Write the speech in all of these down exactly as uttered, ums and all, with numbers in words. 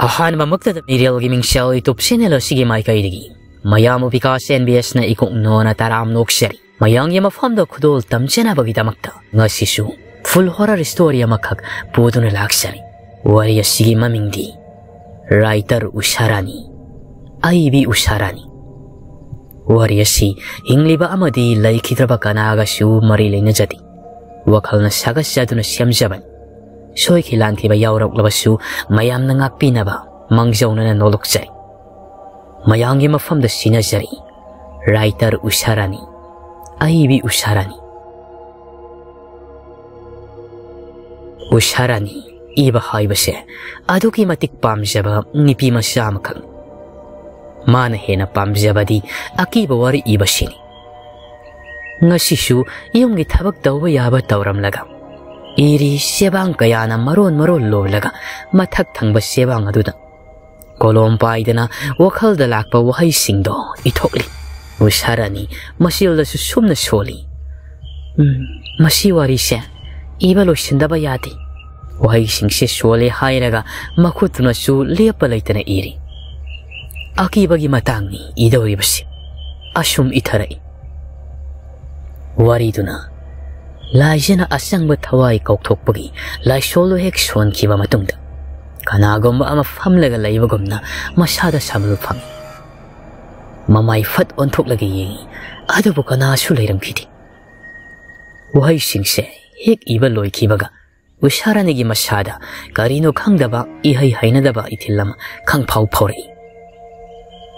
ꯑꯍꯥꯟꯕꯃꯛꯇꯗ ꯃꯤꯔꯦꯜꯒꯤ ꯃꯤꯡꯁꯦꯜ YouTube channel ꯑꯁꯤꯒꯤ ꯃꯥꯏꯀꯩꯗꯒꯤ ꯃꯌꯥꯝꯕꯨ ꯕꯤꯀꯥꯁ ꯑꯦꯟ ꯕꯤ ꯑꯦꯁꯅ ꯏꯀꯣꯛ ꯅꯣꯟꯅ ꯇꯔꯥꯝ ꯅꯣꯛꯆꯔꯤ꯫ ꯃꯌꯥꯝꯒꯤ ꯃꯐꯝꯗ ꯈꯨꯗꯣꯜ ꯇꯝꯖꯅꯕꯒꯤꯗꯃꯛꯇ ꯉꯁꯤꯁꯨ full horror story ꯑꯃꯈꯛ ꯄꯨꯗꯨꯅ ꯂꯥꯛꯆꯔꯤ꯫ ꯋꯥꯔꯤ ꯑꯁꯤꯒꯤ ꯃꯃꯤꯡꯗꯤ ꯔꯥꯏꯇꯔ ꯎꯁꯥꯔꯥꯅꯤ, ꯑꯏꯕꯤ ꯎꯁꯥꯔꯥꯅꯤ꯫ ꯋꯥꯔꯤ ꯑꯁꯤ ꯍꯤꯡꯂꯤꯕ ꯑꯃꯗꯤ ꯂꯩꯈꯤꯗ꯭ꯔꯕ ꯀꯅꯥꯒꯁꯨ ꯃꯔꯤ ꯂꯩꯅꯖꯗꯦ꯫ ꯋꯥꯈꯜꯅ ꯁꯥꯒꯠꯆꯗꯨꯅ ꯁꯦꯝꯖꯕꯅꯤ꯫ ꯁꯣꯏꯈꯤ ꯂꯥꯟꯈꯤꯕ ꯌꯥꯎꯔꯛꯂꯕꯁꯨ ꯃꯌꯥꯝꯅ ꯉꯥꯛꯄꯤꯅꯕ ꯃꯥꯡꯖꯧꯅꯅ ꯅꯣꯂꯣꯛꯆꯔꯤ꯫ ꯃꯌꯥꯝꯒꯤ ꯃꯐꯝꯗ ꯁꯤꯟꯅꯖꯔꯤ꯫ ꯔꯥꯏꯇꯔ ꯎꯁꯥꯔꯥꯅꯤ, ꯑꯏꯕꯤ ꯎꯁꯥꯔꯥꯅꯤ꯫ ꯎꯁꯥꯔꯥꯅꯤ ꯏꯕ ꯍꯥꯏꯕꯁꯦ ꯑꯗꯨꯛꯀꯤ ꯃꯇꯤꯛ ꯄꯥꯝꯖꯕ ꯅꯨꯄꯤ ꯃꯆꯥ ꯑꯃꯈꯛꯅꯤ꯫ ꯃꯥꯅ ꯍꯦꯟꯅ ꯄꯥꯝꯖꯕꯗꯤ ꯑꯀꯤꯕ ꯋꯥꯔꯤ ꯏꯕꯁꯤꯅꯤ꯫ ꯉꯁꯤꯁꯨ ꯌꯨꯝꯒꯤ ꯊꯕꯛ ꯇꯧꯕ ꯌꯥꯕ ꯇꯧꯔꯝꯂꯒ ꯏꯔꯤ ꯆꯦꯕꯥꯡ ꯀꯌꯥꯅ ꯃꯔꯣꯟ ꯃꯔꯣꯟ ꯂꯣꯜꯂꯒ ꯃꯊꯛ ꯊꯪꯕ ꯆꯦꯕꯥꯡ ꯑꯗꯨꯗ ꯀꯣꯂꯣꯝ ꯄꯥꯏꯗꯅ ꯋꯥꯈꯜꯗ ꯂꯥꯛꯄ ꯋꯥꯍꯩꯁꯤꯡꯗꯣ ꯏꯊꯣꯛꯂꯤ꯫ ꯎꯁꯥꯔꯥꯅꯤ ꯃꯆꯤꯜꯗꯁꯨ ꯁꯨꯝꯅ ꯁꯣꯜꯂꯤ꯫ "ꯎꯝ, ꯃꯁꯤ ꯋꯥꯔꯤꯁꯦ ꯏꯕ ꯂꯣꯏꯁꯤꯟꯗꯕ ꯌꯥꯗꯦ"꯫ ꯋꯥꯍꯩꯁꯤꯡꯁꯦ ꯁꯣꯜꯂꯦ ꯍꯥꯏꯔꯒ ꯃꯈꯨꯠꯇꯨꯅꯁꯨ ꯂꯦꯞꯄ ꯂꯩꯇꯅ ꯏꯔꯤ꯫ ꯑꯀꯤꯕꯒꯤ ꯃꯇꯥꯡꯅꯤ ꯏꯗꯧꯔꯤꯕꯁꯤ꯫ ꯑꯁꯨꯝ ꯏꯊꯔꯛꯏ꯫ ꯋꯥꯔꯤꯗꯨꯅ ꯂꯥꯏꯖꯅ ꯑꯆꯪꯕ ꯊꯋꯥꯏ ꯀꯧꯊꯣꯛꯄꯒꯤ ꯂꯥꯏꯁꯣꯜꯗꯨ ꯍꯦꯛ ꯁꯣꯟꯈꯤꯕ ꯃꯇꯨꯡꯗ ꯀꯅꯥꯒꯨꯝꯕ ꯑꯃ ꯐꯝꯂꯒ ꯂꯩꯕꯒꯨꯝꯅ ꯃꯁꯥꯗ ꯁꯥꯃꯜ ꯐꯪꯏ꯫ ꯃꯃꯥꯏ ꯐꯠ ꯑꯣꯟꯊꯣꯛꯂꯒ ꯌꯦꯡꯏ, ꯑꯗꯨꯕꯨ ꯀꯅꯥꯁꯨ ꯂꯩꯔꯝꯈꯤꯗꯦ꯫ ꯋꯥꯍꯩꯁꯤꯡꯁꯦ ꯍꯦꯛ ꯏꯕ ꯂꯣꯏꯈꯤꯕꯒ ꯎꯁꯥꯔꯥꯅꯤꯒꯤ ꯃꯁꯥꯗ ꯀꯔꯤꯅꯣ ꯈꯪꯗꯕ, ꯏꯍꯩ ꯍꯩꯅꯗꯕ ꯏꯊꯤꯜ ꯑꯃ ꯈꯪꯐꯥꯎ ꯐꯥꯎꯔꯛꯏ꯫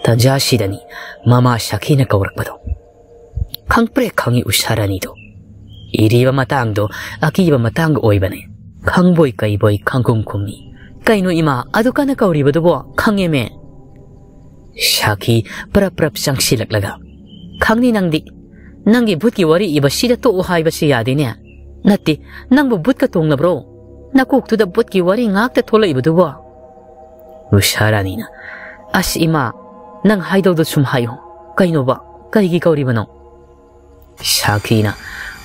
ꯇꯟꯖꯥꯁꯤꯗꯅꯤ ꯃꯃꯥ ꯁꯥꯈꯤꯅ ꯀꯧꯔꯛꯄꯗꯣ꯫ ꯈꯪꯄ꯭ꯔꯦꯛ ꯈꯪꯏ ꯎꯁꯥꯔꯥꯅꯤꯗꯣ꯫ ꯏꯔꯤꯕ ꯃꯇꯥꯡꯗꯣ ꯑꯀꯤꯕ ꯃꯇꯥꯡ ꯑꯣꯏꯕꯅꯦ꯫ ꯈꯪꯕꯣꯏ ꯀꯩꯕꯣꯏ ꯈꯪꯈꯨꯝ ꯈꯨꯝꯃꯤ꯫ "ꯀꯩꯅꯣ ꯏꯃꯥ, ꯑꯗꯨ ꯀꯟꯅ ꯀꯧꯔꯤꯕꯗꯨꯕꯣ?" "ꯈꯪꯉꯦꯃꯦ"꯫ ꯁꯥꯈꯤ ꯄ꯭ꯔꯞ ꯄ꯭ꯔꯞ ꯆꯪꯁꯤꯜꯂꯛꯂꯒ, "ꯈꯪꯅꯤ ꯅꯪꯗꯤ꯫ ꯅꯪꯒꯤ ꯚꯨꯠꯀꯤ ꯋꯥꯔꯤ ꯏꯕꯁꯤꯗ ꯇꯣꯛꯎ ꯍꯥꯏꯕꯁꯤ ꯌꯥꯗꯦꯅꯦ꯫ ꯅꯠꯇꯦ, ꯅꯪꯕꯨ ꯚꯨꯠꯀ ꯇꯣꯡꯂꯕ꯭ꯔꯣ? ꯅꯀꯣꯛꯇꯨꯗ ꯚꯨꯠꯀꯤ ꯋꯥꯔꯤ ꯉꯥꯛꯇ ꯊꯣꯛꯂꯛꯏꯕꯗꯨꯕꯣ?" ꯎꯁꯥꯔꯥꯅꯤꯅ, "ꯑꯁ ꯏꯃꯥ, ꯅꯪ ꯍꯥꯏꯗꯧꯗꯣ ꯁꯨꯝ ꯍꯥꯏꯌꯨ꯫ ꯀꯩꯅꯣꯕ? ꯀꯔꯤꯒꯤ ꯀꯧꯔꯤꯕꯅꯣ?" ꯁꯥꯈꯤꯅ,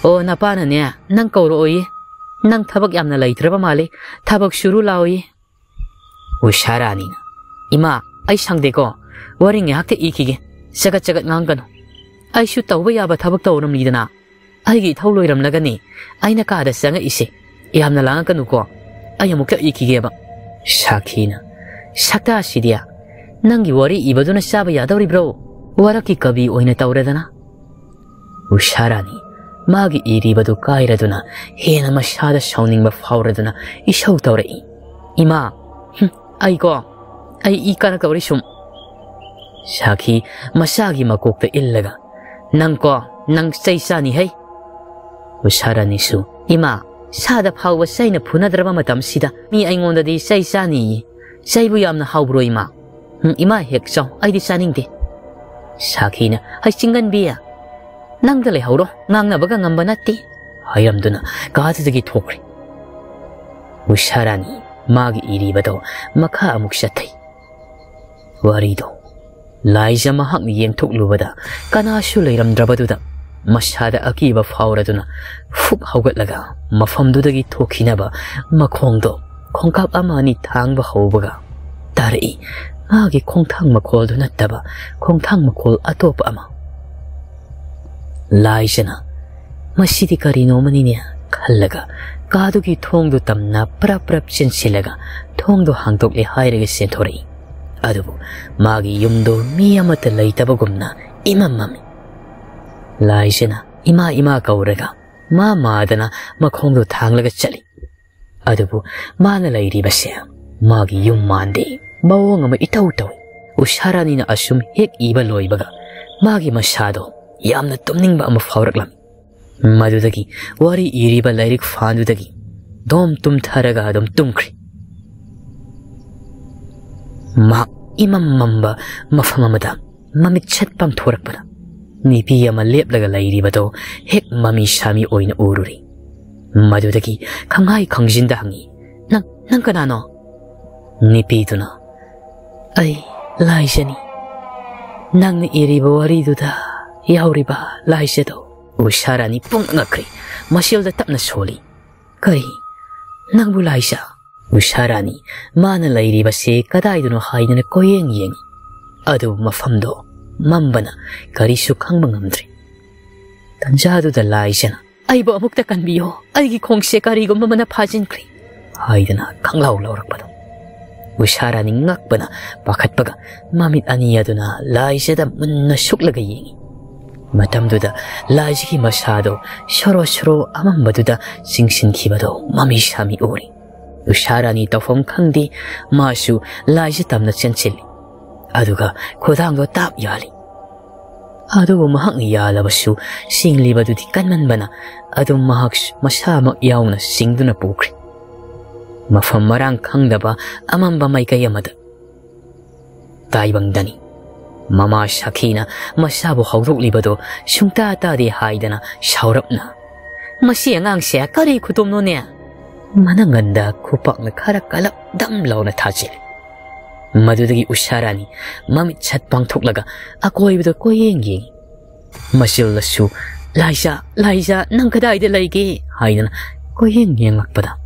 "ꯑꯣ, ꯅꯄꯥꯅꯅꯦ, ꯅꯪ ꯀꯧꯔꯛꯑꯣꯌꯦ꯫ ꯅꯪ ꯊꯕꯛ ꯌꯥꯝꯅ ꯂꯩꯇ꯭ꯔꯕ ꯃꯥꯜꯂꯤ꯫ ꯊꯕꯛ ꯁꯨꯔꯨ ꯂꯥꯛꯑꯣꯌꯦ"꯫ ꯎꯁꯥ ꯔꯥꯅꯤꯅ, "ꯏꯃꯥ, ꯑꯩ ꯁꯪꯗꯦꯀꯣ, ꯋꯥꯔꯤ ꯉꯥꯏꯍꯥꯛꯇ ꯏꯈꯤꯒꯦ, ꯆꯒꯠ ꯆꯒꯠ ꯉꯥꯡꯒꯅꯨ꯫ ꯑꯩꯁꯨ ꯇꯧꯕ ꯌꯥꯕ ꯊꯕꯛ ꯇꯧꯔꯝꯂꯤꯗꯅ꯫ ꯑꯩꯒꯤ ꯏꯊꯧ ꯂꯣꯏꯔꯝꯂꯒꯅꯤ ꯑꯩꯅ ꯀꯥꯗ ꯆꯪꯉꯛꯏꯁꯦ꯫ ꯌꯥꯝꯅ ꯂꯥꯡꯉꯛꯀꯅꯨꯀꯣ, ꯑꯩ ꯑꯃꯨꯛꯇ ꯏꯈꯤꯒꯦꯕ꯫" ꯁꯥꯈꯤꯅ, "ꯁꯛꯇꯥꯁꯤꯗꯤ, ꯅꯪꯒꯤ ꯋꯥꯔꯤ ꯏꯕꯗꯨꯅ ꯆꯥꯕ ꯌꯥꯗꯧꯔꯤꯕ꯭ꯔꯣ? ꯋꯥꯔꯛꯀꯤ ꯀꯕꯤ ꯑꯣꯏꯅ ꯇꯧꯔꯗꯅ꯫" ꯎꯁꯥ ꯔꯥꯅꯤ ꯃꯥꯒꯤ ꯏꯔꯤꯕꯗꯨ ꯀꯥꯏꯔꯗꯨꯅ ꯍꯦꯟꯅ ꯃꯁꯥꯗ ꯁꯥꯎꯅꯤꯡꯕ ꯐꯥꯎꯔꯗꯨꯅ ꯏꯁꯧ ꯇꯧꯔꯛꯏ, "ꯏꯃꯥ, ꯍꯨꯝ, ꯑꯩꯀꯣ, ꯑꯩ ꯏ ꯀꯥꯔꯛꯇꯧꯔꯤ ꯁꯨꯝ꯫" ꯁꯥꯈꯤ ꯃꯁꯥꯒꯤ ꯃꯀꯣꯛꯇ ꯏꯜꯂꯒ, "ꯅꯪꯀꯣ, ꯅꯪ ꯆꯩ ꯆꯥꯅꯤ ꯍꯩ꯫" ꯎꯁꯥ ꯔꯥꯅꯤꯁꯨ, "ꯏꯃꯥ, ꯁꯥꯗ ꯐꯥꯎꯕ ꯆꯩꯅ ꯐꯨꯅꯗ꯭ꯔꯕ ꯃꯇꯝꯁꯤꯗ ꯃꯤ ꯑꯩꯉꯣꯟꯗꯗꯤ ꯆꯩ ꯆꯥꯅꯤꯌꯦ꯫ ꯆꯩꯕꯨ ꯌꯥꯝꯅ ꯍꯥꯎꯕ꯭ꯔꯣ, ꯏꯃꯥ? ꯎꯝ, ꯏꯃꯥ ꯍꯦꯛ ꯆꯥꯎ, ꯑꯩꯗꯤ ꯆꯥꯅꯤꯡꯗꯦ꯫" ꯁꯥꯈꯤꯅ, "ꯍꯩ ꯆꯤꯡꯒꯟꯕꯤ, ꯅꯪꯗ ꯂꯩꯍꯧꯔꯣ, ꯉꯥꯡꯅꯕꯒ ꯉꯝꯕ ꯅꯠꯇꯦ" ꯍꯥꯏꯔꯝꯗꯨꯅ ꯀꯥꯗꯨꯗꯒꯤ ꯊꯣꯛꯈ꯭ꯔꯦ꯫ ꯎꯁꯥ ꯔꯥꯅꯤ ꯃꯥꯒꯤ ꯏꯔꯤꯕꯗꯣ ꯃꯈꯥ ꯑꯃꯨꯛ ꯆꯠꯊꯩ꯫ ꯋꯥꯔꯤꯗꯣ ꯂꯥꯏꯖ ꯃꯍꯥꯛꯅ ꯌꯦꯡꯊꯣꯛꯂꯨꯕꯗ ꯀꯅꯥꯁꯨ ꯂꯩꯔꯝꯗ꯭ꯔꯕꯗꯨꯗ ꯃꯁꯥꯗ ꯑꯀꯤꯕ ꯐꯥꯎꯔꯗꯨꯅ ꯐꯨꯛ ꯍꯧꯒꯠꯂꯒ ꯃꯐꯝꯗꯨꯗꯒꯤ ꯊꯣꯛꯈꯤꯅꯕ ꯃꯈꯣꯡꯗꯣ ꯈꯣꯡꯀꯥꯞ ꯑꯃ ꯑꯅꯤ ꯊꯥꯡꯕ ꯍꯧꯕꯒ ꯇꯥꯔꯛꯏ ꯃꯥꯒꯤ ꯈꯣꯡꯊꯥꯡ ꯃꯈꯣꯜꯗꯨ ꯅꯠꯇꯕ ꯈꯣꯡꯊꯥꯡ ꯃꯈꯣꯜ ꯑꯇꯣꯞꯄ ꯑꯃ꯫ ꯂꯥꯏꯖꯅ "ꯃꯁꯤꯗꯤ ꯀꯔꯤꯅꯣꯃꯅꯤꯅꯦ" ꯈꯜꯂꯒ ꯀꯥꯗꯨꯒꯤ ꯊꯣꯡꯗꯨ ꯇꯝꯅ ꯄ꯭ꯔꯞ ꯄ꯭ꯔꯞ ꯆꯦꯟꯁꯤꯜꯂꯒ ꯊꯣꯡꯗꯨ ꯍꯥꯡꯗꯣꯛꯂꯦ ꯍꯥꯏꯔꯒ ꯆꯦꯟꯊꯣꯔꯛꯏ꯫ ꯑꯗꯨꯕꯨ ꯃꯥꯒꯤ ꯌꯨꯝꯗꯨ ꯃꯤ ꯑꯃꯠꯇ ꯂꯩꯇꯕꯒꯨꯝꯅ ꯏꯃꯝ ꯃꯝꯃꯤ꯫ ꯂꯥꯏꯖꯅ "ꯏꯃꯥ, ꯏꯃꯥ" ꯀꯧꯔꯒ ꯃꯥ ꯃꯥꯗꯅ ꯃꯈꯣꯡꯗꯨ ꯊꯥꯡꯂꯒ ꯆꯠꯂꯤ꯫ ꯑꯗꯨꯕꯨ ꯃꯥꯅ ꯂꯩꯔꯤꯕꯁꯦ ꯃꯥꯒꯤ ꯌꯨꯝ ꯃꯥꯟꯗꯦ, ꯃꯑꯣꯡ ꯑꯃ ꯏꯇꯧ ꯇꯧꯏ꯫ ꯎꯁꯥ ꯔꯥꯅꯤꯅ ꯑꯁꯨꯝ ꯍꯦꯛ ꯏꯕ ꯂꯣꯏꯕꯒ ꯃꯥꯒꯤ ꯃꯁꯥꯗꯣ ꯌꯥꯝꯅ ꯇꯨꯝꯅꯤꯡꯕ ꯑꯃ ꯐꯥꯎꯔꯛꯂꯝꯃꯤ꯫ ꯃꯗꯨꯗꯒꯤ ꯋꯥꯔꯤ ꯏꯔꯤꯕ ꯂꯥꯏꯔꯤꯛ ꯐꯥꯟꯗꯨꯗꯒꯤ ꯗꯣꯝ ꯇꯨꯝꯊꯔꯒ ꯑꯗꯨꯝ ꯇꯨꯝꯈ꯭ꯔꯦ꯫ ꯃꯍꯥꯛ ꯏꯃꯝ ꯃꯝꯕ ꯃꯐꯝ ꯑꯃꯗ ꯃꯃꯤꯠꯁꯠ ꯄꯥꯡꯊꯣꯔꯛꯄꯗ ꯅꯨꯄꯤ ꯑꯃ ꯂꯦꯞꯂꯒ ꯂꯩꯔꯤꯕꯗꯨ ꯍꯦꯛ ꯃꯃꯤ ꯁꯥꯃꯤ ꯑꯣꯏꯅ ꯎꯔꯨꯔꯦ꯫ ꯃꯗꯨꯗꯒꯤ ꯈꯪꯍꯥꯏ ꯈꯪꯖꯤꯟꯗ ꯍꯪꯉꯤ, "ꯅꯪ, ꯅꯪ ꯀꯅꯥꯅꯣ?" ꯅꯨꯄꯤꯗꯨꯅ, "ꯑꯩ ꯂꯥꯏꯖꯅꯤ꯫ ꯅꯪꯅ ꯏꯔꯤꯕ ꯋꯥꯔꯤꯗꯨꯗ ꯌꯥꯎꯔꯤꯕ ꯂꯥꯏꯖꯗꯣ꯫" ꯎꯁꯥ ꯔꯥꯅꯤ ꯄꯨꯡꯉꯛ ꯉꯛꯈ꯭ꯔꯦ꯫ ꯃꯁꯦꯜꯗ ꯇꯞꯅ ꯁꯣꯜꯂꯤ, "ꯀꯔꯤ? ꯅꯪꯕꯨ ꯂꯥꯏꯖ?" ꯎꯁꯥ ꯔꯥꯅꯤ ꯃꯥꯅ ꯂꯩꯔꯤꯕꯁꯤ ꯀꯗꯥꯏꯗꯅꯣ ꯍꯥꯏꯗꯅ ꯀꯣꯏꯌꯦꯡ ꯌꯦꯡꯉꯤ꯫ ꯑꯗꯨꯕꯨ ꯃꯐꯝꯗꯣ ꯃꯝꯕꯅ ꯀꯔꯤꯁꯨ ꯈꯪꯕ ꯉꯝꯗ꯭ꯔꯦ꯫ ꯇꯟꯖꯥꯗꯨꯗ ꯂꯥꯏꯖꯅ, "ꯑꯩꯕꯨ ꯑꯃꯨꯛꯇ ꯀꯟꯕꯤꯌꯣ, ꯑꯩꯒꯤ ꯈꯣꯡꯁꯦ ꯀꯔꯤꯒꯨꯝꯕ ꯑꯃꯅ ꯐꯥꯖꯤꯟꯈ꯭ꯔꯦ" ꯍꯥꯏꯗꯅ ꯈꯪꯂꯥꯎ ꯂꯥꯎꯔꯛꯄꯗꯣ ꯎꯁꯥ ꯔꯥꯅꯤ ꯉꯛꯄꯅ ꯄꯥꯈꯠꯄꯒ ꯃꯃꯤꯠ ꯑꯅꯤ ꯑꯗꯨꯅ ꯂꯥꯏꯖꯗ ꯃꯨꯟꯅ ꯁꯨꯛꯂꯒ ꯌꯦꯡꯉꯤ꯫ ꯃꯇꯝꯗꯨꯗ ꯂꯥꯏꯖꯒꯤ ꯃꯁꯥꯗꯣ ꯁꯣꯔꯣ ꯁꯣꯔꯣ ꯑꯃꯝꯕꯗꯨꯗ ꯆꯤꯡꯁꯤꯟꯈꯤꯕꯗꯣ ꯃꯃꯤ ꯁꯥꯃꯤ ꯎꯔꯤ꯫ ꯎꯁꯥ ꯔꯥꯅꯤ ꯇꯧꯐꯝ ꯈꯪꯗꯦ, ꯃꯥꯁꯨ ꯂꯥꯏꯖ ꯇꯝꯅ ꯆꯦꯟꯁꯤꯜꯂꯤ꯫ ꯑꯗꯨꯒ ꯈꯨꯗꯥꯡꯗꯣ ꯇꯥꯞ ꯌꯥꯜꯂꯤ꯫ ꯑꯗꯨꯕꯨ ꯃꯍꯥꯛꯅ ꯌꯥꯜꯂꯕꯁꯨ ꯁꯤꯡꯂꯤꯕꯗꯨꯗꯤ ꯀꯟꯃꯟꯕꯅ ꯑꯗꯨꯝ ꯃꯍꯥꯛ ꯃꯁꯥꯃꯛ ꯌꯥꯎꯅ ꯁꯤꯡꯗꯨꯅ ꯄꯨꯈ꯭ꯔꯦ꯫ ꯃꯐꯝ ꯃꯔꯥꯡ ꯈꯪꯗꯕ ꯑꯃꯝꯕ ꯃꯥꯏꯀꯩ ꯑꯃꯗ꯫ ꯇꯥꯏꯕꯪꯗꯅꯤ꯫ ꯃꯃꯥ ꯁꯥꯈꯤꯅ ꯃꯁꯥꯕꯨ ꯍꯧꯗꯣꯛꯂꯤꯕꯗꯣ ꯁꯨꯡꯇꯥ ꯇꯥꯗꯦ ꯍꯥꯏꯗꯅ ꯁꯥꯎꯔꯞꯅ, "ꯃꯁꯤ ꯑꯉꯥꯡꯁꯦ ꯀꯔꯤ ꯈꯨꯗꯣꯝꯅꯣꯅꯦ?" ꯃꯅꯪꯒꯟꯗ ꯈꯨꯄꯥꯛꯅ ꯈꯔ ꯀꯜꯂꯞ ꯗꯝ ꯂꯥꯎꯅ ꯊꯥꯖꯤꯜꯂꯤ꯫ ꯃꯗꯨꯗꯒꯤ ꯎꯁꯥ ꯔꯥꯅꯤ ꯃꯃꯤꯠ ꯁꯠ ꯄꯥꯡꯊꯣꯛꯂꯒ ꯑꯀꯣꯏꯕꯗ ꯀꯣꯏꯌꯦꯡ ꯌꯦꯡꯉꯤ꯫ ꯃꯆꯤꯜꯗꯁꯨ, "ꯂꯥꯏꯖꯥ, ꯂꯥꯏꯖꯥ, ꯅꯪ ꯀꯗꯥꯏꯗ ꯂꯩꯒꯦ?" ꯍꯥꯏꯗꯅ ꯀꯣꯏꯌꯦꯡ ꯌꯦꯡꯂꯛꯄꯗ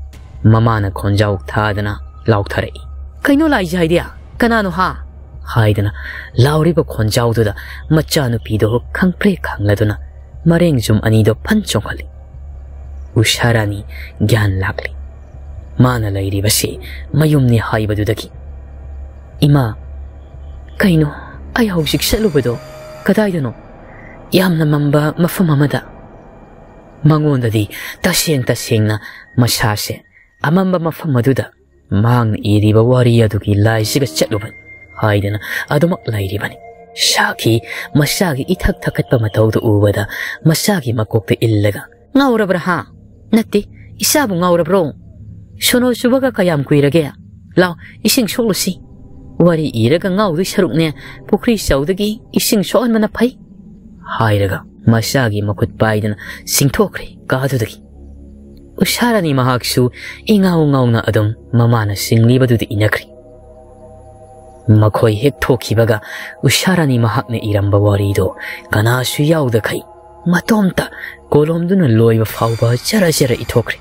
ꯃꯃꯥꯅ ꯈꯣꯟꯖꯥꯎ ꯊꯥꯗꯅ ꯂꯥꯎꯊꯔꯛꯏ꯫ "ꯀꯩꯅꯣ ꯂꯥꯏꯖꯥ ꯍꯥꯏꯗꯤ? ꯀꯅꯥꯅꯣ ꯍꯥ?" ꯍꯥꯏꯗꯅ ꯂꯥꯎꯔꯤꯕ ꯈꯣꯟꯖꯥꯎꯗꯨꯗ ꯃꯆꯥꯅꯨꯄꯤꯗꯣ ꯈꯪꯄ꯭ꯔꯦꯛ ꯈꯪꯂꯗꯨꯅ ꯃꯔꯦꯡ ꯖꯨꯝ ꯑꯅꯤꯗꯣ ꯐꯟ ꯆꯣꯡꯈꯠꯂꯤ꯫ ꯎꯁꯥ ꯔꯥꯅꯤ ꯒ꯭ꯌꯥꯟ ꯂꯥꯛꯂꯤ꯫ ꯃꯥꯅ ꯂꯩꯔꯤꯕꯁꯤ ꯃꯌꯨꯝꯅꯤ ꯍꯥꯏꯕꯗꯨꯗꯒꯤ꯫ "ꯏꯃꯥ, ꯀꯩꯅꯣ ꯑꯩ ꯍꯧꯖꯤꯛ ꯆꯠꯂꯨꯕꯗꯣ ꯀꯗꯥꯏꯗꯅꯣ?" "ꯌꯥꯝꯅ ꯃꯝꯕ ꯃꯐꯝ ꯑꯃꯗ꯫" ꯃꯉꯣꯟꯗꯗꯤ ꯇꯁꯦꯡ ꯇꯁꯦꯡꯅ ꯃꯁꯥꯁꯦ ꯑꯃꯝꯕ ꯃꯐꯝ ꯑꯗꯨꯗ ꯃꯍꯥꯛꯅ ꯏꯔꯤꯕ ꯋꯥꯔꯤ ꯑꯗꯨꯒꯤ ꯂꯥꯏꯁꯤꯒ ꯆꯠꯂꯨꯕꯅꯤ ꯍꯥꯏꯗꯅ ꯑꯗꯨꯃꯛ ꯂꯩꯔꯤꯕꯅꯤ꯫ ꯁꯥꯈꯤ ꯃꯆꯥꯒꯤ ꯏꯊꯛ ꯊꯛꯀꯠꯄ ꯃꯇꯧꯗꯨ ꯎꯕꯗ ꯃꯆꯥꯒꯤ ꯃꯀꯣꯛꯇ ꯏꯜꯂꯒ, "ꯉꯥꯎꯔꯕ꯭ꯔꯥ ꯍꯥ? ꯅꯠꯇꯦ, ꯏꯆꯥꯕꯨ ꯉꯥꯎꯔꯕ꯭ꯔꯣ? ꯁꯣꯅꯣ ꯆꯨꯕꯒ ꯀꯌꯥꯝ ꯀꯨꯏꯔꯒꯦ? ꯂꯥꯎ, ꯏꯁꯤꯡ ꯁꯣꯛꯂꯨꯁꯤ꯫ ꯋꯥꯔꯤ ꯏꯔꯒ ꯉꯥꯎꯗꯣꯏ ꯁꯔꯨꯛꯅꯦ, ꯄꯨꯈ꯭ꯔꯤ ꯆꯧꯗꯒꯤ ꯏꯁꯤꯡ ꯁꯣꯛꯍꯟꯕꯅ ꯐꯩ" ꯍꯥꯏꯔꯒ ꯃꯆꯥꯒꯤ ꯃꯈꯨꯠ ꯄꯥꯏꯗꯅ ꯆꯤꯡꯊꯣꯛꯈ꯭ꯔꯦ ꯀꯥꯗꯨꯗꯒꯤ꯫ ꯎꯁꯥ ꯔꯥꯅꯤ ꯃꯍꯥꯛꯁꯨ ꯏꯉꯥꯎ ꯉꯥꯎꯅ ꯑꯗꯨꯝ ꯃꯃꯥꯅ ꯆꯤꯡꯂꯤꯕꯗꯨꯗ ꯏꯟꯅꯈ꯭ꯔꯦ꯫ ꯃꯈꯣꯏ ꯍꯦꯛ ꯊꯣꯛꯈꯤꯕꯒ ꯎꯁꯥ ꯔꯥꯅꯤ ꯃꯍꯥꯛꯅ ꯏꯔꯝꯕ ꯋꯥꯔꯤꯗꯣ ꯀꯅꯥꯁꯨ ꯌꯥꯎꯗꯈꯩ ꯃꯇꯣꯝꯇ ꯀꯣꯂꯣꯝꯗꯨꯅ ꯂꯣꯏꯕ ꯐꯥꯎꯕ ꯖꯔ ꯖꯔ ꯏꯊꯣꯛꯈ꯭ꯔꯦ꯫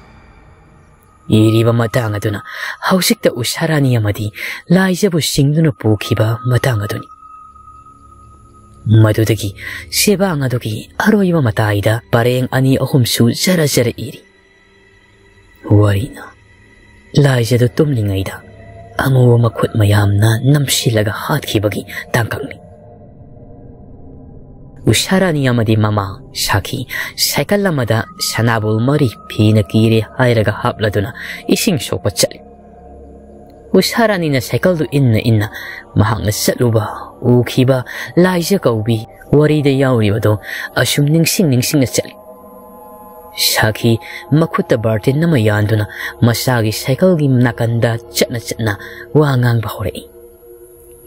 ꯏꯔꯤꯕ ꯃꯇꯥꯡ ꯑꯗꯨꯅ ꯍꯧꯖꯤꯛꯇ ꯎꯁꯥꯔꯥꯅꯤ ꯑꯃꯗꯤ ꯂꯥꯏꯖꯕꯨ ꯁꯤꯡꯗꯨꯅ ꯄꯨꯈꯤꯕ ꯃꯇꯥꯡ ꯑꯗꯨꯅꯤ꯫ ꯃꯗꯨꯗꯒꯤ ꯆꯦꯕꯥꯡ ꯑꯗꯨꯒꯤ ꯑꯔꯣꯏꯕ ꯃꯇꯥꯏꯗ ꯄꯔꯦꯡ ꯑꯅꯤ ꯑꯍꯨꯝꯁꯨ ꯖꯔ ꯖꯔ ꯏꯔꯤ꯫ ꯋꯥꯔꯤꯅ ꯂꯥꯏꯖꯗꯨ ꯇꯨꯝꯂꯤꯉꯩꯗ ꯑꯃꯨꯕ ꯃꯈꯨꯠ ꯃꯌꯥꯝꯅ ꯅꯝꯁꯤꯜꯂꯒ ꯍꯥꯠꯈꯤꯕꯒꯤ ꯇꯥꯡꯀꯛꯅꯤ꯫ ꯎꯁꯥꯔꯥꯅꯤ ꯑꯃꯗꯤ ꯃꯃꯥ ꯁꯥꯈꯤ ꯁꯥꯏꯀꯜ ꯑꯃꯗ ꯁꯅꯥꯕꯨꯜ ꯃꯔꯤ ꯐꯤꯅ ꯀꯤꯔꯦ ꯍꯥꯏꯔꯒ ꯍꯥꯞꯂꯗꯨꯅ ꯏꯁꯤꯡ ꯁꯣꯛꯄ ꯆꯠꯂꯤ꯫ ꯎꯁꯥꯔꯥꯅꯤꯅ ꯁꯥꯏꯀꯜꯗꯨ ꯏꯟꯅ ꯏꯟꯅ ꯃꯍꯥꯛꯅ ꯆꯠꯂꯨꯕ, ꯎꯈꯤꯕ ꯂꯥꯏꯖ ꯀꯧꯕꯤ ꯋꯥꯔꯤꯗ ꯌꯥꯎꯔꯤꯕꯗꯣ ꯑꯁꯨꯝ ꯅꯤꯡꯁꯤꯡ ꯅꯤꯡꯁꯤꯡꯅ ꯆꯠꯂꯤ꯫ ꯁꯥꯈꯤ ꯃꯈꯨꯠꯇ ꯕꯥꯔꯇꯤꯟ ꯑꯃ ꯌꯥꯟꯗꯨꯅ ꯃꯆꯥꯒꯤ ꯁꯥꯏꯀꯜꯒꯤ ꯅꯥꯀꯟꯗ ꯆꯠꯅ ꯆꯠꯅ ꯋꯥ ꯉꯥꯡꯕ ꯍꯧꯔꯛꯏ꯫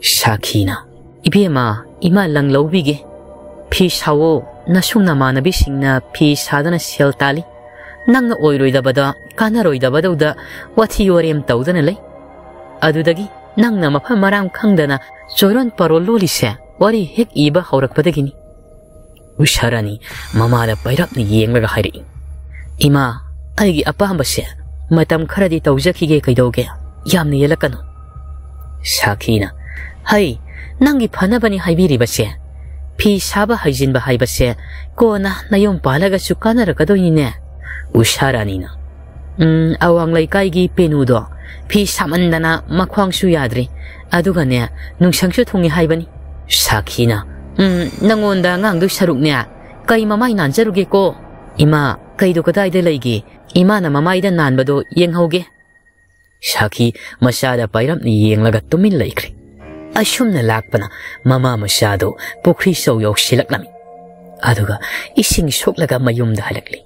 ꯁꯥꯈꯤꯅ, "ꯏꯕꯦꯝꯃ, ꯏꯃꯥ ꯂꯪ ꯂꯧꯕꯤꯒꯦ꯫ ꯐꯤ ꯁꯥꯋꯣ, ꯅꯁꯨꯡ ꯅꯃꯥꯟꯅꯕꯤꯁꯤꯡꯅ ꯐꯤ ꯁꯥꯗꯅ ꯁꯦꯜ ꯇꯥꯜꯂꯤ꯫ ꯅꯪꯅ ꯑꯣꯏꯔꯣꯏꯗꯕꯗ, ꯀꯥꯟꯅꯔꯣꯏꯗꯕꯗꯧꯗ ꯋꯥꯊꯤ ꯋꯥꯔꯦꯝ ꯇꯧꯗꯅ ꯂꯩ꯫ ꯑꯗꯨꯗꯒꯤ ꯅꯪꯅ ꯃꯐꯝ ꯃꯔꯥꯡ ꯈꯪꯗꯅ ꯆꯣꯏꯔꯣꯟ ꯄꯥꯔꯣꯟ ꯂꯣꯜꯂꯤꯁꯦ ꯋꯥꯔꯤ ꯍꯦꯛ ꯏꯕ ꯍꯧꯔꯛꯄꯗꯒꯤꯅꯤ꯫" ꯎꯁꯥꯔꯥꯅꯤ ꯃꯃꯥꯗ ꯄꯩꯔꯞꯅ ꯌꯦꯡꯂꯒ ꯍꯥꯏꯔꯛꯏ, "ꯏꯃꯥ, ꯑꯩꯒꯤ ꯑꯄꯥꯝꯕꯁꯦ ꯃꯇꯝ ꯈꯔꯗꯤ ꯇꯧꯖꯈꯤꯒꯦ, ꯀꯩꯗꯧꯒꯦ? ꯌꯥꯝꯅ ꯌꯦꯜꯂꯛꯀꯅꯨ꯫" ꯁꯥꯈꯤꯅ, "ꯍꯩ, ꯅꯪꯒꯤ ꯐꯅꯕꯅꯤ ꯍꯥꯏꯕꯤꯔꯤꯕꯁꯦ꯫ ꯐꯤ ꯁꯥꯕ ꯍꯩꯖꯤꯟꯕ ꯍꯥꯏꯕꯁꯦ ꯀꯣꯟꯅ ꯅꯌꯨꯝ ꯄꯥꯜꯂꯒꯁꯨ ꯀꯥꯟꯅꯔꯛꯀꯗꯣꯏꯅꯤꯅꯦ꯫" ꯎꯁꯥꯔꯥꯅꯤꯅ, "ꯎꯝ, ꯑꯋꯥꯡ ꯂꯩꯀꯥꯏꯒꯤ ꯄꯦꯅꯨꯗꯣ ꯐꯤ ꯁꯥꯃꯟꯗꯅ ꯃꯈ꯭ꯋꯥꯡꯁꯨ ꯌꯥꯗ꯭ꯔꯦ, ꯑꯗꯨꯒꯅꯦ, ꯅꯨꯡꯁꯪꯁꯨ ꯊꯨꯡꯉꯤ ꯍꯥꯏꯕꯅꯤ꯫" ꯁꯥꯈꯤꯅ, "ꯎꯝ, ꯅꯪꯉꯣꯟꯗ ꯉꯥꯡꯗꯣꯏ ꯁꯔꯨꯛꯅꯦ, ꯀꯩ ꯃꯃꯥꯏ ꯅꯥꯟꯖꯔꯨꯒꯦꯀꯣ? ꯏꯃꯥ, ꯀꯩꯗꯣ ꯀꯗꯥꯏꯗ ꯂꯩꯒꯦ? ꯏꯃꯥꯅ ꯃꯃꯥꯏꯗ ꯅꯥꯟꯕꯗꯣ ꯌꯦꯡꯍꯧꯒꯦ꯫" ꯁꯥꯈꯤ ꯃꯆꯥꯗ ꯄꯥꯏꯔꯞꯅ ꯌꯦꯡꯂꯒ ꯇꯨꯃꯤꯟ ꯂꯩꯈ꯭ꯔꯦ꯫ ꯑꯁꯨꯝꯅ ꯂꯥꯛꯄꯅ ꯃꯃꯥ ꯃꯆꯥꯗꯨ ꯄꯨꯈ꯭ꯔꯤ ꯆꯧ ꯌꯧꯁꯤꯜꯂꯛꯂꯝꯃꯤ꯫ ꯑꯗꯨꯒ ꯏꯁꯤꯡ ꯁꯣꯛꯂꯒ ꯃꯌꯨꯝꯗ ꯍꯜꯂꯛꯂꯤ꯫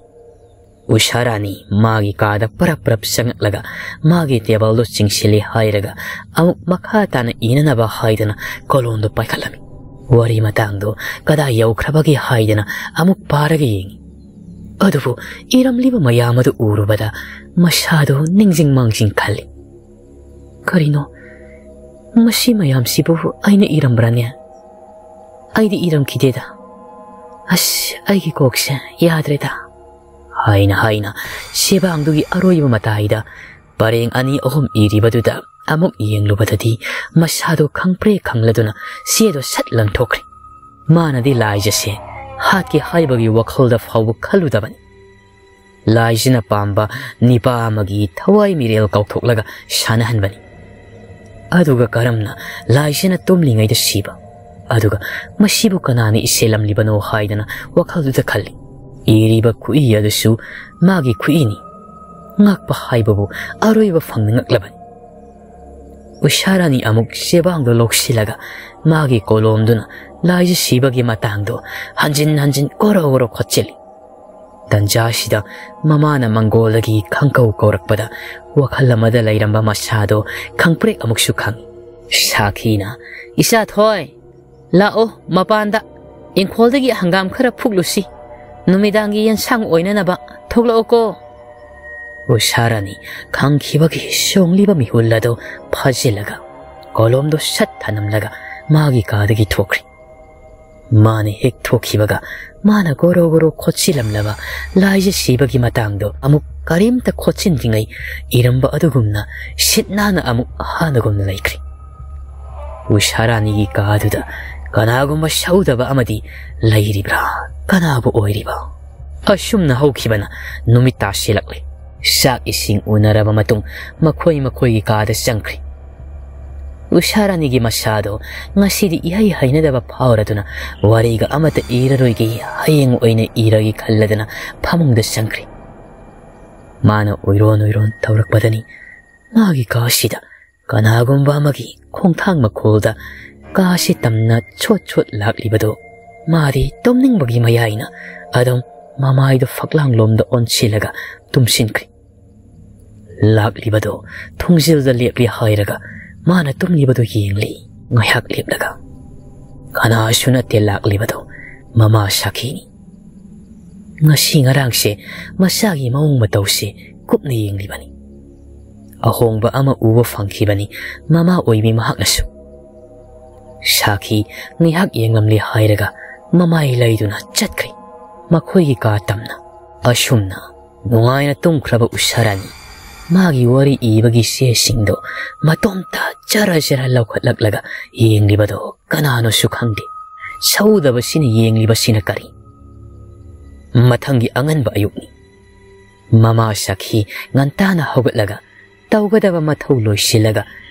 ꯎꯁꯥꯔꯥꯅꯤ ꯃꯥꯒꯤ ꯀꯥꯗ ꯄꯔꯞ ꯄꯔꯞ ꯆꯪꯉꯛꯂꯒ ꯃꯥꯒꯤ ꯇꯦꯕꯜꯗꯨ ꯆꯤꯡꯁꯤꯜꯂꯤ ꯍꯥꯏꯔꯒ ꯑꯃꯨꯛ ꯃꯈꯥ ꯇꯥꯅ ꯏꯅꯅꯕ ꯍꯥꯏꯗꯅ ꯀꯣꯂꯣꯝꯗꯨ ꯄꯥꯏꯈꯠꯂꯝꯃꯤ꯫ ꯋꯥꯔꯤ ꯃꯇꯥꯡꯗꯨ ꯀꯗꯥꯏ ꯌꯧꯈ꯭ꯔꯕꯒꯦ ꯍꯥꯏꯗꯅ ꯑꯃꯨꯛ ꯄꯥꯔꯒ ꯌꯦꯡꯉꯤ꯫ ꯑꯗꯨꯕꯨ ꯏꯔꯝꯂꯤꯕ ꯃꯌꯥꯝ ꯑꯗꯨ ꯎꯔꯨꯕꯗ ꯃꯁꯥꯗꯨ ꯅꯤꯡꯁꯤꯡ ꯃꯥꯡꯖꯤꯡ ꯈꯜꯂꯤ꯫ "ꯀꯔꯤꯅꯣ? ꯃꯁꯤ ꯃꯌꯥꯝꯁꯤꯕꯨ ꯑꯩꯅ ꯏꯔꯝꯕ꯭ꯔꯅꯦ? ꯑꯩꯗꯤ ꯏꯔꯝꯈꯤꯗꯦꯗ꯫ ꯑꯁ, ꯑꯩꯒꯤ ꯀꯣꯛꯁꯦ ꯌꯥꯗ꯭ꯔꯦꯗ꯫" ꯍꯥꯏꯅ ꯍꯥꯏꯅ ꯁꯦꯕꯥꯡꯗꯨꯒꯤ ꯑꯔꯣꯏꯕ ꯃꯇꯥꯏꯗ ꯄꯔꯦꯡ ꯑꯅꯤ ꯑꯍꯨꯝ ꯏꯔꯤꯕꯗꯨꯗ ꯑꯃꯨꯛ ꯌꯦꯡꯂꯨꯕꯗꯗꯤ ꯃꯁꯥꯗꯣ ꯈꯪꯄ꯭ꯔꯦꯛ ꯈꯪꯂꯗꯨꯅ ꯆꯦꯗꯣ ꯁꯠ ꯂꯪꯊꯣꯛꯈ꯭ꯔꯦ꯫ ꯃꯥꯅꯗꯤ ꯂꯥꯏꯖꯁꯦ ꯍꯥꯠꯀꯦ ꯍꯥꯏꯕꯒꯤ ꯋꯥꯈꯜꯗ ꯐꯥꯎꯕ ꯈꯜꯂꯨꯗꯕꯅꯤ꯫ ꯂꯥꯏꯖꯅ ꯄꯥꯝꯕ ꯅꯤꯄꯥ ꯑꯃꯒꯤ ꯊꯋꯥꯏ ꯃꯤꯔꯦꯜ ꯀꯥꯎꯊꯣꯛꯂꯒ ꯁꯥꯟꯅꯍꯟꯕꯅꯤ꯫ ꯑꯗꯨꯒ ꯀꯔꯝꯅ ꯂꯥꯏꯖꯅ ꯇꯨꯝꯂꯤꯉꯩꯗ ꯁꯤꯕ? ꯑꯗꯨꯒ ꯃꯁꯤꯕꯨ ꯀꯅꯥꯅ ꯏꯁꯦꯜꯂꯝꯂꯤꯕꯅꯣ ꯍꯥꯏꯗꯅ ꯋꯥꯈꯜꯗꯨꯗ ꯈꯜꯂꯤ꯫ ꯏꯔꯤꯕ ꯈꯨꯠꯏ ꯑꯗꯨꯁꯨ ꯃꯥꯒꯤ ꯈꯨꯠꯏꯅꯤ꯫ ꯉꯛꯄ ꯍꯥꯏꯕꯕꯨ ꯑꯔꯣꯏꯕ ꯐꯪꯅ ꯉꯛꯂꯕꯅꯤ꯫ ꯎꯁꯥꯔꯥꯅꯤ ꯑꯃꯨꯛ ꯆꯦꯕꯥꯡꯗꯣ ꯂꯧꯁꯤꯜꯂꯒ ꯃꯥꯒꯤ ꯀꯣꯂꯣꯝꯗꯨꯅ ꯂꯥꯏꯖ ꯁꯤꯕꯒꯤ ꯃꯇꯥꯡꯗꯣ ꯍꯟꯖꯤꯟ ꯍꯟꯖꯤꯟ ꯀꯣꯔꯣ ꯀꯣꯔꯣ ꯈꯣꯠꯆꯤꯜꯂꯤ꯫ ꯇꯟꯖꯥꯁꯤꯗ ꯃꯃꯥꯅ ꯃꯪꯒꯣꯜꯗꯒꯤ ꯈꯪꯀꯧ ꯀꯧꯔꯛꯄꯗ ꯋꯥꯈꯜ ꯑꯃꯗ ꯂꯩꯔꯝꯕ ꯃꯁꯥꯗꯣ ꯈꯪꯄ꯭ꯔꯦꯛ ꯑꯃꯨꯛꯁꯨ ꯈꯪꯉꯤ꯫ ꯁꯥꯈꯤꯅ, "ꯏꯆꯥ ꯊꯣꯏ, ꯂꯥꯛꯑꯣ ꯃꯄꯥꯟꯗ, ꯏꯪꯈꯣꯜꯗꯒꯤ ꯍꯪꯒꯥꯝ ꯈꯔ ꯐꯨꯛꯂꯨꯁꯤ, ꯅꯨꯃꯤꯗꯥꯡꯒꯤ ꯌꯦꯟꯁꯥꯡ ꯑꯣꯏꯅꯅꯕ ꯊꯣꯛꯂꯛꯑꯣꯀꯣ"꯫ ꯎꯁꯥꯔꯥꯅꯤ ꯈꯪꯈꯤꯕꯒꯤ ꯁꯣꯡꯂꯤꯕ ꯃꯤꯍꯨꯜ ꯑꯗꯨ ꯐꯥꯖꯤꯜꯂꯒ ꯀꯣꯂꯣꯝꯗꯨ ꯁꯠ ꯊꯅꯝꯂꯒ ꯃꯥꯒꯤ ꯀꯥꯗꯒꯤ ꯊꯣꯛꯈ꯭ꯔꯦ꯫ ꯃꯥꯅ ꯍꯦꯛ ꯊꯣꯛꯈꯤꯕꯒ ꯃꯥꯅ ꯒꯣꯔꯣ ꯒꯣꯔꯣ ꯈꯣꯠꯆꯤꯜꯂꯝꯂꯕ ꯂꯥꯏꯖ ꯁꯤꯕꯒꯤ ꯃꯇꯥꯡꯗꯣ ꯑꯃꯨꯛ ꯀꯔꯤꯝꯇ ꯈꯣꯠꯆꯤꯟꯗ꯭ꯔꯤꯉꯩ ꯏꯔꯝꯕ ꯑꯗꯨꯒꯨꯝꯅ ꯁꯤꯠ ꯅꯥꯟꯅ ꯑꯃꯨꯛ ꯍꯥꯟꯅꯒꯨꯝꯅ ꯂꯩꯈ꯭ꯔꯦ꯫ ꯎꯁꯥꯔꯥꯅꯤꯒꯤ ꯀꯥꯗꯨꯗ ꯀꯅꯥꯒꯨꯝꯕ ꯁꯧꯗꯕ ꯑꯃꯗꯤ ꯂꯩꯔꯤꯕ꯭ꯔꯥ? ꯀꯅꯥꯕꯨ ꯑꯣꯏꯔꯤꯕ? ꯑꯁꯨꯝꯅ ꯍꯧꯈꯤꯕꯅ ꯅꯨꯃꯤꯠ ꯇꯥꯁꯤꯜꯂꯛꯂꯦ꯫ ꯆꯥꯛ ꯏꯁꯤꯡ ꯎꯅꯔꯕ ꯃꯇꯨꯡ ꯃꯈꯣꯏ ꯃꯈꯣꯏꯒꯤ ꯀꯥꯗ ꯆꯪꯈ꯭ꯔꯦ꯫ ꯎꯁꯥꯔꯥꯅꯤꯒꯤ ꯃꯁꯥꯗꯣ ꯉꯁꯤꯗꯤ ꯏꯍꯩ ꯍꯩꯅꯗꯕ ꯐꯥꯎꯔꯗꯨꯅ ꯋꯥꯔꯤꯒ ꯑꯃꯠꯇ ꯏꯔꯔꯣꯏꯒꯦ, ꯍꯌꯦꯡ ꯑꯣꯏꯅ ꯏꯔꯒꯦ ꯈꯜꯂꯗꯅ ꯐꯃꯨꯡꯗ ꯆꯪꯈ꯭ꯔꯦ꯫ ꯃꯥꯅ ꯎꯏꯔꯣꯟ ꯎꯏꯔꯣꯟ ꯇꯧꯔꯛꯄꯗꯅꯤ ꯃꯥꯒꯤ ꯀꯥꯁꯤꯗ ꯀꯅꯥꯒꯨꯝꯕ ꯑꯃꯒꯤ ꯈꯣꯡꯊꯥꯡ ꯃꯈꯣꯜꯗ ꯀꯥꯁꯤ ꯇꯝꯅ ꯁꯣꯠ ꯁꯣꯠ ꯂꯥꯛꯂꯤꯕꯗꯨ ꯃꯥꯗꯤ ꯇꯨꯝꯅꯤꯡꯕꯒꯤ ꯃꯌꯥꯏꯅ ꯑꯗꯨꯝ ꯃꯃꯥꯏꯗꯨ ꯐꯛꯂꯥꯡꯂꯣꯝꯗ ꯑꯣꯟꯁꯤꯜꯂꯒ ꯇꯨꯝꯁꯤꯟꯈ꯭ꯔꯦ꯫ ꯂꯥꯛꯂꯤꯕꯗꯨ ꯊꯣꯡꯖꯤꯜꯗ ꯂꯦꯞꯂꯤ ꯍꯥꯏꯔꯒ ꯃꯥꯅ ꯇꯨꯝꯂꯤꯕꯗꯨ ꯌꯦꯡꯂꯤ꯫ ꯉꯥꯏꯍꯥꯛ ꯂꯦꯞꯂꯒ, ꯀꯅꯥꯁꯨ ꯅꯠꯇꯦ ꯂꯥꯛꯂꯤꯕꯗꯨ, ꯃꯃꯥ ꯁꯥꯈꯤꯅꯤ꯫ ꯉꯁꯤ ꯉꯔꯥꯡꯁꯦ ꯃꯁꯥꯒꯤ ꯃꯑꯣꯡ ꯃꯇꯧꯁꯦ ꯀꯨꯞꯅ ꯌꯦꯡꯂꯤꯕꯅꯤ꯫ ꯑꯍꯣꯡꯕ ꯑꯃ ꯎꯕ ꯐꯪꯈꯤꯕꯅꯤ ꯃꯃꯥ ꯑꯣꯏꯕꯤ ꯃꯍꯥꯛꯅꯁꯨ꯫ ꯁꯥꯈꯤ ꯉꯥꯏꯍꯥꯛ ꯌꯦꯡꯂꯝꯂꯦ ꯍꯥꯏꯔꯒ ꯃꯃꯥꯏ ꯂꯩꯗꯨꯅ ꯆꯠꯈ꯭ꯔꯦ ꯃꯈꯣꯏꯒꯤ ꯀꯥ ꯇꯝꯅ꯫ ꯑꯁꯨꯝꯅ ꯅꯨꯡꯉꯥꯏꯅ ꯇꯨꯝꯈ꯭ꯔꯕ ꯎꯁꯥꯔꯥꯅꯤ ꯃꯥꯒꯤ ꯋꯥꯔꯤ ꯏꯕꯒꯤ ꯆꯦꯁꯤꯡꯗꯣ ꯃꯇꯣꯝꯇ ꯆꯔ ꯆꯔ ꯂꯧꯈꯠꯂꯛꯂꯒ ꯌꯦꯡꯂꯤꯕꯗꯣ ꯀꯅꯥꯅꯣꯁꯨ ꯈꯪꯗꯦ꯫ ꯁꯧꯗꯕꯁꯤꯅ ꯌꯦꯡꯂꯤꯕꯁꯤꯅ ꯀꯔꯤ? ꯃꯊꯪꯒꯤ ꯑꯉꯟꯕ ꯑꯌꯨꯛꯅꯤ꯫ ꯃꯃꯥ ꯁꯥꯈꯤ ꯉꯟꯇꯥꯅ ꯍꯧꯒꯠꯂꯒ ꯇꯧꯒꯗꯕ ꯃꯊꯧ ꯂꯣꯏꯁꯤꯜꯂꯒ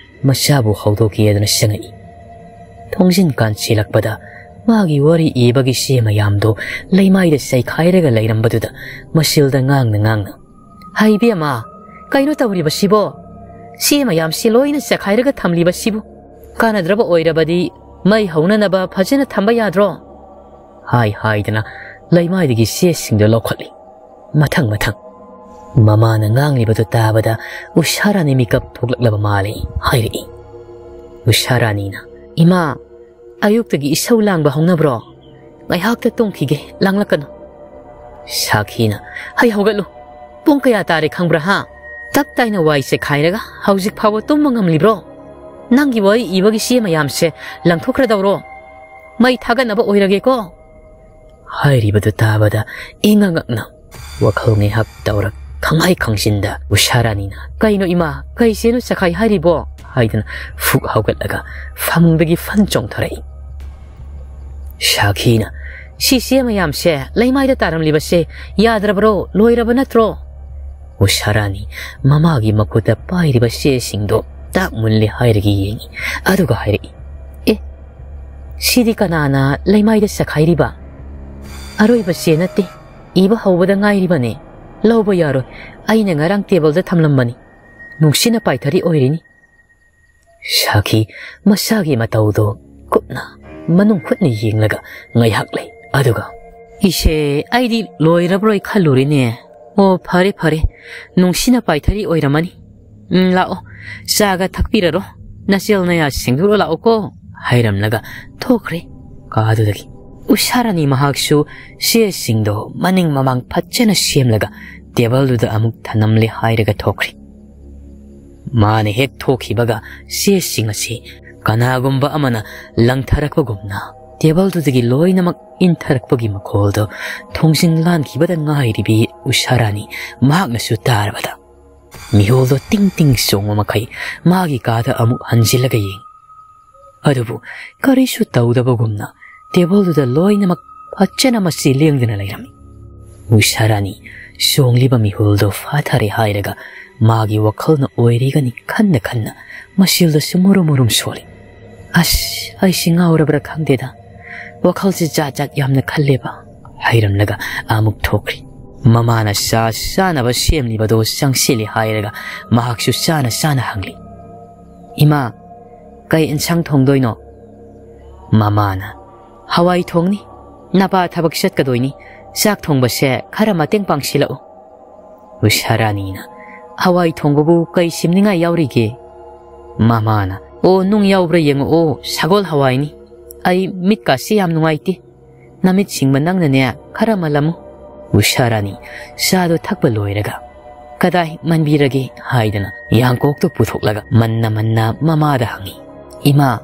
ꯃꯆꯥꯕꯨ ꯍꯧꯗꯣꯛꯀꯦꯗꯅ ꯆꯪꯉꯛꯏ꯫ ꯊꯣꯡꯖꯤꯟ ꯀꯥꯟꯁꯤꯜꯂꯛꯄꯗ ꯃꯥꯒꯤ ꯋꯥꯔꯤ ꯏꯕꯒꯤ ꯆꯦ ꯃꯌꯥꯝꯗꯣ ꯂꯩꯃꯥꯏꯗ ꯆꯩꯈꯥꯏꯔꯒ ꯂꯩꯔꯝꯕꯗꯨꯗ ꯃꯆꯤꯜꯗ ꯉꯥꯡꯅ ꯉꯥꯡꯅ, "ꯍꯩꯕꯦꯝꯃ, ꯀꯩꯅꯣ ꯇꯧꯔꯤꯕꯁꯤꯕꯣ? ꯆꯦ ꯃꯌꯥꯝꯁꯤ ꯂꯣꯏꯅ ꯆꯈꯥꯏꯔꯒ ꯊꯝꯂꯤꯕꯁꯤꯕꯨ? ꯀꯥꯟꯅꯗ꯭ꯔꯕ ꯑꯣꯏꯔꯕꯗꯤ ꯃꯩ ꯍꯧꯅꯅꯕ ꯐꯖꯅ ꯊꯝꯕ ꯌꯥꯗ꯭ꯔꯣ?" ꯍꯥꯏ ꯍꯥꯏꯗꯅ ꯂꯩꯃꯥꯏꯗꯒꯤ ꯆꯦꯁꯤꯡꯗꯣ ꯂꯧꯈꯠꯂꯤ꯫ ꯃꯊꯪ ꯃꯊꯪ꯫ ꯃꯃꯥꯅ ꯉꯥꯡꯂꯤꯕꯗꯨ ꯇꯥꯕꯗ ꯎꯁꯥꯔꯥꯅꯤ ꯃꯤꯀꯞ ꯊꯣꯛꯂꯛꯂꯕ ꯃꯥꯜꯂꯤ ꯍꯥꯏꯔꯛꯏ꯫ ꯎꯁꯥꯔꯥꯅꯤꯅ, "ꯏꯃꯥ, ꯑꯌꯨꯛꯇꯒꯤ ꯏꯁꯧ ꯂꯥꯡꯕ ꯍꯧꯅꯕ꯭ꯔꯣ? ꯉꯥꯏꯍꯥꯛꯇ ꯇꯨꯝꯈꯤꯒꯦ, ꯂꯥꯡꯂꯛꯀꯅꯨ꯫" ꯁꯥꯈꯤꯅ, "ꯍꯩ ꯍꯧꯒꯠꯂꯨ, ꯄꯨꯡ ꯀꯌꯥ ꯇꯥꯔꯦ ꯈꯪꯕ꯭ꯔꯥ ꯍꯥ? ꯇꯞ ꯇꯥꯏꯅ ꯋꯥꯏ ꯆꯦꯈꯥꯏꯔꯒ ꯍꯧꯖꯤꯛ ꯐꯥꯎꯕ ꯇꯨꯝꯕ ꯉꯝꯂꯤꯕ꯭ꯔꯣ? ꯅꯪꯒꯤ ꯋꯥꯔꯤ ꯏꯕꯒꯤ ꯆꯦ ꯃꯌꯥꯝꯁꯦ ꯂꯪꯊꯣꯛꯈ꯭ꯔꯗꯧꯔꯣ? ꯃꯩ ꯊꯥꯒꯠꯅꯕ ꯑꯣꯏꯔꯒꯦꯀꯣ꯫" ꯍꯥꯏꯔꯤꯕꯗꯨ ꯇꯥꯕꯗ ꯏꯉꯛ ꯉꯛꯅ ꯋꯥꯈꯜ ꯉꯥꯏꯍꯥꯛ ꯇꯧꯔ ꯈꯪꯍꯥꯏ ꯈꯪꯖꯤꯟꯗ ꯎꯁꯥꯔꯥꯅꯤꯅ, "ꯀꯩꯅꯣ ꯏꯃꯥ, ꯀꯩ ꯆꯦꯅꯣ ꯆꯈꯥꯏ ꯍꯥꯏꯔꯤꯕꯣ?" ꯍꯥꯏꯗꯅ ꯐꯨꯛ ꯍꯧꯒꯠꯂꯒ ꯐꯃꯨꯡꯗꯒꯤ ꯐꯟ ꯆꯣꯡꯊꯔꯛꯏ꯫ ꯁꯥꯈꯤꯅ, "ꯁꯤ ꯆꯦ ꯃꯌꯥꯝꯁꯦ ꯂꯩꯃꯥꯏꯗ ꯇꯥꯔꯝꯂꯤꯕꯁꯦ ꯌꯥꯗ꯭ꯔꯕ꯭ꯔꯣ? ꯂꯣꯏꯔꯕ ꯅꯠꯇ꯭ꯔꯣ?" ꯎꯁꯥꯔꯥꯅꯤ ꯃꯃꯥꯒꯤ ꯃꯈꯨꯠꯇ ꯄꯥꯏꯔꯤꯕ ꯆꯦꯁꯤꯡꯗꯣ ꯇꯥꯛ ꯃꯨꯜꯂꯦ ꯍꯥꯏꯔꯒ ꯌꯦꯡꯉꯤ꯫ ꯑꯗꯨꯒ ꯍꯥꯏꯔꯛꯏ, "ꯑꯦ, ꯁꯤꯗꯤ ꯀꯅꯥꯅ ꯂꯩꯃꯥꯏꯗ ꯆꯈꯥꯏꯔꯤꯕ? ꯑꯔꯣꯏꯕ ꯆꯦ ꯅꯠꯇꯦ, ꯏꯕ ꯍꯧꯕꯗ ꯉꯥꯏꯔꯤꯕꯅꯦ꯫ ꯂꯧꯕ ꯌꯥꯔꯣꯏ, ꯑꯩꯅ ꯉꯔꯥꯡ ꯇꯦꯕꯜꯗ ꯊꯝꯂꯝꯕꯅꯤ꯫ ꯅꯨꯡꯁꯤꯠꯅ ꯄꯥꯏꯊꯔꯤ ꯑꯣꯏꯔꯤꯅꯤ꯫" ꯁꯥꯈꯤ ꯃꯁꯥꯒꯤ ꯃꯇꯧꯗꯣ ꯀꯨꯞꯅ ꯃꯅꯨꯡ ꯍꯨꯠꯅ ꯌꯦꯡꯂꯒ ꯉꯥꯏꯍꯥꯛ ꯂꯩ꯫ ꯑꯗꯨꯒ, "ꯏꯁꯦ, ꯑꯩꯗꯤ ꯂꯣꯏꯔꯕ꯭ꯔꯣꯏ ꯈꯜꯂꯨꯔꯤꯅꯦ꯫ ꯑꯣ, ꯐꯔꯦ, ꯐꯔꯦ꯫ ꯅꯨꯡꯁꯤꯠꯅ ꯄꯥꯏꯊꯔꯤ ꯑꯣꯏꯔꯝꯃꯅꯤ꯫ ꯎꯝ, ꯂꯥꯛꯑꯣ, ꯆꯥꯒ ꯊꯛꯄꯤꯔꯔꯣ꯫ ꯅꯆꯦꯜ ꯅꯌꯥ ꯁꯦꯡꯗꯣꯛꯂ ꯂꯥꯛꯑꯣꯀꯣ," ꯍꯥꯏꯔꯝꯂꯒ ꯊꯣꯛꯈ꯭ꯔꯦ ꯀꯥꯗꯨꯗꯒꯤ꯫ ꯎꯁꯥꯔꯥꯅꯤ ꯃꯍꯥꯛꯁꯨ ꯆꯦꯁꯤꯡꯗꯣ ꯃꯅꯤꯡ ꯃꯃꯥꯡ ꯐꯖꯅ ꯁꯦꯝꯂꯒ ꯇꯦꯕꯜꯗꯨꯗ ꯑꯃꯨꯛ ꯊꯅꯝꯂꯦ ꯍꯥꯏꯔꯒ ꯊꯣꯛꯈ꯭ꯔꯦ꯫ ꯃꯥꯅ ꯍꯦꯛ ꯊꯣꯛꯈꯤꯕꯒ ꯆꯦꯁꯤꯡ ꯑꯁꯤ ꯀꯅꯥꯒꯨꯝꯕ ꯑꯃꯅ ꯂꯪꯊꯔꯛꯄꯒꯨꯝꯅ ꯇꯦꯕꯜꯗꯨꯗꯒꯤ ꯂꯣꯏꯅꯃꯛ ꯏꯟꯊꯔꯛꯄꯒꯤ ꯃꯈꯣꯜꯗꯣ ꯊꯣꯡꯖꯤꯟ ꯂꯥꯟꯈꯤꯕꯗ ꯉꯥꯏꯔꯤꯕꯤ ꯎꯁꯥꯔꯥꯅꯤ ꯃꯍꯥꯛꯅꯁꯨ ꯇꯥꯔꯕꯗ, ꯃꯤꯍꯨꯜꯗꯣ ꯇꯤꯡ ꯇꯤꯡ ꯆꯣꯡꯕ ꯃꯈꯩ ꯃꯥꯒꯤ ꯀꯥꯗ ꯑꯃꯨꯛ ꯍꯟꯖꯤꯜꯂꯒ ꯌꯦꯡꯉꯤ꯫ ꯑꯗꯨꯕꯨ ꯀꯔꯤꯁꯨ ꯇꯧꯗꯕꯒꯨꯝꯅ ꯇꯦꯕꯜꯗꯨꯗ ꯂꯣꯏꯅꯃꯛ ꯐꯖꯅ ꯃꯆꯤ ꯂꯦꯡꯗꯅ ꯂꯩꯔꯝꯃꯤ꯫ ꯎꯁꯥꯔꯥꯅꯤ ꯆꯣꯡꯂꯤꯕ ꯃꯤꯍꯨꯜꯗꯣ ꯐꯥꯊꯔꯦ ꯍꯥꯏꯔꯒ ꯃꯥꯒꯤ ꯋꯥꯈꯜꯅ ꯑꯣꯏꯔꯤꯒꯅꯤ ꯈꯟꯅ ꯈꯟꯅ ꯃꯁꯤꯜꯗꯁꯨ ꯃꯨꯔꯨꯝ ꯃꯨꯔꯨꯝ ꯁꯣꯜꯂꯤ꯫ "ꯑꯁ, ꯑꯩꯁꯤ ꯉꯥꯎꯔꯕ꯭ꯔꯥ ꯈꯪꯗꯦꯗ꯫ ꯋꯥꯈꯜꯁꯤ ꯖꯥꯠ ꯖꯥꯠ ꯌꯥꯝꯅ ꯈꯜꯂꯦꯕ", ꯍꯥꯏꯔꯝꯂꯒ ꯑꯃꯨꯛ ꯊꯣꯛꯈ꯭ꯔꯤ꯫ ꯃꯃꯥꯅ ꯆꯥ ꯆꯥꯅꯕ ꯁꯦꯝꯂꯤꯕꯗꯣ ꯆꯪꯁꯤꯜꯂꯤ ꯍꯥꯏꯔꯒ ꯃꯍꯥꯛꯁꯨ ꯆꯥꯅ ꯆꯥꯅ ꯍꯪꯂꯤ, "ꯏꯃꯥ, ꯀꯩ ꯏꯟꯁꯥꯡ ꯊꯣꯡꯗꯣꯏꯅꯣ?" ꯃꯃꯥꯅ, "ꯍꯋꯥꯏ ꯊꯣꯡꯅꯤ꯫ ꯅꯄꯥ ꯊꯕꯛ ꯆꯠꯀꯗꯣꯏꯅꯤ꯫ ꯆꯥꯛ ꯊꯣꯡꯕꯁꯦ ꯈꯔ ꯃꯇꯦꯡ ꯄꯥꯡꯁꯤꯜꯂꯛꯎ"꯫ ꯎꯁꯥꯔꯥꯅꯤꯅ, "ꯍꯋꯥꯏ ꯊꯣꯡꯕꯕꯨ ꯀꯩ ꯁꯦꯝꯅꯤꯡꯉꯥꯏ ꯌꯥꯎꯔꯤꯒꯦ?" ꯃꯃꯥꯅ, "ꯑꯣ, ꯅꯨꯡ ꯌꯥꯎꯕ꯭ꯔꯥ ꯌꯦꯡꯉꯛꯑꯣ, ꯁꯒꯣꯜ ꯍꯋꯥꯏꯅꯤ꯫ ꯑꯩ ꯃꯤꯠꯀꯥꯁꯤ ꯌꯥꯝ ꯅꯨꯡꯉꯥꯏꯇꯦ꯫ ꯅꯃꯤꯠ ꯁꯤꯡꯕ ꯅꯪꯅꯅꯦ, ꯈꯔ ꯃꯜꯂꯝꯃꯨ"꯫ ꯎꯁꯥꯔꯥꯅꯤ ꯆꯥꯗꯣ ꯊꯛꯄ ꯂꯣꯏꯔꯒ, "ꯀꯗꯥꯏ ꯃꯟꯕꯤꯔꯒꯦ?" ꯍꯥꯏꯗꯅ ꯌꯥꯡꯀꯣꯛꯇꯨ ꯄꯨꯊꯣꯛꯂꯒ ꯃꯟꯅ ꯃꯟꯅ ꯃꯃꯥꯗ ꯍꯪꯉꯤ, "ꯏꯃꯥ,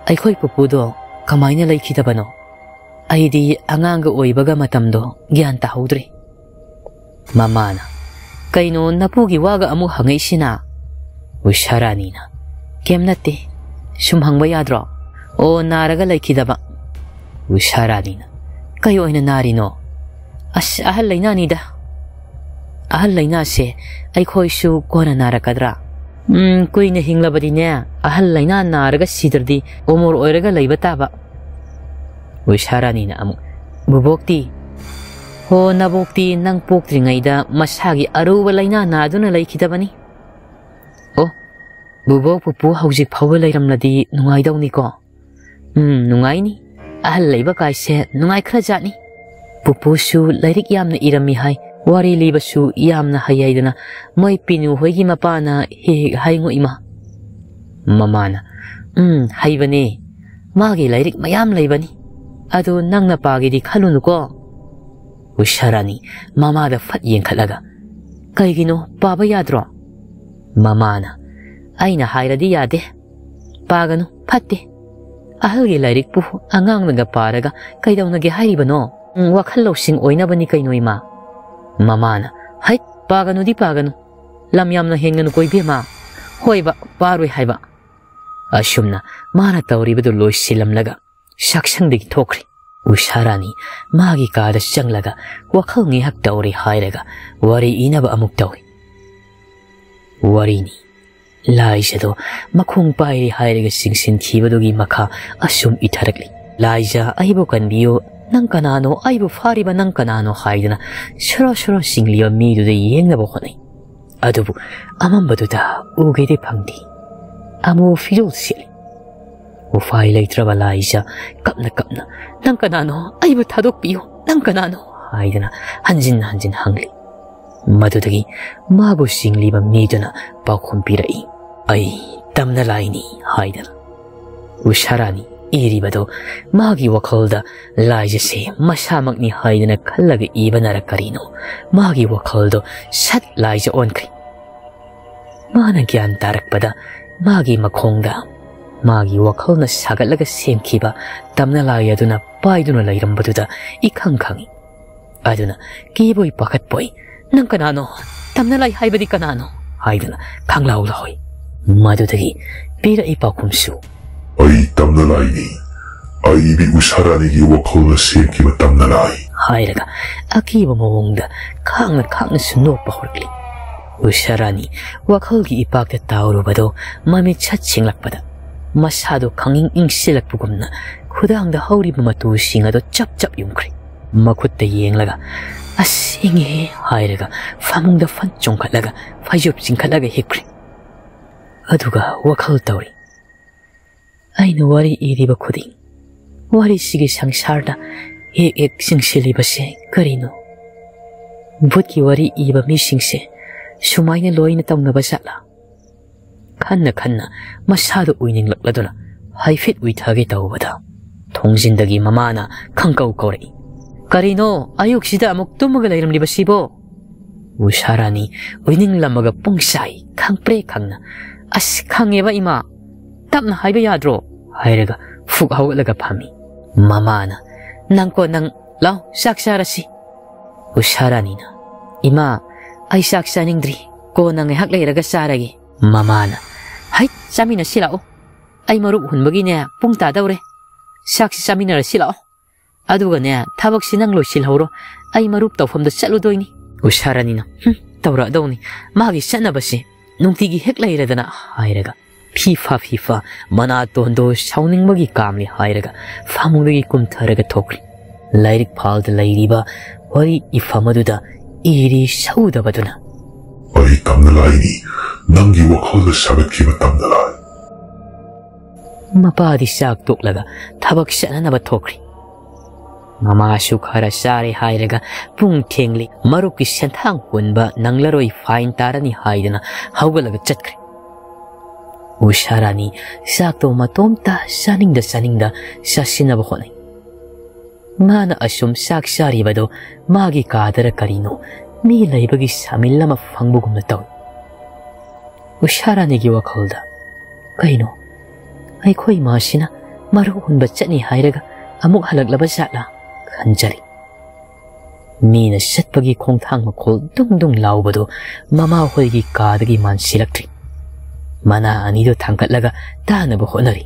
ꯑꯩꯈꯣꯏ ꯄꯨꯄꯨꯗꯣ ꯀꯃꯥꯏꯅ ꯂꯩꯈꯤꯗꯕꯅꯣ? ꯑꯩꯗꯤ ꯑꯉꯥꯡꯒ ꯑꯣꯏꯕꯒ ꯃꯇꯝꯗꯣ ꯒ꯭ꯌꯥꯟ ꯇꯥꯍꯧꯗ꯭ꯔꯦ"꯫ ꯃꯃꯥꯅ, "ꯀꯩꯅꯣ ꯅꯄꯨꯒꯤ ꯋꯥꯒ ꯑꯃꯨꯛ ꯍꯪꯉꯛꯏꯁꯤꯅ?" ꯎꯁꯥꯔꯥꯅꯤꯅ, "ꯀꯩꯝ ꯅꯠꯇꯦ, ꯁꯨꯝ ꯍꯪꯕ ꯌꯥꯗ꯭ꯔꯣ? ꯑꯣ, ꯅꯥꯔꯒ ꯂꯩꯈꯤꯗꯕ"꯫ ꯎꯁꯥꯔꯥꯅꯤꯅ, "ꯀꯩ ꯑꯣꯏꯅ ꯅꯥꯔꯤꯅꯣ?" "ꯑꯁ, ꯑꯍꯜ ꯂꯩꯅꯥꯅꯤꯗ"꯫ "ꯑꯍꯜ ꯂꯩꯅꯥꯁꯦ ꯑꯩꯈꯣꯏꯁꯨ ꯀꯣꯟꯅ ꯅꯥꯔꯛꯀꯗ꯭ꯔꯥ?" "ꯎꯝ, ꯀꯨꯏꯅ ꯍꯤꯡꯂꯕꯗꯤꯅꯦ, ꯑꯍꯜ ꯂꯩꯅꯥ ꯅꯥꯔꯒ ꯁꯤꯗ꯭ꯔꯗꯤ ꯑꯣꯃꯣꯔ ꯑꯣꯏꯔꯒ ꯂꯩꯕ ꯇꯥꯕ"꯫ ꯎꯁꯥꯔꯥꯅꯤꯅ ꯑꯃꯨꯛ, "ꯕꯨꯕꯣꯛꯇꯤ?" "ꯍꯣ, ꯅꯕꯣꯛꯇꯤ ꯅꯪ ꯄꯣꯛꯇ꯭ꯔꯤꯉꯩꯗ ꯃꯁꯥꯒꯤ ꯑꯔꯨꯕ ꯂꯩꯅꯥ ꯅꯥꯗꯨꯅ ꯂꯩꯈꯤꯗꯕꯅꯤ"꯫ "ꯑꯣ, ꯕꯨꯕꯣꯛ ꯄꯨꯄꯨ ꯍꯧꯖꯤꯛ ꯐꯥꯎꯕ ꯂꯩꯔꯝꯂꯗꯤ ꯅꯨꯡꯉꯥꯏꯗꯧꯅꯤꯀꯣ"꯫ "ꯎꯝ, ꯅꯨꯡꯉꯥꯏꯅꯤ꯫ ꯑꯍꯜ ꯂꯩꯕ ꯀꯥꯏꯁꯦ ꯅꯨꯡꯉꯥꯏꯈ꯭ꯔꯖꯥꯠꯅꯤ꯫ ꯄꯨꯄꯨꯁꯨ ꯂꯥꯏꯔꯤꯛ ꯌꯥꯝꯅ ꯏꯔꯝꯃꯤ ꯍꯥꯏ, ꯋꯥꯔꯤ ꯂꯤꯕꯁꯨ ꯌꯥꯝꯅ ꯍꯩ ꯍꯥꯏꯗꯅ ꯃꯣꯏ ꯄꯤꯅꯨ ꯍꯣꯏꯒꯤ ꯃꯄꯥꯅ ꯍꯦꯛ ꯍꯦꯛ ꯍꯥꯏꯉꯣ ꯏꯃꯥ"꯫ ꯃꯃꯥꯅ, "ꯎꯝ, ꯍꯩꯕꯅꯦ꯫ ꯃꯥꯒꯤ ꯂꯥꯏꯔꯤꯛ ꯃꯌꯥꯝ ꯂꯩꯕꯅꯤ꯫ ꯑꯗꯣ ꯅꯪꯅ ꯄꯥꯒꯦꯗꯤ ꯈꯜꯂꯨꯅꯨꯀꯣ"꯫ ꯎꯁꯥꯔꯥꯅꯤ ꯃꯃꯥꯗ ꯐꯠ ꯌꯦꯡꯈꯠꯂꯒ, "ꯀꯩꯒꯤꯅꯣ, ꯄꯥꯕ ꯌꯥꯗ꯭ꯔꯣ?" ꯃꯃꯥꯅ, "ꯑꯩꯅ ꯍꯥꯏꯔꯗꯤ ꯌꯥꯗꯦ꯫ ꯄꯥꯒꯅꯨ, ꯐꯠꯇꯦ꯫ ꯑꯍꯜꯒꯤ ꯂꯥꯏꯔꯤꯛꯄꯨ ꯑꯉꯥꯡꯅꯒ ꯄꯥꯔꯒ ꯀꯩꯗꯧꯅꯒꯦ ꯍꯥꯏꯔꯤꯕꯅꯣ? ꯎꯝ, ꯋꯥꯈꯜ ꯂꯧꯁꯤꯡ ꯑꯣꯏꯅꯕꯅꯤ ꯀꯩꯅꯣ, ꯏꯃꯥ꯫ ꯃꯃꯥꯅ, "ꯍꯩꯠ, ꯄꯥꯒꯅꯨꯗꯤ ꯄꯥꯒꯅꯨ꯫ ꯂꯝ ꯌꯥꯝꯅ ꯍꯦꯟꯒꯅꯨꯀꯣ, ꯏꯕꯦꯝꯃ꯫ ꯍꯣꯏꯕ, ꯄꯥꯔꯣꯏ ꯍꯥꯏꯕ"꯫ ꯑꯁꯨꯝꯅ ꯃꯥꯅ ꯇꯧꯔꯤꯕꯗꯨ ꯂꯣꯏꯁꯤꯜꯂꯝꯂꯒ ꯆꯥꯛꯁꯪꯗꯒꯤ ꯊꯣꯛꯈ꯭ꯔꯦ꯫ ꯎꯁꯥ ꯔꯥꯅꯤ ꯃꯥꯒꯤ ꯀꯥꯗ ꯆꯪꯂꯒ ꯋꯥꯈꯜ ꯉꯥꯏꯍꯥꯛ ꯇꯧꯔꯦ ꯍꯥꯏꯔꯒ ꯋꯥꯔꯤ ꯏꯅꯕ ꯑꯃꯨꯛ ꯇꯧꯏ꯫ ꯋꯥꯔꯤꯅꯤ꯫ ꯂꯥꯏꯖꯗꯣ ꯃꯈꯣꯡ ꯄꯥꯏꯔꯦ ꯍꯥꯏꯔꯒ ꯆꯤꯡꯁꯤꯟꯈꯤꯕꯗꯨꯒꯤ ꯃꯈꯥ ꯑꯁꯨꯝ ꯏꯊꯔꯛꯂꯤ꯫ "ꯂꯥꯏꯖ, ꯑꯩꯕꯨ ꯀꯟꯕꯤꯌꯨ, ꯅꯪ ꯀꯅꯥꯅꯣ? ꯑꯩꯕꯨ ꯐꯥꯔꯤꯕ ꯅꯪ ꯀꯅꯥꯅꯣ?" ꯍꯥꯏꯗꯨꯅ ꯁꯣꯔꯣ ꯁꯣꯔꯣ ꯆꯤꯡꯂꯤꯕ ꯃꯤꯗꯨꯗ ꯌꯦꯡꯅꯕ ꯍꯣꯠꯅꯩ꯫ ꯑꯗꯨꯕꯨ ꯑꯃꯝꯕꯗꯨꯗ ꯎꯒꯦꯗꯤ ꯐꯪꯗꯦ꯫ ꯑꯃꯨꯕ ꯐꯤꯖꯣꯜ ꯁꯦꯠꯂꯤ꯫ ꯎꯄꯥꯏ ꯂꯩꯇ꯭ꯔꯕ ꯂꯥꯏꯖ ꯀꯞꯅ ꯀꯞꯅ, "ꯅꯪ ꯀꯅꯥꯅꯣ? ꯑꯩꯕꯨ ꯊꯥꯗꯣꯛꯄꯤꯌꯨ, ꯅꯪ ꯀꯅꯥꯅꯣ?" ꯍꯥꯏꯗꯨꯅ ꯍꯟꯖꯤꯟ ꯍꯟꯖꯤꯟ ꯍꯪꯂꯤ꯫ ꯃꯗꯨꯗꯒꯤ ꯃꯥꯕꯨ ꯆꯤꯡꯂꯤꯕ ꯃꯤꯗꯨꯅ ꯄꯥꯎꯈꯨꯝ ꯄꯤꯔꯛꯏ, "ꯑꯩ ꯇꯝꯅ ꯂꯥꯏꯅꯤ" ꯍꯥꯏꯗꯅ꯫ ꯎꯁꯥ ꯔꯥꯅꯤ ꯏꯔꯤꯕꯗꯣ ꯃꯥꯒꯤ ꯋꯥꯈꯜꯗ ꯂꯥꯏꯖꯁꯦ ꯃꯁꯥꯃꯛꯅꯤ ꯍꯥꯏꯗꯅ ꯈꯜꯂꯒ ꯏꯕꯅꯔ ꯀꯔꯤꯅꯣ, ꯃꯥꯒꯤ ꯋꯥꯈꯜꯗꯣ ꯁꯠ ꯂꯥꯏꯖ ꯑꯣꯟꯈ꯭ꯔꯦ꯫ ꯃꯥꯅ ꯒ꯭ꯌꯥꯟ ꯇꯥꯔꯛꯄꯗ ꯃꯥꯒꯤ ꯃꯈꯣꯡꯗ ꯃꯥꯒꯤ ꯋꯥꯈꯜꯅ ꯁꯥꯒꯠꯂꯒ ꯁꯦꯝꯈꯤꯕ ꯇꯝꯅ ꯂꯥꯏ ꯑꯗꯨꯅ ꯄꯥꯏꯗꯨꯅ ꯂꯩꯔꯝꯕꯗꯨꯗ ꯏꯈꯪ ꯈꯪꯏ꯫ ꯑꯗꯨꯅ ꯀꯤꯕꯣꯏ ꯄꯥꯈꯠꯄꯣꯏ, "ꯅꯪ ꯀꯅꯥꯅꯣ? ꯇꯝꯅ ꯂꯥꯏ ꯍꯥꯏꯕꯗꯤ ꯀꯅꯥꯅꯣ?" ꯍꯥꯏꯗꯨꯅ ꯈꯪꯂꯥꯎ ꯂꯥꯎꯏ꯫ ꯃꯗꯨꯗꯒꯤ ꯄꯤꯔꯛꯏ ꯄꯥꯎꯈꯨꯝꯁꯨ, "ꯑꯩ ꯇꯝꯅ ꯂꯥꯏꯅꯤ, ꯑꯏꯕꯤ ꯎꯁꯥ ꯔꯥꯅꯤꯒꯤ ꯋꯥꯈꯜꯅ ꯁꯦꯝꯈꯤꯕ ꯇꯝꯅ ꯂꯥꯏ" ꯍꯥꯏꯔꯒ ꯑꯀꯤꯕ ꯃꯑꯣꯡꯗ ꯈꯥꯡꯅ ꯈꯥꯡꯅꯁꯨ ꯅꯣꯛꯄ ꯍꯧꯔꯛꯂꯤ꯫ ꯎꯁꯥ ꯔꯥꯅꯤ ꯋꯥꯈꯜꯒꯤ ꯏꯄꯥꯛꯇ ꯇꯥꯎꯔꯨꯕꯗꯣ ꯃꯃꯤꯠ ꯁꯠ ꯁꯤꯡꯂꯛꯄꯗ ꯃꯁꯥꯗꯣ ꯈꯪꯏꯪ ꯏꯪꯁꯤꯜꯂꯛꯄꯒꯨꯝꯅ ꯈꯨꯗꯥꯡꯗ ꯍꯧꯔꯤꯕ ꯃꯇꯨꯁꯤꯡ ꯑꯗꯣ ꯆꯞ ꯆꯞ ꯌꯨꯡꯈ꯭ꯔꯦ꯫ ꯃꯈꯨꯠꯇ ꯌꯦꯡꯂꯒ "ꯑꯁ, ꯏꯪꯉꯦꯍꯦ" ꯍꯥꯏꯔꯒ ꯐꯃꯨꯡꯗ ꯐꯠ ꯆꯣꯡꯈꯠꯂꯒ ꯐꯩꯖꯨꯞ ꯆꯤꯡꯈꯠꯂꯒ ꯍꯤꯞꯈ꯭ꯔꯦ꯫ ꯑꯗꯨꯒ ꯋꯥꯈꯜ ꯇꯧꯔꯤ, "ꯑꯩꯅ ꯋꯥꯔꯤ ꯏꯔꯤꯕ ꯈꯨꯗꯤꯡ, ꯋꯥꯔꯤꯁꯤꯒꯤ ꯁꯪꯁꯥꯔꯗ ꯍꯦꯛ ꯍꯦꯛ ꯆꯤꯡꯁꯤꯜꯂꯤꯕꯁꯦ ꯀꯔꯤꯅꯣ? ꯚꯨꯠꯀꯤ ꯋꯥꯔꯤ ꯏꯕ ꯃꯤꯁꯤꯡꯁꯦ ꯁꯨꯃꯥꯏꯅ ꯂꯣꯏꯅ ꯇꯧꯅꯕ ꯖꯥꯠꯂꯥ?" ꯈꯟꯅ ꯈꯟꯅ ꯃꯁꯥꯗꯨ ꯎꯏꯅꯤꯡꯂꯛꯂꯗꯨꯅ ꯍꯥꯏꯐꯦꯠ ꯎꯏꯊꯒꯦ ꯇꯧꯕꯗ ꯊꯣꯡꯖꯤꯟꯗꯒꯤ ꯃꯃꯥꯅ ꯈꯪꯀꯧ ꯀꯧꯔꯛꯏ, "ꯀꯔꯤꯅꯣ ꯑꯌꯨꯛꯁꯤꯗ ꯑꯃꯨꯛ ꯇꯨꯝꯃꯒ ꯂꯩꯔꯝꯂꯤꯕꯁꯤꯕꯣ?" ꯎꯁꯥ ꯔꯥꯅꯤ ꯎꯏꯅꯤꯡꯂꯝꯃꯒ ꯄꯨꯡꯁꯥꯏ ꯈꯪꯄ꯭ꯔꯦ ꯈꯪꯅ, "ꯑꯁ, ꯈꯪꯉꯦꯕ ꯏꯃꯥ, ꯇꯞꯅ ꯍꯥꯏꯕ ꯌꯥꯗ꯭ꯔꯣ?" ꯍꯥꯏꯔꯒ ꯐꯨꯛ ꯍꯧꯒꯠꯂꯒ ꯐꯝꯃꯤ꯫ ꯃꯃꯥꯅ, "ꯅꯪꯀꯣ ꯅꯪ, ꯂꯥꯎ, ꯆꯥꯛ ꯆꯥꯔꯁꯤ꯫" ꯎꯁꯥꯔꯥꯅꯤꯅ, "ꯏꯃꯥ, ꯑꯩ ꯆꯥꯛ ꯆꯥꯅꯤꯡꯗ꯭ꯔꯤ, ꯀꯣꯟꯅ ꯉꯥꯏꯍꯥꯛ ꯂꯩꯔꯒ ꯆꯥꯔꯒꯦ꯫" ꯃꯃꯥꯅ, "ꯍꯩꯠ, ꯆꯥꯃꯤꯟꯅꯁꯤ ꯂꯥꯛꯑꯣ, ꯑꯩ ꯃꯔꯨꯞ ꯍꯨꯟꯕꯒꯤꯅꯦ ꯄꯨꯡ ꯇꯥꯗꯧꯔꯦ, ꯆꯥꯛꯁꯤ ꯆꯥꯃꯤꯟꯅꯔꯁꯤ ꯂꯥꯛꯑꯣ꯫ ꯑꯗꯨꯒꯅꯦ, ꯊꯕꯛꯁꯤ ꯅꯪ ꯂꯣꯏꯁꯤꯜꯍꯧꯔꯣ, ꯑꯩ ꯃꯔꯨꯞ ꯇꯧꯐꯝꯗ ꯆꯠꯂꯨꯗꯣꯏꯅꯤ꯫" ꯎꯁꯥꯔꯥꯅꯤꯅ, "ꯍꯨꯝ, ꯇꯧꯔꯛꯑꯗꯧꯅꯤ, ꯃꯥꯒꯤ ꯆꯠꯅꯕꯁꯦ ꯅꯨꯡꯇꯤꯒꯤ ꯍꯦꯛ ꯂꯩꯔꯗꯅ," ꯍꯥꯏꯔꯒ, ꯐꯤꯐꯥ ꯐꯤꯐꯥ ꯃꯅꯥꯇꯣꯟꯗꯣ ꯁꯥꯎꯅꯤꯡꯕꯒꯤ ꯀꯥꯝꯂꯤ ꯍꯥꯏꯔꯒ ꯐꯃꯨꯡꯗꯒꯤ ꯀꯨꯝꯊꯔꯒ ꯊꯣꯛꯈ꯭ꯔꯤ꯫ ꯂꯥꯏꯔꯤꯛ ꯐꯥꯜꯗ ꯂꯩꯔꯤꯕ ꯋꯥꯔꯤ ꯏꯐꯝ ꯑꯗꯨꯗ ꯏꯔꯤ ꯁꯧꯗꯕꯗꯨꯅ, "ꯑꯩ ꯇꯝꯅ ꯂꯥꯏꯅꯤ, ꯅꯪꯒꯤ ꯋꯥꯈꯜꯗ ꯁꯥꯒꯠꯈꯤꯕ ꯇꯝꯅ ꯂꯥꯏ꯫" ꯃꯄꯥꯗꯤ ꯆꯥꯛ ꯇꯣꯛꯂꯒ ꯊꯕꯛ ꯆꯠꯅꯅꯕ ꯊꯣꯛꯈ꯭ꯔꯤ꯫ ꯃꯃꯥꯁꯨ ꯈꯔ ꯆꯥꯔꯦ ꯍꯥꯏꯔꯒ ꯄꯨꯡ ꯊꯦꯡꯂꯤ, ꯃꯔꯨꯞꯀꯤ ꯁꯦꯟꯊꯥꯡ ꯍꯨꯟꯕ ꯅꯪꯂꯔꯣꯏ, ꯐꯥꯏꯟ ꯇꯥꯔꯅꯤ ꯍꯥꯏꯗꯅ ꯍꯧꯒꯠꯂꯒ ꯆꯠꯈ꯭ꯔꯦ꯫ ꯎꯁꯥꯔꯥꯅꯤ ꯆꯥꯛꯇꯣ ꯃꯇꯣꯝꯇ ꯆꯥꯅꯤꯡꯗ ꯆꯥꯅꯤꯡꯗ ꯆꯥꯁꯤꯟꯅꯕ ꯍꯣꯠꯅꯩ꯫ ꯃꯥꯅ ꯑꯁꯨꯝ ꯆꯥꯛ ꯆꯥꯔꯤꯕꯗꯣ ꯃꯥꯒꯤ ꯀꯥꯗꯔ ꯀꯔꯤꯅꯣ ꯃꯤ ꯂꯩꯕꯒꯤ ꯁꯥꯃꯤꯜ ꯑꯃ ꯐꯪꯕꯒꯨꯝꯅ ꯇꯧꯏ꯫ ꯎꯁꯥꯔꯥꯅꯤꯒꯤ ꯋꯥꯈꯜꯗ, "ꯀꯩꯅꯣ, ꯑꯩꯈꯣꯏ ꯏꯃꯥꯁꯤꯅ ꯃꯔꯨꯞ ꯍꯨꯟꯕ ꯆꯠꯅꯤ ꯍꯥꯏꯔꯒ ꯑꯃꯨꯛ ꯍꯜꯂꯛꯂꯕ ꯖꯥꯠꯂꯥ?" ꯈꯟꯖꯔꯤ꯫ ꯃꯤꯅ ꯆꯠꯄꯒꯤ ꯈꯣꯡꯊꯥꯡ ꯃꯈꯣꯜ ꯗꯨꯡ ꯗꯨꯡ ꯂꯥꯎꯕꯗꯨ ꯃꯃꯥ ꯍꯣꯏꯒꯤ ꯀꯥꯗꯒꯤ ꯃꯥꯟꯁꯤꯜꯂꯛꯇ꯭ꯔꯤ꯫ ꯃꯅꯥ ꯑꯅꯤꯗꯨ ꯊꯥꯡꯒꯠꯂꯒ ꯇꯥꯅꯕ ꯍꯣꯠꯅꯔꯤ꯫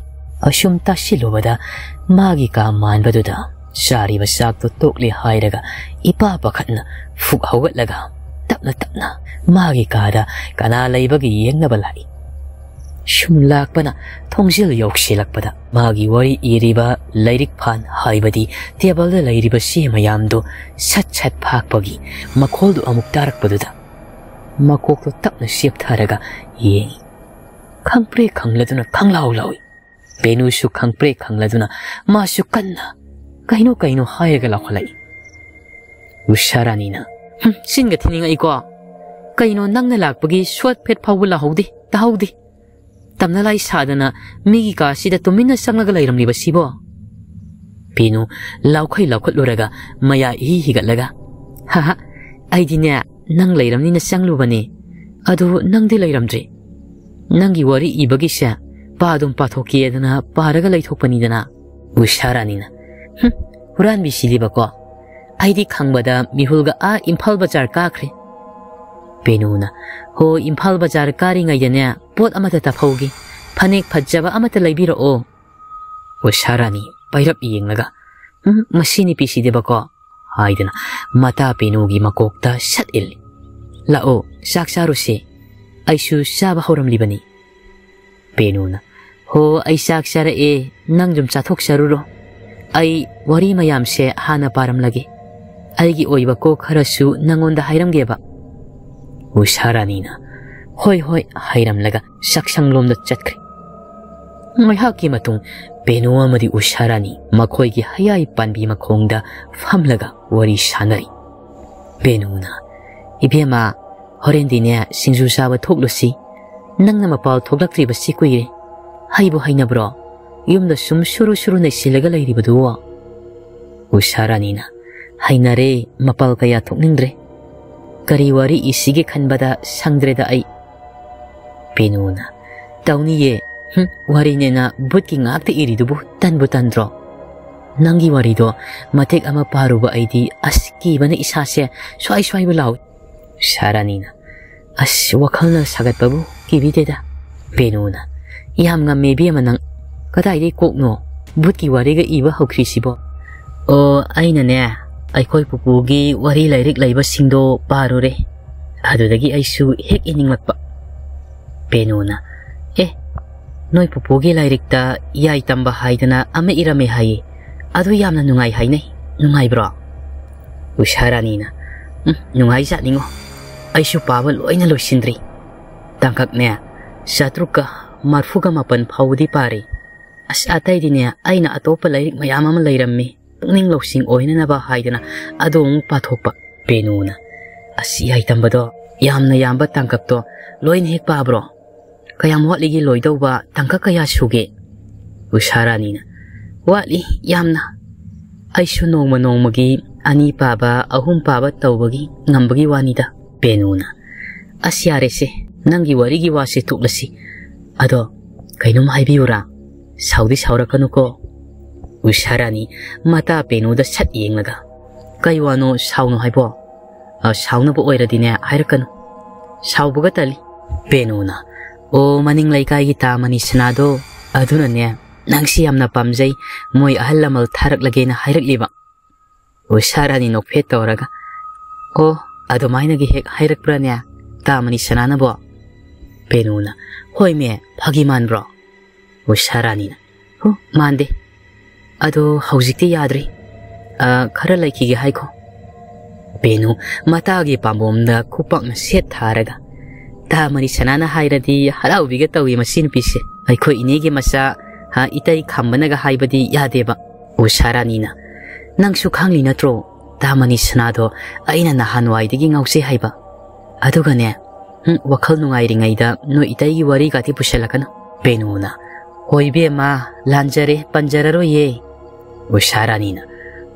ꯑꯁꯨꯝ ꯇꯥꯁꯤꯜꯂꯨꯕꯗ ꯃꯥꯒꯤ ꯀꯥ ꯃꯥꯟꯕꯗꯨꯗ ꯆꯥꯔꯤꯕ ꯆꯥꯛꯇꯨ ꯇꯣꯛꯂꯦ ꯍꯥꯏꯔꯒ ꯏꯄꯥ ꯄꯥꯈꯠꯅ ꯐꯨꯛ ꯍꯧꯒꯠꯂꯒ ꯇꯞꯅ ꯇꯞꯅ ꯃꯥꯒꯤ ꯀꯥꯗ ꯀꯅꯥ ꯂꯩꯕꯒꯦ ꯌꯦꯡꯅꯕ ꯂꯥꯛꯏ꯫ ꯁꯨꯝ ꯂꯥꯛꯄꯅ ꯊꯣꯡꯖꯤꯜ ꯌꯧꯁꯤꯜꯂꯛꯄꯗ ꯃꯥꯒꯤ ꯋꯥꯔꯤ ꯏꯔꯤꯕ ꯂꯥꯏꯔꯤꯛ ꯐꯥꯟ, ꯍꯥꯏꯕꯗꯤ ꯇꯦꯕꯜꯗ ꯂꯩꯔꯤꯕ ꯆꯦ ꯃꯌꯥꯝꯗꯨ ꯁꯠ ꯁꯠ ꯐꯥꯛꯄꯒꯤ ꯃꯈꯣꯜꯗꯨ ꯑꯃꯨꯛ ꯇꯥꯔꯛꯄꯗꯨꯗ ꯃꯀꯣꯛꯇꯨ ꯇꯞꯅ ꯆꯦꯞꯊꯔꯒ ꯌꯦꯡꯏ꯫ ꯈꯪꯄ꯭ꯔꯦꯛ ꯈꯪꯂꯗꯨꯅ ꯈꯪꯂꯥꯎ ꯂꯥꯎꯏ꯫ ꯄꯦꯅꯨꯁꯨ ꯈꯪꯄ꯭ꯔꯦꯛ ꯈꯪꯂꯗꯨꯅ ꯃꯥꯁꯨ ꯀꯟꯅ ꯀꯩꯅꯣ ꯀꯩꯅꯣ ꯍꯥꯏꯔꯒ ꯂꯥꯎꯈꯠꯂꯛꯏ꯫ ꯎꯁꯥꯔꯥꯅꯤꯅ, "ꯍꯨꯝ, ꯆꯤꯟꯒ ꯊꯤꯅꯤꯡꯉꯛꯏꯀꯣ꯫ ꯀꯩꯅꯣ, ꯅꯪꯅ ꯂꯥꯛꯄꯒꯤ ꯁꯣꯠ ꯐꯦꯠ ꯐꯥꯎꯕ ꯂꯥꯍꯧꯗꯦ, ꯇꯥꯍꯧꯗꯦ꯫ ꯇꯝꯅ ꯂꯥꯏ ꯁꯥꯗꯅ ꯃꯤꯒꯤ ꯀꯥꯁꯤꯗ ꯇꯨꯃꯤꯟꯅ ꯆꯪꯂꯒ ꯂꯩꯔꯝꯂꯤꯕꯁꯤꯕꯣ?" ꯄꯦꯅꯨ ꯂꯥꯎꯈꯩ ꯂꯥꯎꯈꯠꯂꯨꯔꯒ ꯃꯌꯥ ꯏꯍꯤ ꯍꯤꯒꯠꯂꯒ, "ꯍꯥ ꯍꯥ, ꯑꯩꯗꯤꯅꯦ, ꯅꯪ ꯂꯩꯔꯝꯅꯤꯅ ꯆꯪꯂꯨꯕꯅꯦ꯫ ꯑꯗꯨ ꯅꯪꯗꯤ ꯂꯩꯔꯝꯗ꯭ꯔꯦ꯫ ꯅꯪꯒꯤ ꯋꯥꯔꯤ ꯏꯕꯒꯤꯁꯦ ꯄꯥꯗꯨꯝ ꯄꯥꯊꯣꯛꯀꯦꯗꯅ ꯄꯥꯔꯒ ꯂꯩꯊꯣꯛꯄꯅꯤꯗꯅ꯫ ꯎꯁꯥ ꯔꯥꯅꯤꯅ, "ꯍꯨꯝ, ꯍꯨꯔꯥꯟꯕꯤ ꯁꯤꯗꯤꯕꯀꯣ꯫ ꯑꯩꯗꯤ ꯈꯪꯕꯗ ꯃꯤꯍꯨꯜꯒ ꯑꯥ ꯏꯝꯐꯥꯜ ꯕꯖꯥꯔ ꯀꯥꯈ꯭ꯔꯦ꯫" ꯄꯦꯅꯨꯅ, "ꯍꯣ, ꯏꯝꯐꯥꯜ ꯕꯖꯥꯔ ꯀꯥꯔꯤꯉꯩꯗꯅꯦ, ꯄꯣꯠ ꯑꯃꯇ ꯇꯥꯐꯧꯒꯦ꯫ ꯐꯅꯦꯛ ꯐꯖꯕ ꯑꯃꯇ ꯂꯩꯕꯤꯔꯛꯑꯣ꯫" ꯎꯁꯥ ꯔꯥꯅꯤ ꯄꯥꯏꯔꯞ ꯌꯦꯡꯂꯒ, "ꯎꯝ, ꯃꯁꯤ ꯅꯨꯄꯤꯁꯤꯗꯤꯕꯀꯣ," ꯍꯥꯏꯗꯅ ꯃꯇꯥ ꯄꯦꯅꯨꯒꯤ ꯃꯀꯣꯛꯇ ꯁꯠ ꯏꯜꯂꯤ꯫ "ꯂꯥꯛꯑꯣ, ꯆꯥꯛ ꯆꯥꯔꯨꯁꯦ꯫ ꯑꯩꯁꯨ ꯆꯥꯕ ꯍꯧꯔꯝꯂꯤꯕꯅꯤ꯫" ꯄꯦꯅꯨꯅ, "ꯍꯣ, ꯑꯩ ꯆꯥꯛ ꯆꯥꯔꯛꯑꯦ, ꯅꯪ ꯁꯨꯝ ꯆꯥꯊꯣꯛꯆꯔꯨꯔꯣ꯫ ꯑꯩ ꯋꯥꯔꯤ ꯃꯌꯥꯝꯁꯦ ꯍꯥꯟꯅ ꯄꯥꯔꯝꯂꯒꯦ꯫ ꯑꯩꯒꯤ ꯑꯣꯏꯕ ꯀꯣꯛ ꯈꯔꯁꯨ ꯅꯪꯉꯣꯟꯗ ꯍꯥꯏꯔꯝꯒꯦꯕ꯫" ꯎꯁꯥ ꯔꯥꯅꯤꯅ, "ꯍꯣꯏ, ꯍꯣꯏ," ꯍꯥꯏꯔꯝꯂꯒ ꯆꯥꯛꯁꯪꯂꯣꯝꯗ ꯆꯠꯈ꯭ꯔꯦ꯫ ꯉꯥꯏꯍꯥꯛꯀꯤ ꯃꯇꯨꯡ ꯄꯦꯅꯨ ꯑꯃꯗꯤ ꯎꯁꯥ ꯔꯥꯅꯤ ꯃꯈꯣꯏꯒꯤ ꯍꯌꯥꯏ ꯄꯥꯟꯕꯤ ꯃꯈꯣꯡꯗ ꯐꯝꯂꯒ ꯋꯥꯔꯤ ꯁꯥꯟꯅꯔꯤ꯫ ꯄꯦꯅꯨꯅ, "ꯏꯕꯦꯝꯃ, ꯍꯣꯔꯦꯟꯗꯤꯅꯦ ꯁꯤꯡꯖꯨ ꯆꯥꯕ ꯊꯣꯛꯂꯨꯁꯤ꯫ ꯅꯪꯅ ꯃꯄꯥꯜ ꯊꯣꯛꯂꯛꯇ꯭ꯔꯤꯕꯁꯤ ꯀꯨꯏꯔꯦ꯫ ꯍꯩꯕꯨ ꯍꯩꯅꯕ꯭ꯔꯣ? ꯌꯨꯝꯗ ꯁꯨꯝ ꯁꯨꯔꯨ ꯁꯨꯔꯨ ꯅꯩꯁꯤꯜꯂꯒ ꯂꯩꯔꯤꯕꯗꯨꯕꯣ?" ꯎꯁꯥ ꯔꯥꯅꯤꯅ, "ꯍꯩꯅꯔꯦ, ꯃꯄꯥꯜ ꯀꯌꯥ ꯊꯣꯛꯅꯤꯡꯗ꯭ꯔꯦ꯫ ꯀꯔꯤ ꯋꯥꯔꯤ ꯏꯁꯤꯒꯦ ꯈꯟꯕꯗ ꯁꯪꯗ꯭ꯔꯦꯗ ꯑꯩ꯫" ꯄꯦꯅꯨꯅ, "ꯇꯧꯅꯤꯌꯦ꯫ ꯍꯨꯝ, ꯋꯥꯔꯤꯅꯦꯅ ꯚꯨꯠꯀꯤ ꯉꯥꯛꯇ ꯏꯔꯤꯗꯨꯕꯨ ꯇꯟꯕꯨ ꯇꯟꯗ꯭ꯔꯣ? ꯅꯪꯒꯤ ꯋꯥꯔꯤꯗꯣ ꯃꯇꯦꯛ ꯑꯃ ꯄꯥꯔꯨꯕ ꯑꯩꯗꯤ ꯑꯁ ꯀꯤꯕꯅ ꯏꯁꯥꯁꯦ ꯁ꯭ꯋꯥꯏ ꯁ꯭ꯋꯥꯏꯕꯨ ꯂꯥꯎꯏ꯫" ꯎꯁꯥ ꯔꯥꯅꯤꯅ, "ꯑꯁ, ꯋꯥꯈꯜꯅ ꯁꯥꯒꯠꯄꯕꯨ ꯀꯤꯕꯤꯗꯦꯗ꯫" ꯄꯦꯅꯨꯅ, "ꯌꯥꯝ ꯉꯝꯃꯦ ꯏꯕꯦꯝꯃ ꯅꯪ꯫ ꯀꯗꯥꯏꯗꯩ ꯀꯣꯛꯅꯣ ꯚꯨꯠꯀꯤ ꯋꯥꯔꯤꯒ ꯏꯕ ꯍꯧꯈ꯭ꯔꯤꯁꯤꯕꯣ?" "ꯑꯣ, ꯑꯩꯅꯅꯦ, ꯑꯩꯈꯣꯏ ꯄꯨꯄꯨꯒꯤ ꯋꯥꯔꯤ ꯂꯥꯏꯔꯤꯛ ꯂꯩꯕꯁꯤꯡꯗꯣ ꯄꯥꯔꯨꯔꯦ꯫ ꯑꯗꯨꯗꯒꯤ ꯑꯩꯁꯨ ꯍꯦꯛ ꯏꯅꯤꯡꯂꯛꯄ꯫" ꯄꯦꯅꯨꯅ, "ꯑꯦ, ꯅꯣꯏ ꯄꯨꯄꯨꯒꯤ ꯂꯥꯏꯔꯤꯛꯇ ꯌꯥꯏ ꯇꯝꯕ ꯍꯥꯏꯗꯅ ꯑꯃ ꯏꯔꯝꯃꯦ ꯍꯥꯏꯌꯦ꯫ ꯑꯗꯨ ꯌꯥꯝꯅ ꯅꯨꯡꯉꯥꯏ ꯍꯥꯏꯅꯩ꯫ ꯅꯨꯡꯉꯥꯏꯕ꯭ꯔꯣ?" ꯎꯁꯥ ꯔꯥꯅꯤꯅ, "ꯎꯝ, ꯅꯨꯡꯉꯥꯏꯖꯥꯠꯅꯤꯉꯣ꯫ ꯑꯩꯁꯨ ꯄꯥꯕ ꯂꯣꯏꯅ ꯂꯣꯏꯁꯤꯟꯗ꯭ꯔꯤ꯫ ꯇꯥꯡꯀꯛꯅꯦ, ꯆꯥꯇ꯭ꯔꯨꯛꯀ ꯃꯔꯐꯨꯒ ꯃꯥꯄꯟ ꯐꯥꯎꯕꯗꯤ ꯄꯥꯔꯤ꯫ ꯑꯁ, ꯑꯇꯩꯗꯤꯅꯦ, ꯑꯩꯅ ꯑꯇꯣꯞꯄ ꯂꯥꯏꯔꯤꯛ ꯃꯌꯥꯝ ꯑꯃ ꯂꯩꯔꯝꯃꯤ, ꯄꯨꯛꯅꯤꯡ ꯂꯧꯁꯤꯡ ꯑꯣꯏꯅꯅꯕ ꯍꯥꯏꯗꯅ ꯑꯗꯨ ꯑꯃꯨꯛ ꯄꯥꯊꯣꯛꯄ꯫" ꯄꯦꯅꯨꯅ, "ꯑꯁ, ꯌꯥꯏ ꯇꯝꯕꯗꯣ, ꯌꯥꯝꯅ ꯌꯥꯝꯕ ꯇꯥꯡꯀꯛꯇꯣ ꯂꯣꯏꯅ ꯍꯦꯛ ꯄꯥꯕ꯭ꯔꯣ? ꯀꯌꯥꯝ ꯋꯥꯠꯂꯤꯒꯦ ꯂꯣꯏꯗꯧꯕ? ꯇꯥꯡꯀꯛ ꯀꯌꯥ ꯁꯨꯒꯦ?" ꯎꯁꯥ ꯔꯥꯅꯤꯅ, "ꯋꯥꯠꯂꯤ ꯌꯥꯝꯅ꯫ ꯑꯩꯁꯨ ꯅꯣꯡꯃ ꯅꯣꯡꯃꯒꯤ ꯑꯅꯤ ꯄꯥꯕ, ꯑꯍꯨꯝ ꯄꯥꯕ ꯇꯧꯕꯒꯤ ꯉꯝꯕꯒꯤ ꯋꯥꯅꯤꯗ꯫" ꯄꯦꯅꯨꯅ, "ꯑꯁ, ꯌꯥꯔꯦꯁꯦ, ꯅꯪꯒꯤ ꯋꯥꯔꯤꯒꯤ ꯋꯥꯁꯦ ꯇꯣꯛꯂꯁꯤ꯫ ꯑꯗꯣ "ꯀꯩꯅꯣꯝ ꯍꯥꯏꯕꯤꯌꯨꯔꯥ? ꯁꯥꯎꯗꯤ ꯁꯥꯎꯔꯛꯀꯅꯨꯀꯣ?" ꯎꯁꯥ ꯔꯥꯅꯤ ꯃꯇꯥ ꯄꯦꯅꯨꯗ ꯁꯠ ꯌꯦꯡꯂꯒ, "ꯀꯩ ꯋꯥꯅꯣ ꯁꯥꯎꯅꯨ ꯍꯥꯏꯕꯣ? ꯑ, ꯁꯥꯎꯅꯕ ꯑꯣꯏꯔꯗꯤꯅꯦ ꯍꯥꯏꯔꯛꯀꯅꯨ꯫ ꯁꯥꯎꯕꯒ ꯇꯜꯂꯤ꯫" ꯄꯦꯅꯨꯅ, "ꯑꯣ, ꯃꯅꯤꯡ ꯂꯩꯀꯥꯏꯒꯤ ꯇꯥ ꯃꯅꯤ ꯁꯅꯥꯗꯣ, ꯑꯗꯨꯅꯅꯦ ꯅꯪꯁꯤ ꯌꯥꯝꯅ ꯄꯥꯝꯖꯩ, ꯃꯣꯏ ꯑꯍꯜ ꯂꯃꯟ ꯊꯥꯔꯛꯂꯒꯦꯅ ꯍꯥꯏꯔꯛꯂꯤꯕ꯫" ꯎꯁꯥ ꯔꯥꯅꯤ ꯅꯣꯛꯐꯦꯠ ꯇꯧꯔꯒ, "ꯑꯣ, ꯑꯗꯨꯃꯥꯏꯅꯒꯤ ꯍꯦꯛ ꯍꯥꯏꯔꯛꯄ꯭ꯔꯥꯅꯦ ꯇꯥ ꯃꯅꯤ ꯁꯅꯥꯅꯕꯣ?" ꯄꯦꯅꯨꯅ, "ꯍꯣꯏꯃꯦ, ꯐꯥꯒꯤ ꯃꯥꯟꯕ꯭ꯔꯣ?" ꯎꯁꯥ ꯔꯥꯅꯤꯅ, "ꯍꯨ, ꯃꯥꯟꯗꯦ꯫ ꯑꯗꯣ ꯍꯧꯖꯤꯛꯇꯤ ꯌꯥꯗ꯭ꯔꯤ꯫ ꯑ, ꯈꯔ ꯂꯩꯈꯤꯒꯦ ꯍꯥꯏꯈꯣ꯫" ꯄꯦꯅꯨ ꯃꯇꯥꯒꯤ ꯄꯥꯝꯕꯣꯝꯗ ꯈꯨꯄꯥꯛꯅ ꯁꯦꯠ ꯊꯥꯔꯒ, "ꯇꯥ ꯃꯅꯤ ꯁꯅꯥꯅ ꯍꯥꯏꯔꯗꯤ ꯍꯔꯥꯎꯕꯤꯒ ꯇꯧꯏ ꯃꯁꯤ ꯅꯨꯄꯤꯁꯦ꯫ ꯑꯩꯈꯣꯏ ꯏꯅꯦꯒꯤ ꯃꯆꯥ, ꯍꯥ, ꯏꯇꯩ ꯈꯝꯕꯅꯒ ꯍꯥꯏꯕꯗꯤ ꯌꯥꯗꯦꯕ꯫" ꯎꯁꯥ ꯔꯥꯅꯤꯅ, "ꯅꯪꯁꯨ ꯈꯪꯂꯤ ꯅꯠꯇ꯭ꯔꯣ, ꯇꯥ ꯃꯅꯤ ꯁꯅꯥꯗꯣ ꯑꯩꯅ ꯅꯍꯥꯟꯋꯥꯏꯗꯒꯤ ꯉꯥꯎꯖꯩ ꯍꯥꯏꯕ? ꯑꯗꯨꯒꯅꯦ, ꯍꯨꯝ, ꯋꯥꯈꯜ ꯅꯨꯡꯉꯥꯏꯔꯤꯉꯩꯗ ꯅꯣꯏ ꯏꯇꯩꯒꯤ ꯋꯥꯔꯤꯒꯥꯗꯤ ꯄꯨꯁꯜꯂꯛꯀꯅꯨ꯫" ꯄꯦꯅꯨꯅ, "ꯍꯣꯏ ꯏꯕꯦꯝꯃ, ꯂꯥꯟꯖꯔꯦ, ꯄꯟꯖꯔꯔꯣꯏꯌꯦ꯫" ꯎꯁꯥ ꯔꯥꯅꯤꯅ,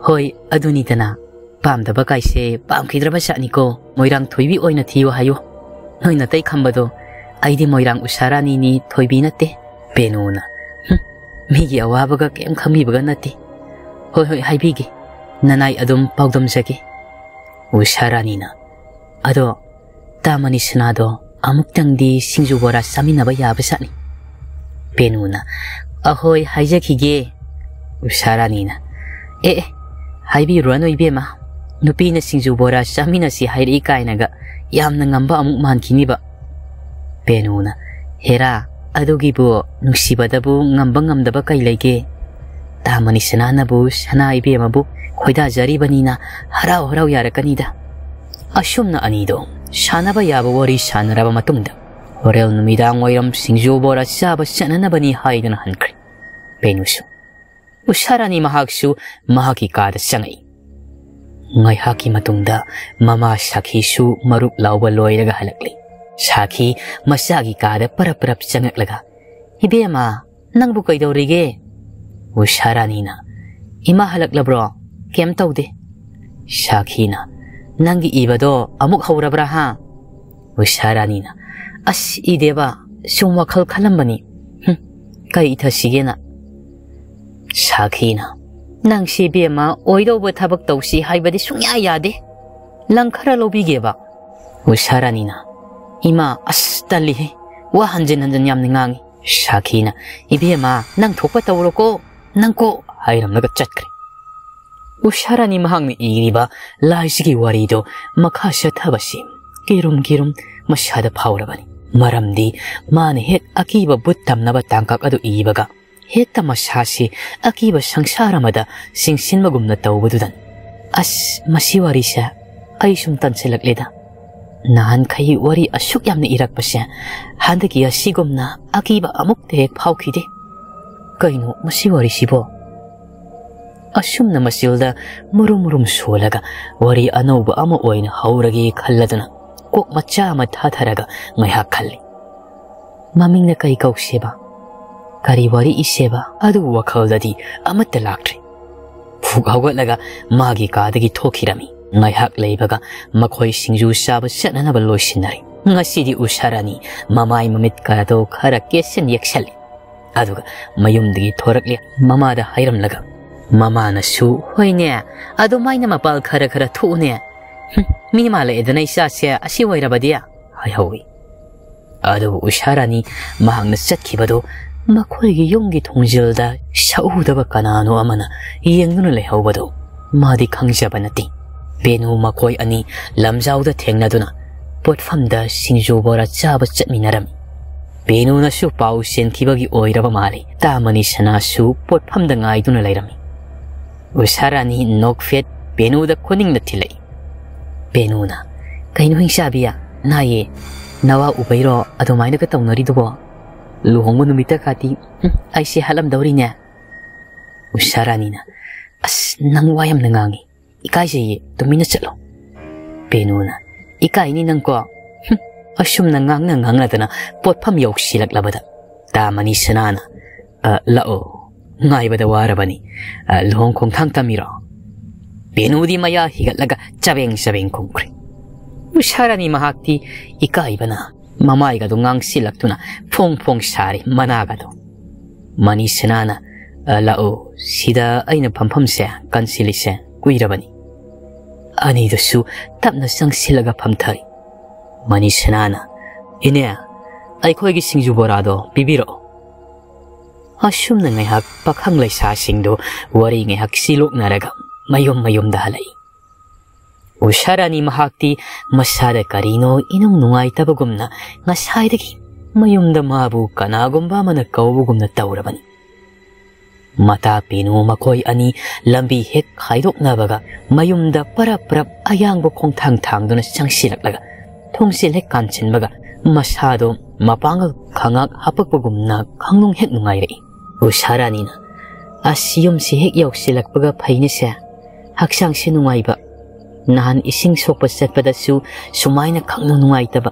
"ꯍꯣꯏ, ꯑꯗꯨꯅꯤꯗꯅ, ꯄꯥꯝꯗꯕ ꯀꯥꯏꯁꯦ ꯄꯥꯝꯈꯤꯗ꯭ꯔꯕ ꯖꯥꯠꯅꯤꯀꯣ꯫ ꯃꯣꯏꯔꯥꯡ ꯊꯣꯏꯕꯤ ꯑꯣꯏꯅ ꯊꯤꯌꯨ ꯍꯥꯏꯌꯨ꯫ ꯅꯣꯏ ꯅꯇꯩ ꯈꯝꯕꯗꯣ, ꯑꯩꯗꯤ ꯃꯣꯏꯔꯥꯡ ꯎꯁꯥ ꯔꯥꯅꯤꯅꯤ, ꯊꯣꯏꯕꯤ ꯅꯠꯇꯦ꯫" ꯄꯦꯅꯨꯅ, "ꯍꯨꯝ, ꯃꯤꯒꯤ ꯑꯋꯥꯕꯒ ꯀꯩꯝ ꯈꯪꯕꯤꯕꯒ ꯅꯠꯇꯦ꯫ ꯍꯣꯏ, ꯍꯣꯏ, ꯍꯥꯏꯕꯤꯒꯦ꯫ ꯅꯅꯥꯏ ꯑꯗꯨꯝ ꯄꯥꯎꯗꯝꯖꯒꯦ꯫" ꯎꯁꯥ ꯔꯥꯅꯤꯅ, "ꯑꯗꯣ ꯇꯥ ꯃꯅꯤ ꯁꯅꯥꯗꯣ ꯑꯃꯨꯛꯇꯪꯗꯤ ꯁꯤꯡꯖꯨ ꯕꯣꯔꯥ ꯆꯥꯃꯤꯟꯅꯕ ꯌꯥꯕꯖꯥꯠꯅꯤ꯫" ꯄꯦꯅꯨꯅ, "ꯑꯍꯣꯏ, ꯍꯥꯏꯖꯈꯤꯒꯦ꯫" ꯎꯁꯥ ꯔꯥꯅꯤꯅ, "ꯑꯦ, ꯑꯦ, ꯍꯥꯏꯕꯤꯔꯨꯔꯅꯨ ꯏꯕꯦꯝꯃ, ꯅꯨꯄꯤꯅ ꯁꯤꯡꯖꯨ ꯕꯣꯔꯥ ꯆꯥꯃꯤꯟꯅꯁꯤ ꯍꯥꯏꯔꯛꯏ ꯀꯥꯏꯅꯒ ꯌꯥꯝꯅ ꯉꯝꯕ ꯑꯃꯨꯛ ꯃꯥꯟꯈꯤꯅꯤꯕ꯫" ꯄꯦꯅꯨꯅ, "ꯍꯦꯔꯥ, ꯑꯗꯨꯒꯤꯕꯨ ꯅꯨꯡꯁꯤꯕꯗꯕꯨ ꯉꯝꯕ ꯉꯝꯗꯕ ꯀꯩ ꯂꯩꯒꯦ? ꯇꯥ ꯃꯅꯤ ꯁꯅꯥꯅꯕꯨ ꯁꯅꯥ ꯏꯕꯦꯝꯃꯕꯨ ꯈꯣꯏꯗꯥꯖꯔꯤꯕꯅꯤꯅ ꯍꯔꯥꯎ ꯍꯔꯥꯎ ꯌꯥꯔꯛꯀꯅꯤꯗ꯫" ꯑꯁꯨꯝꯅ ꯑꯅꯤꯗꯣ ꯁꯥꯟꯅꯕ ꯌꯥꯕ ꯋꯥꯔꯤ ꯁꯥꯟꯅꯔꯕ ꯃꯇꯨꯡꯗ, ꯍꯣꯔꯦꯟ ꯅꯨꯃꯤꯗꯥꯡ ꯋꯥꯏꯔꯝ ꯁꯤꯡꯖꯨ ꯕꯣꯔꯥ ꯆꯥꯕ ꯆꯠꯅꯅꯕꯅꯤ ꯍꯥꯏꯗꯨꯅ ꯍꯟꯈ꯭ꯔꯦ꯫ ꯄꯦꯅꯨꯁꯨ, ꯎꯁꯥ ꯔꯥꯅꯤ ꯃꯍꯥꯛꯁꯨ ꯃꯍꯥꯛꯀꯤ ꯀꯥꯗ ꯆꯪꯉꯛꯏ꯫ ꯉꯥꯏꯍꯥꯛꯀꯤ ꯃꯇꯨꯡꯗ ꯃꯃꯥ ꯁꯥꯈꯤꯁꯨ ꯃꯔꯨꯞ ꯂꯥꯎꯕ ꯂꯣꯏꯔꯒ ꯍꯜꯂꯛꯂꯤ꯫ ꯁꯥꯈꯤ ꯃꯆꯥꯒꯤ ꯀꯥꯗ ꯄꯔꯞ ꯄꯔꯞ ꯆꯪꯉꯛꯂꯒ, "ꯏꯕꯦꯝꯃ, ꯅꯪꯕꯨ ꯀꯩꯗꯧꯔꯤꯒꯦ?" ꯎꯁꯥ ꯔꯥꯅꯤꯅ, "ꯏꯃꯥ ꯍꯜꯂꯛꯂꯕ꯭ꯔꯣ?" "ꯀꯩꯝ ꯇꯧꯗꯦ꯫" ꯁꯥꯈꯤꯅ, "ꯅꯪꯒꯤ ꯏꯕꯗꯣ ꯑꯃꯨꯛ ꯍꯧꯔꯕ꯭ꯔꯥ ꯍꯥ?" ꯎꯁꯥ ꯔꯥꯅꯤꯅ, "ꯑꯁ, ꯏꯗꯦꯕ, ꯁꯨꯝ ꯋꯥꯈꯜ ꯈꯜꯂꯝꯕꯅꯤ꯫" "ꯍꯨꯝ, ꯀꯩ ꯏꯊꯁꯤꯒꯦꯅ?" ꯁꯥꯈꯤꯅ, "ꯅꯪꯁꯤ ꯏꯕꯦꯝꯃ ꯑꯣꯏꯗꯧꯕ ꯊꯕꯛ ꯇꯧꯁꯤ ꯍꯥꯏꯕꯗꯤ ꯁꯨꯡꯌꯥ ꯌꯥꯗꯦ꯫ ꯂꯪ ꯈꯔ ꯂꯧꯕꯤꯒꯦꯕ?" ꯎꯁꯥ ꯔꯥꯅꯤꯅ, "ꯏꯃꯥ, ꯑꯁ ꯇꯜꯂꯤꯍꯦ, ꯋꯥ ꯍꯟꯖꯤꯟ ꯍꯟꯖꯤꯟ ꯌꯥꯝꯅ ꯉꯥꯡꯉꯤ꯫" ꯁꯥꯈꯤꯅ, "ꯏꯕꯦꯝꯃ, ꯅꯪ ꯊꯣꯛꯄ ꯇꯧꯔꯣꯀꯣ, ꯅꯪ ꯀꯣ" ꯍꯥꯏꯔꯝꯂꯒ ꯆꯠꯈ꯭ꯔꯦ꯫ ꯎꯁꯥ ꯔꯥꯅꯤ ꯃꯍꯥꯛꯅ ꯏꯔꯤꯕ ꯂꯥꯏꯁꯤꯒꯤ ꯋꯥꯔꯤꯗꯣ ꯃꯈꯥ ꯆꯠꯊꯕꯁꯤ ꯀꯤꯔꯨꯝ ꯀꯤꯔꯨꯝ ꯃꯁꯥꯗ ꯐꯥꯎꯔꯕꯅꯤ꯫ ꯃꯔꯝꯗꯤ ꯃꯥꯅ ꯍꯦꯛ ꯑꯀꯤꯕ ꯚꯨꯠ ꯇꯝꯅꯕ ꯇꯥꯡꯀꯛ ꯑꯗꯨ ꯏꯕꯒ ꯍꯦꯛꯇ ꯃꯁꯥꯁꯤ ꯑꯀꯤꯕ ꯁꯪꯁꯥꯔ ꯑꯃꯗ ꯆꯤꯡꯁꯤꯟꯕꯒꯨꯝꯅ ꯇꯧꯕꯗꯨꯗꯅꯤ꯫ ꯑꯁ, ꯃꯁꯤ ꯋꯥꯔꯤꯁꯦ ꯑꯩ ꯁꯨꯝ ꯇꯟꯁꯤꯜꯂꯛꯂꯦꯗ꯫ ꯅꯍꯥꯟꯈꯩ ꯋꯥꯔꯤ ꯑꯁꯨꯛ ꯌꯥꯝꯅ ꯏꯔꯛꯄꯁꯦ ꯍꯟꯗꯛꯀꯤ ꯑꯁꯤꯒꯨꯝꯅ ꯑꯀꯤꯕ ꯑꯃꯨꯛꯇ ꯍꯦꯛ ꯐꯥꯎꯈꯤꯗꯦ꯫ ꯀꯩꯅꯣ ꯃꯁꯤ ꯋꯥꯔꯤꯁꯤꯕꯣ? ꯑꯁꯨꯝꯅ ꯃꯆꯤꯜꯗ ꯃꯨꯔꯨꯝ ꯃꯨꯔꯨꯝ ꯁꯣꯜꯂꯒ ꯋꯥꯔꯤ ꯑꯅꯧꯕ ꯑꯃ ꯑꯣꯏꯅ ꯍꯧꯔꯒꯦ ꯈꯜꯂꯗꯨꯅ ꯀꯣꯛ ꯃꯆꯥ ꯑꯃ ꯊꯥꯊꯔꯒ ꯉꯥꯏꯍꯥꯛ ꯈꯜꯂꯤ꯫ ꯃꯃꯤꯡꯅ ꯀꯩ ꯀꯧꯁꯦꯕ? ꯀꯔꯤ ꯋꯥꯔꯤ ꯏꯁꯦꯕ? ꯑꯗꯨꯕꯨ ꯋꯥꯈꯜꯗꯗꯤ ꯑꯃꯠꯇ ꯂꯥꯛꯇ꯭ꯔꯤ꯫ ꯐꯨꯛ ꯍꯧꯒꯠꯂꯒ ꯃꯥꯒꯤ ꯀꯥꯗꯒꯤ ꯊꯣꯛꯈꯤꯔꯝꯃꯤ꯫ ꯉꯥꯏꯍꯥꯛ ꯂꯩꯕꯒ ꯃꯈꯣꯏ ꯁꯤꯡꯖꯨ ꯆꯥꯕ ꯆꯠꯅꯅꯕ ꯂꯣꯏꯁꯤꯟꯅꯔꯦ꯫ ꯉꯁꯤꯗꯤ ꯎꯁꯥ ꯔꯥꯅꯤ ꯃꯃꯥꯏ ꯃꯃꯤꯠ ꯀꯥꯗꯣ ꯈꯔ ꯀꯦꯁꯟ ꯌꯦꯛꯁꯜꯂꯤ꯫ ꯑꯗꯨꯒ ꯃꯌꯨꯝꯗꯒꯤ ꯊꯣꯔꯛꯂꯦ ꯃꯃꯥꯗ ꯍꯥꯏꯔꯝꯂꯒ꯫ ꯃꯃꯥꯅꯁꯨ, "ꯍꯣꯏꯅꯦ, ꯑꯗꯨꯃꯥꯏꯅ ꯃꯄꯥꯜ ꯈꯔ ꯈꯔ ꯊꯣꯛꯎꯅꯦ꯫ ꯍꯨꯝ, ꯃꯤ ꯃꯥꯜꯂꯛꯑꯦꯗꯅ ꯏꯆꯥꯁꯦ ꯑꯁꯤ ꯑꯣꯏꯔꯕꯗꯤ?" ꯍꯥꯏꯍꯧꯏ꯫ ꯑꯗꯨꯕꯨ ꯎꯁꯥ ꯔꯥꯅꯤ ꯃꯍꯥꯛꯅ ꯆꯠꯈꯤꯕꯗꯨ ꯃꯈꯣꯏꯒꯤ ꯌꯨꯝꯒꯤ ꯊꯣꯡꯖꯤꯜꯗ ꯁꯛꯎꯗꯕ ꯀꯅꯥꯅꯣ ꯑꯃꯅ ꯌꯦꯡꯗꯨꯅ ꯂꯩꯍꯧꯕꯗꯨ ꯃꯥꯗꯤ ꯈꯪꯖꯕ ꯅꯠꯇꯦ꯫ ꯕꯦꯅꯨ ꯃꯈꯣꯏ ꯑꯅꯤ ꯂꯝꯖꯥꯎꯗ ꯊꯦꯡꯅꯗꯨꯅ ꯄꯣꯠꯐꯝꯗ ꯁꯤꯡꯖꯨ ꯕꯣꯔꯥ ꯆꯥꯕ ꯆꯠꯃꯤꯟꯅꯔꯝꯃꯤ꯫ ꯕꯦꯅꯨꯅꯁꯨ ꯄꯥꯎ ꯆꯦꯟꯈꯤꯕꯒꯤ ꯑꯣꯏꯔꯕ ꯃꯥꯜꯂꯤ꯫ ꯇꯥꯃꯅꯤ ꯁꯅꯥꯁꯨ ꯄꯣꯠꯐꯝꯗ ꯉꯥꯏꯗꯨꯅ ꯂꯩꯔꯝꯃꯤ꯫ ꯎꯁꯥ ꯔꯥꯅꯤ ꯅꯣꯛꯐꯦꯠ ꯕꯦꯅꯨꯗ ꯈꯨꯅꯤꯡꯅ ꯊꯤꯜꯂꯛꯏ꯫ ꯕꯦꯅꯨꯅ, "ꯀꯩꯅꯣ ꯍꯤꯡꯆꯥꯕꯤ, ꯅꯥꯌꯦ, ꯅꯋꯥ ꯎꯕꯩꯔꯣ ꯑꯗꯨꯃꯥꯏꯅꯒ ꯇꯧꯅꯔꯤꯗꯨꯕꯣ? ꯂꯨꯍꯣꯡꯕ ꯅꯨꯃꯤꯠꯇ ꯀꯥꯇꯤ, ꯍꯨꯝ, ꯑꯩꯁꯦ ꯍꯥꯠꯂꯝꯗꯧꯔꯤꯅꯦ?" ꯎꯁꯥ ꯔꯥꯅꯤꯅ, "ꯑꯁ, ꯅꯪ ꯋꯥ ꯌꯥꯝꯅ ꯉꯥꯡꯉꯤ꯫ ꯏꯀꯥꯏꯖꯩꯌꯦ, ꯇꯨꯃꯤꯟꯅ ꯆꯠꯂꯣ꯫" ꯕꯦꯅꯨꯅ, "ꯏꯀꯥꯏꯅꯤ ꯅꯪꯀꯣ꯫ ꯍꯨꯝ, ꯑꯁꯨꯝꯅ ꯉꯥꯡꯅ ꯉꯥꯡꯅꯗꯅ ꯄꯣꯠꯐꯝ ꯌꯧꯁꯤꯜꯂꯛꯂꯕꯗ ꯇꯥꯃꯅꯤ ꯁꯅꯥꯅ, "ꯑ, ꯂꯥꯛꯑꯣ, ꯉꯥꯏꯕꯗ ꯋꯥꯔꯕꯅꯤ꯫ ꯑ, ꯂꯨꯍꯣꯡ ꯈꯣꯡꯊꯥꯡ ꯇꯝꯃꯤꯔꯣ?" ꯕꯦꯅꯨꯗꯤ ꯃꯌꯥ ꯍꯤꯒꯠꯂꯒ ꯆꯕꯦꯡ ꯆꯕꯦꯡ ꯈꯨꯝꯈ꯭ꯔꯦ꯫ ꯎꯁꯥ ꯔꯥꯅꯤ ꯃꯍꯥꯛꯇꯤ ꯏꯀꯥꯏꯕꯅ ꯃꯃꯥꯏꯒꯗꯨ ꯉꯥꯡꯁꯤꯜꯂꯛꯇꯨꯅ ꯐꯣꯡ ꯐꯣꯡ ꯁꯥꯔꯤ ꯃꯅꯥꯒꯗꯨ꯫ ꯃꯅꯤꯁꯅꯥꯅ, "ꯑ, ꯂꯥꯛꯑꯣ, ꯁꯤꯗ ꯑꯩꯅ ꯐꯝꯐꯝꯁꯦ ꯀꯟꯁꯤꯜꯂꯤꯁꯦ ꯀꯨꯏꯔꯕꯅꯤ"꯫ ꯑꯅꯤꯗꯨꯁꯨ ꯇꯞꯅ ꯆꯪꯁꯤꯜꯂꯒ ꯐꯝꯊꯔꯦ꯫ ꯃꯅꯤꯁꯅꯥꯅ, "ꯏꯅꯦ, ꯑꯩꯈꯣꯏꯒꯤ ꯁꯤꯡꯖꯨ ꯕꯣꯔꯥꯗꯣ ꯄꯤꯕꯤꯔꯛꯑꯣ"꯫ ꯑꯁꯨꯝꯅ ꯉꯥꯏꯍꯥꯛ ꯄꯥꯈꯪ ꯂꯩꯁꯥꯁꯤꯡꯗꯨ ꯋꯥꯔꯤ ꯉꯥꯏꯍꯥꯛ ꯁꯤꯂꯣꯛꯅꯔꯒ ꯃꯌꯨꯝ ꯃꯌꯨꯝꯗ ꯍꯜꯂꯛꯏ꯫ ꯎꯁꯥ ꯔꯥꯅꯤ ꯃꯍꯥꯛꯇꯤ ꯃꯁꯥꯗ ꯀꯔꯤꯅꯣ ꯏꯅꯨꯡ ꯅꯨꯡꯉꯥꯏꯇꯕꯒꯨꯝꯅ ꯉꯁꯥꯏꯗꯒꯤ ꯃꯌꯨꯝꯗ ꯃꯥꯕꯨ ꯀꯅꯥꯒꯨꯝꯕ ꯑꯃꯅ ꯀꯧꯕꯒꯨꯝꯅ ꯇꯧꯔꯕꯅꯤ꯫ ꯃꯇꯥ ꯄꯦꯅꯨ ꯃꯈꯣꯏ ꯑꯅꯤ ꯂꯝꯕꯤ ꯍꯦꯛ ꯈꯥꯏꯗꯣꯛꯅꯕꯒ ꯃꯌꯨꯝꯗ ꯄꯔꯞ ꯄꯔꯞ ꯑꯌꯥꯡꯕ ꯈꯣꯡꯊꯥꯡ ꯊꯥꯡꯗꯨꯅ ꯆꯪꯁꯤꯜꯂꯛꯂꯒ ꯊꯣꯡꯁꯤꯜ ꯍꯦꯛ ꯀꯥꯟꯁꯤꯟꯕꯒ ꯃꯁꯥꯗꯣ ꯃꯄꯥꯡꯒꯜ ꯈꯉꯥꯛ ꯍꯥꯄꯛꯄꯒꯨꯝꯅ ꯈꯪꯅꯨꯡ ꯍꯦꯛ ꯅꯨꯡꯉꯥꯏꯔꯛꯏ꯫ ꯎꯁꯥ ꯔꯥꯅꯤꯅ, "ꯑꯁ, ꯌꯨꯝꯁꯤ ꯍꯦꯛ ꯌꯧꯁꯤꯜꯂꯛꯄꯒ ꯐꯩꯅꯦꯁꯦ꯫ ꯍꯛꯆꯥꯡꯁꯦ ꯅꯨꯡꯉꯥꯏꯕ꯫ ꯅꯍꯥꯟ ꯏꯁꯤꯡ ꯁꯣꯛꯄ ꯆꯠꯄꯗꯁꯨ ꯁꯨꯃꯥꯏꯅ ꯈꯪꯅꯨꯡ ꯅꯨꯡꯉꯥꯏꯇꯕ꯫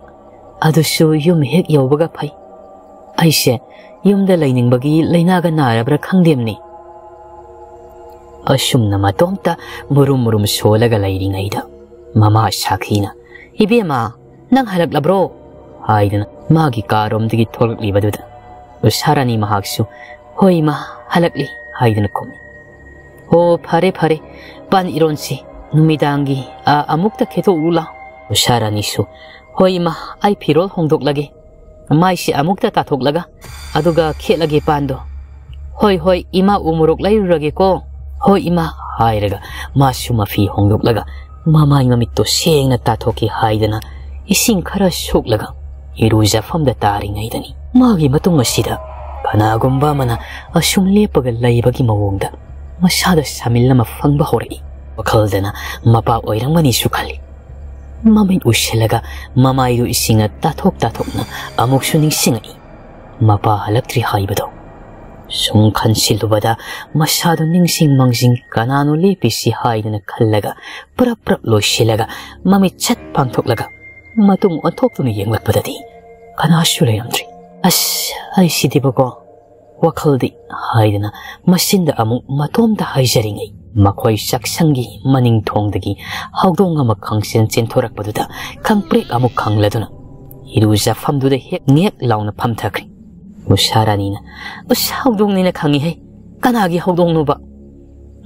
ꯑꯗꯨꯁꯨ ꯌꯨꯝ ꯍꯦꯛ ꯌꯧꯕꯒ ꯐꯩ꯫ ꯑꯩꯁꯦ ꯌꯨꯝꯗ ꯂꯩꯅꯤꯡꯕꯒꯤ ꯂꯥꯏꯅꯥꯒ ꯅꯥꯔꯕ꯭ꯔꯥ ꯈꯪꯗꯦꯝꯅꯦ"꯫ ꯑꯁꯨꯝꯅ ꯃꯇꯣꯝꯇ ꯃꯨꯔꯨꯝ ꯃꯨꯔꯨꯝ ꯁꯣꯜꯂꯒ ꯂꯩꯔꯤꯉꯩꯗ ꯃꯃꯥ ꯁꯥꯈꯤꯅ, "ꯏꯕꯦꯝꯃ, ꯅꯪ ꯍꯜꯂꯛꯂꯕ꯭ꯔꯣ?" ꯍꯥꯏꯗꯨꯅ ꯃꯥꯒꯤ ꯀꯥꯔꯣꯝꯗꯒꯤ ꯊꯣꯛꯂꯛꯂꯤꯕꯗꯨꯗ ꯎꯁꯥ ꯔꯥꯅꯤ ꯃꯍꯥꯛꯁꯨ, "ꯍꯣꯏ ꯏꯃꯥ, ꯍꯜꯂꯛꯂꯤ" ꯍꯥꯏꯗꯨꯅ ꯈꯨꯝꯃꯤ꯫ "ꯑꯣ, ꯐꯔꯦ ꯐꯔꯦ, ꯄꯥꯟ ꯏꯔꯣꯟꯁꯤ, ꯅꯨꯃꯤꯗꯥꯡꯒꯤ ꯑ, ꯑꯃꯨꯛꯇ ꯈꯦꯠꯇꯣꯛꯎ ꯂꯥꯎ"꯫ ꯎꯁꯥ ꯔꯥꯅꯤꯁꯨ, "ꯍꯣꯏ ꯏꯃꯥ, ꯑꯩ ꯐꯤꯔꯣꯜ ꯍꯣꯡꯗꯣꯛꯂꯒꯦ, ꯃꯥꯏꯁꯤ ꯑꯃꯨꯛꯇ ꯇꯥꯊꯣꯛꯂꯒ ꯑꯗꯨꯒ ꯈꯦꯠꯂꯒꯦ ꯄꯥꯟꯗꯣ"꯫ "ꯍꯣꯏ ꯍꯣꯏ ꯏꯃꯥ, ꯎ ꯃꯣꯔꯣꯛ ꯂꯩꯔꯨꯔꯒꯦꯀꯣ"꯫ "ꯍꯣꯏ ꯏꯃꯥ" ꯍꯥꯏꯔꯒ ꯃꯥꯁꯨ ꯃꯐꯤ ꯍꯣꯡꯗꯣꯛꯂꯒ ꯃꯃꯥꯏ ꯃꯃꯤꯠꯇꯣ ꯁꯦꯡꯅ ꯇꯥꯊꯣꯛꯀꯦ ꯍꯥꯏꯗꯅ ꯏꯁꯤꯡ ꯈꯔ ꯁꯣꯛꯂꯒ ꯏꯔꯨꯖꯐꯝꯗ ꯇꯥꯔꯤꯉꯩꯗꯅꯤ ꯃꯥꯒꯤ ꯃꯇꯨꯡ ꯑꯁꯤꯗ ꯀꯅꯥꯒꯨꯝꯕ ꯑꯃꯅ ꯑꯁꯨꯝ ꯂꯦꯞꯄꯒ ꯂꯩꯕꯒꯤ ꯃꯑꯣꯡꯗ ꯃꯁꯥꯗ ꯁꯥꯃꯤꯜ ꯑꯃ ꯐꯪꯕ ꯍꯧꯔꯛꯏ꯫ ꯋꯥꯈꯜꯗꯅ ꯃꯄꯥ ꯑꯣꯏꯔꯝꯒꯅꯤꯁꯨ ꯈꯜꯂꯤ꯫ ꯃꯃꯤꯠ ꯎꯏꯁꯤꯜꯂꯒ ꯃꯃꯥꯏꯗꯨ ꯏꯁꯤꯡꯅ ꯇꯥꯊꯣꯛ ꯇꯥꯊꯣꯛꯅ ꯑꯃꯨꯛꯁꯨ ꯅꯤꯡꯁꯤꯡꯉꯛꯏ꯫ ꯃꯄꯥ ꯍꯜꯂꯛꯇ꯭ꯔꯤ ꯍꯥꯏꯕꯗꯣ꯫ ꯁꯨꯝ ꯈꯟꯁꯤꯜꯂꯨꯕꯗ ꯃꯁꯥꯗꯨ ꯅꯤꯡꯁꯤꯡ ꯃꯥꯡꯖꯤꯡ ꯀꯅꯥꯅꯣ ꯂꯦꯞꯄꯤꯁꯤ ꯍꯥꯏꯗꯅ ꯈꯜꯂꯒ ꯄ꯭ꯔꯞ ꯄ꯭ꯔꯞ ꯂꯣꯏꯁꯤꯜꯂꯒ ꯃꯃꯤꯠ ꯁꯠ ꯄꯥꯡꯊꯣꯛꯂꯒ ꯃꯇꯨꯡ ꯑꯣꯟꯊꯣꯛꯇꯨꯅ ꯌꯦꯡꯂꯛꯄꯗꯗꯤ ꯀꯅꯥꯁꯨ ꯂꯩꯔꯝꯗ꯭ꯔꯤ꯫ "ꯑꯁ, ꯑꯩ ꯁꯤꯗꯤꯕꯀꯣ" ꯋꯥꯈꯜꯗꯤ ꯍꯥꯏꯗꯅ ꯃꯆꯤꯟꯗ ꯑꯃꯨꯛ ꯃꯇꯣꯝꯇ ꯍꯥꯏꯖꯔꯤꯉꯩ ꯃꯈꯣꯏ ꯆꯥꯛꯁꯪꯒꯤ ꯃꯅꯤꯡ ꯊꯣꯡꯗꯒꯤ ꯍꯧꯗꯣꯡ ꯑꯃ ꯈꯪꯆꯦꯟ ꯆꯦꯟꯊꯣꯔꯛꯄꯗꯨꯗ ꯈꯪꯄ꯭ꯔꯦꯛ ꯑꯃꯨꯛ ꯈꯪꯂꯗꯨꯅ ꯏꯔꯨꯖꯐꯝꯗꯨꯗ ꯍꯦꯛ ꯅꯦꯛ ꯂꯥꯎꯅ ꯐꯝꯊꯈ꯭ꯔꯦ꯫ ꯎꯁꯥ ꯔꯥꯅꯤꯅ, "ꯎꯁ, ꯍꯧꯗꯣꯡꯅꯤꯅ ꯈꯪꯉꯤꯍꯦ꯫ ꯀꯅꯥꯒꯤ ꯍꯧꯗꯣꯡꯅꯣꯕ?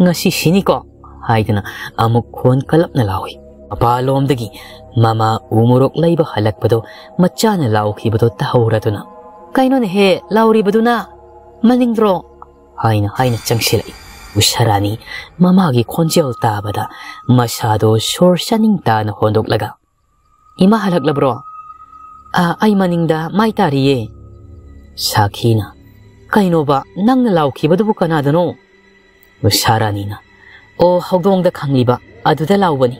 ꯉꯁꯤ ꯁꯤꯅꯤꯀꯣ?" ꯍꯥꯏꯗꯨꯅ ꯑꯃꯨꯛ ꯈꯣꯟ ꯀꯜꯂꯞꯅ ꯂꯥꯎꯏ꯫ ꯃꯄꯥꯟꯂꯣꯝꯗꯒꯤ ꯃꯃꯥ ꯎ ꯃꯣꯔꯣꯛ ꯂꯩꯕ ꯍꯜꯂꯛꯄꯗꯣ ꯃꯆꯥꯅ ꯂꯥꯎꯈꯤꯕꯗꯣ ꯇꯥꯍꯧꯔꯗꯨꯅ, "ꯀꯩꯅꯣꯅꯦꯍꯦ ꯂꯥꯎꯔꯤꯕꯗꯨꯅ? ꯃꯅꯤꯡꯗ꯭ꯔꯣ?" ꯍꯥꯏꯅ ꯍꯥꯏꯅ ꯆꯪꯁꯤꯜꯂꯛꯏ꯫ ꯎꯁꯥ ꯔꯥꯅꯤ ꯃꯃꯥꯒꯤ ꯈꯣꯟꯖꯦꯜ ꯇꯥꯕꯗ ꯃꯁꯥꯗꯣ ꯁꯣꯔ ꯆꯥꯅꯤꯡ ꯇꯥꯅ ꯍꯣꯟꯗꯣꯛꯂꯒ, "ꯏꯃꯥ ꯍꯜꯂꯛꯂꯕ꯭ꯔꯣ? ꯑꯥ, ꯑꯩ ꯃꯅꯤꯡꯗ ꯃꯥꯏ ꯇꯥꯔꯤꯌꯦ꯫" ꯁꯥꯈꯤꯅ, "ꯀꯩꯅꯣꯕ, ꯅꯪꯅ ꯂꯥꯎꯈꯤꯕꯗꯨꯕꯨ ꯀꯅꯥꯗꯅꯣ?" ꯎꯁꯥ ꯔꯥꯅꯤꯅ, "ꯑꯣ, ꯍꯧꯗꯣꯡꯗ ꯈꯪꯂꯤꯕ ꯑꯗꯨꯗ ꯂꯥꯎꯕꯅꯤ꯫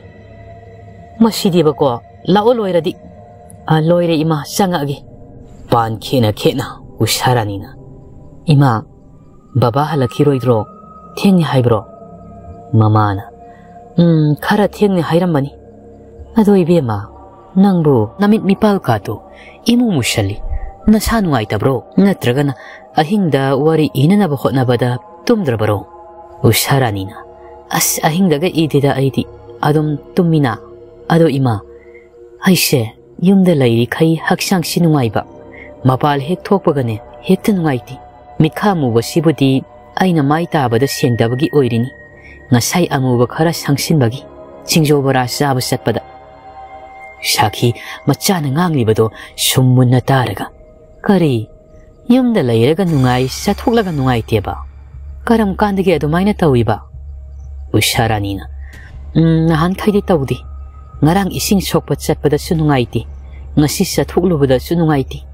ꯃꯁꯤꯗꯤꯕꯀꯣ, ꯂꯥꯛꯑꯣ ꯂꯣꯏꯔꯗꯤ꯫" "ꯑꯥ, ꯂꯣꯏꯔꯦ ꯏꯃꯥ, ꯆꯪꯉꯛꯑꯒꯦ꯫" ꯄꯥꯟ ꯈꯦꯠꯅ ꯈꯦꯠꯅ ꯎꯁꯥ ꯔꯥꯅꯤꯅ, "ꯏꯃꯥ, ꯕꯕꯥ ꯍꯜꯂꯛꯈꯤꯔꯣꯏꯗ꯭ꯔꯣ? ꯊꯦꯡꯉꯦ ꯍꯥꯏꯕ꯭ꯔꯣ?" ꯃꯃꯥꯅ, "ꯎꯝ, ꯈꯔ ꯊꯦꯡꯅꯦ ꯍꯥꯏꯔꯝꯕꯅꯤ꯫ ꯑꯗꯣ ꯏꯕꯦꯝꯃ, ꯅꯪꯕꯨ ꯅꯃꯤꯠ ꯃꯤꯄꯥꯜ ꯀꯥꯗꯣ ꯏꯃꯨ ꯃꯨꯁꯜꯂꯤ꯫ ꯅꯁꯥ ꯅꯨꯡꯉꯥꯏꯇꯕ꯭ꯔꯣ? ꯅꯠꯇ꯭ꯔꯒꯅ ꯑꯍꯤꯡꯗ ꯋꯥꯔꯤ ꯏꯅꯅꯕ ꯍꯣꯠꯅꯕꯗ ꯇꯨꯝꯗ꯭ꯔꯕꯔꯣ?" ꯎꯁꯥ ꯔꯥꯅꯤꯅ, "ꯑꯁ, ꯑꯍꯤꯡꯗꯒ ꯏꯗꯦꯗ ꯑꯩꯗꯤ꯫ ꯑꯗꯨꯝ ꯇꯨꯝꯃꯤꯅ꯫ ꯑꯗꯣ ꯏꯃꯥ, ꯑꯩꯁꯦ ꯌꯨꯝꯗ ꯂꯩꯔꯤꯈꯩ ꯍꯛꯆꯥꯡꯁꯤ ꯅꯨꯡꯉꯥꯏꯕ, ꯃꯄꯥꯜ ꯍꯦꯛ ꯊꯣꯛꯄꯒꯅꯦ ꯍꯦꯛꯇ ꯅꯨꯡꯉꯥꯏꯇꯦ꯫ ꯃꯤꯠꯈꯥ ꯃꯨꯕꯁꯤꯕꯨꯗꯤ ꯑꯩꯅ ꯃꯥꯏ ꯇꯥꯕꯗ ꯁꯦꯡꯗꯕꯒꯤ ꯑꯣꯏꯔꯤꯅꯤ꯫ ꯉꯁꯥꯏ ꯑꯃꯨꯕ ꯈꯔ ꯁꯪꯁꯤꯟꯕꯒꯤ ꯁꯤꯡꯖꯨ ꯕꯣꯔꯥ ꯆꯥꯕ ꯆꯠꯄꯗ꯫" ꯁꯥꯈꯤ ꯃꯆꯥꯅ ꯉꯥꯡꯂꯤꯕꯗꯣ ꯁꯨꯝ ꯃꯨꯟꯅ ꯇꯥꯔꯒ, "ꯀꯔꯤ? ꯌꯨꯝꯗ ꯂꯩꯔꯒ ꯅꯨꯡꯉꯥꯏ, ꯆꯠꯊꯣꯛꯂꯒ ꯅꯨꯡꯉꯥꯏꯇꯦꯕ? ꯀꯔꯝ ꯀꯥꯟꯗꯒꯤ ꯑꯗꯨꯃꯥꯏꯅ ꯇꯧꯏꯕ?" ꯎꯁꯥ ꯔꯥꯅꯤꯅ, "ꯎꯝ, ꯅꯍꯥꯟꯈꯩꯗꯤ ꯇꯧꯗꯦ꯫ ꯉꯔꯥꯡ ꯏꯁꯤꯡ ꯁꯣꯛꯄ ꯆꯠꯄꯗꯁꯨ ꯅꯨꯡꯉꯥꯏꯇꯦ, ꯉꯁꯤ ꯆꯠꯊꯣꯛꯂꯨꯕꯗꯁꯨ ꯅꯨꯡꯉꯥꯏꯇꯦ꯫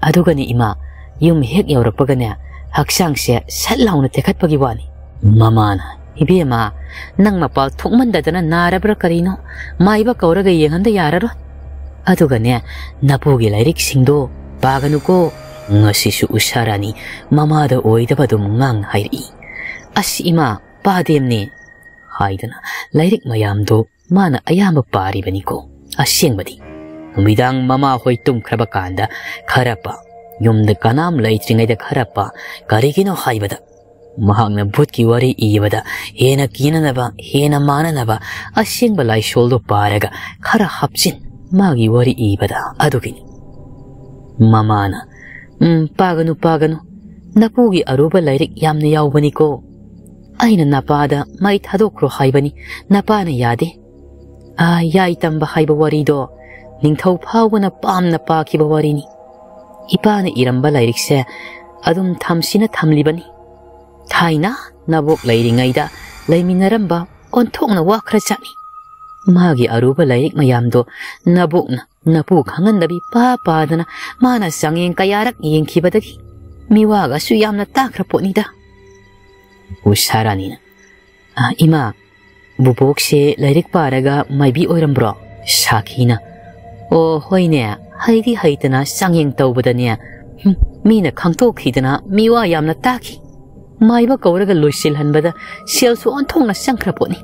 ꯑꯗꯨꯒꯅꯦ ꯏꯃꯥ, ꯌꯨꯝ ꯍꯦꯛ ꯌꯧꯔꯛꯄꯒꯅꯦ ꯍꯛꯆꯥꯡꯁꯦ ꯁꯠ ꯂꯥꯎꯅ ꯇꯦꯛꯈꯠꯄꯒꯤ ꯋꯥꯅꯤ꯫" ꯃꯃꯥꯅ, "ꯏꯕꯦꯝꯃ, ꯅꯪ ꯃꯄꯥꯜ ꯊꯣꯛꯃꯟꯗꯗꯅ ꯅꯥꯔꯕ꯭ꯔꯥ ꯀꯔꯤꯅꯣ? ꯃꯥꯏꯕ ꯀꯧꯔꯒ ꯌꯦꯡꯍꯟꯗ ꯌꯥꯔꯔꯣꯏ꯫ ꯑꯗꯨꯒꯅꯦ, ꯅꯄꯨꯒꯤ ꯂꯥꯏꯔꯤꯛꯁꯤꯡꯗꯣ ꯄꯥꯒꯅꯨꯀꯣ꯫" ꯉꯁꯤꯁꯨ ꯎꯁꯥ ꯔꯥꯅꯤ ꯃꯃꯥꯗ ꯑꯣꯏꯗꯕ ꯑꯗꯨꯝ ꯉꯥꯡꯅ ꯍꯥꯏꯔꯛꯏ꯫ "ꯑꯁ ꯏꯃꯥ, ꯄꯥꯗꯦꯝꯅꯦ" ꯍꯥꯏꯗꯅ ꯂꯥꯏꯔꯤꯛ ꯃꯌꯥꯝꯗꯣ ꯃꯥꯅ ꯑꯌꯥꯝꯕ ꯄꯥꯔꯤꯕꯅꯤꯀꯣ꯫ ꯑꯁꯦꯡꯕꯗꯤ ꯅꯨꯃꯤꯗꯥꯡ ꯃꯃꯥ ꯍꯣꯏ ꯇꯨꯝꯈ꯭ꯔꯕ ꯀꯥꯟꯗ ꯈꯔ ꯄꯥ, ꯌꯨꯝꯗ ꯀꯅꯥꯝ ꯂꯩꯇ꯭ꯔꯤꯉꯩꯗ ꯈꯔ ꯄꯥ꯫ ꯀꯔꯤꯒꯤꯅꯣ ꯍꯥꯏꯕꯗ ꯃꯍꯥꯛꯅ ꯚꯨꯠꯀꯤ ꯋꯥꯔꯤ ꯏꯕꯗ ꯍꯦꯟꯅ ꯀꯤꯅꯅꯕ, ꯍꯦꯟꯅ ꯃꯥꯟꯅꯅꯕ ꯑꯁꯦꯡꯕ ꯂꯥꯏꯁꯣꯜꯗꯨ ꯄꯥꯔꯒ ꯈꯔ ꯍꯥꯞꯆꯤꯟ, ꯃꯥꯒꯤ ꯋꯥꯔꯤ ꯏꯕꯗ ꯑꯗꯨꯒꯤꯅꯤ꯫ ꯃꯃꯥꯅ, "ꯎꯝ, ꯄꯥꯒꯅꯨ, ꯄꯥꯒꯅꯨ꯫ ꯅꯄꯨꯒꯤ ꯑꯔꯨꯕ ꯂꯥꯏꯔꯤꯛ ꯌꯥꯝꯅ ꯌꯥꯎꯕꯅꯤꯀꯣ꯫ ꯑꯩꯅ ꯅꯄꯥꯗ ꯃꯩ ꯊꯥꯗꯣꯛꯈ꯭ꯔꯣ ꯍꯥꯏꯕꯅꯤ, ꯅꯄꯥꯅ ꯌꯥꯗꯦ꯫ ꯑꯥ, ꯌꯥꯏ ꯇꯝꯕ ꯍꯥꯏꯕ ꯋꯥꯔꯤꯗꯣ ꯅꯤꯡꯊꯧ ꯐꯥꯎꯕꯅ ꯄꯥꯝꯅ ꯄꯥꯈꯤꯕ ꯋꯥꯔꯤꯅꯤ꯫ ꯏꯄꯥꯅ ꯏꯔꯝꯕ ꯂꯥꯏꯔꯤꯛꯁꯦ ꯑꯗꯨꯝ ꯊꯝꯁꯤꯅ ꯊꯝꯂꯤꯕꯅꯤ꯫ ꯊꯥꯏꯅ ꯅꯕꯣꯛ ꯂꯩꯔꯤꯉꯩꯗ ꯂꯩꯃꯤꯟꯅꯔꯝꯕ ꯑꯣꯟꯊꯣꯛꯅ ꯋꯥꯈ꯭ꯔꯖꯥꯠꯅꯤ꯫ ꯃꯥꯒꯤ ꯑꯔꯨꯕ ꯂꯥꯏꯔꯤꯛ ꯃꯌꯥꯝꯗꯣ ꯅꯕꯣꯛꯅ ꯅꯄꯨ ꯈꯪꯍꯟꯗꯕꯤ ꯄꯥ ꯄꯥꯗꯅ ꯃꯥꯅ ꯆꯥꯡꯌꯦꯡ ꯀꯌꯥꯔꯛ ꯌꯦꯡꯈꯤꯕꯗꯒꯤ ꯃꯤꯋꯥꯒꯁꯨ ꯌꯥꯝꯅ ꯇꯥꯈ꯭ꯔ ꯄꯣꯠꯅꯤꯗ"꯫ ꯎꯁꯥ ꯔꯥꯅꯤꯅ, "ꯑ, ꯏꯃꯥ, ꯕꯨꯕꯣꯛꯁꯦ ꯂꯥꯏꯔꯤꯛ ꯄꯥꯔꯒ ꯃꯥꯏꯕꯤ ꯑꯣꯏꯔꯝꯕ꯭ꯔꯣ?" ꯁꯥꯈꯤꯅ, "ꯑꯣ, ꯍꯣꯏꯅꯦ, ꯍꯩꯗꯤ ꯍꯩꯇꯅ ꯆꯥꯡꯌꯦꯡ ꯇꯧꯕꯗꯅꯦ, ꯍꯨꯝ, ꯃꯤꯅ ꯈꯪꯇꯣꯛꯈꯤꯗꯅ ꯃꯤꯋꯥ ꯌꯥꯝꯅ ꯇꯥꯈꯤ꯫ ꯃꯥꯏꯕ ꯀꯧꯔꯒ ꯂꯣꯏꯁꯤꯜꯍꯟꯕꯗ ꯁꯦꯜꯁꯨ ꯑꯣꯟꯊꯣꯛꯅ ꯆꯪꯈ꯭ꯔ ꯄꯣꯠꯅꯤ"꯫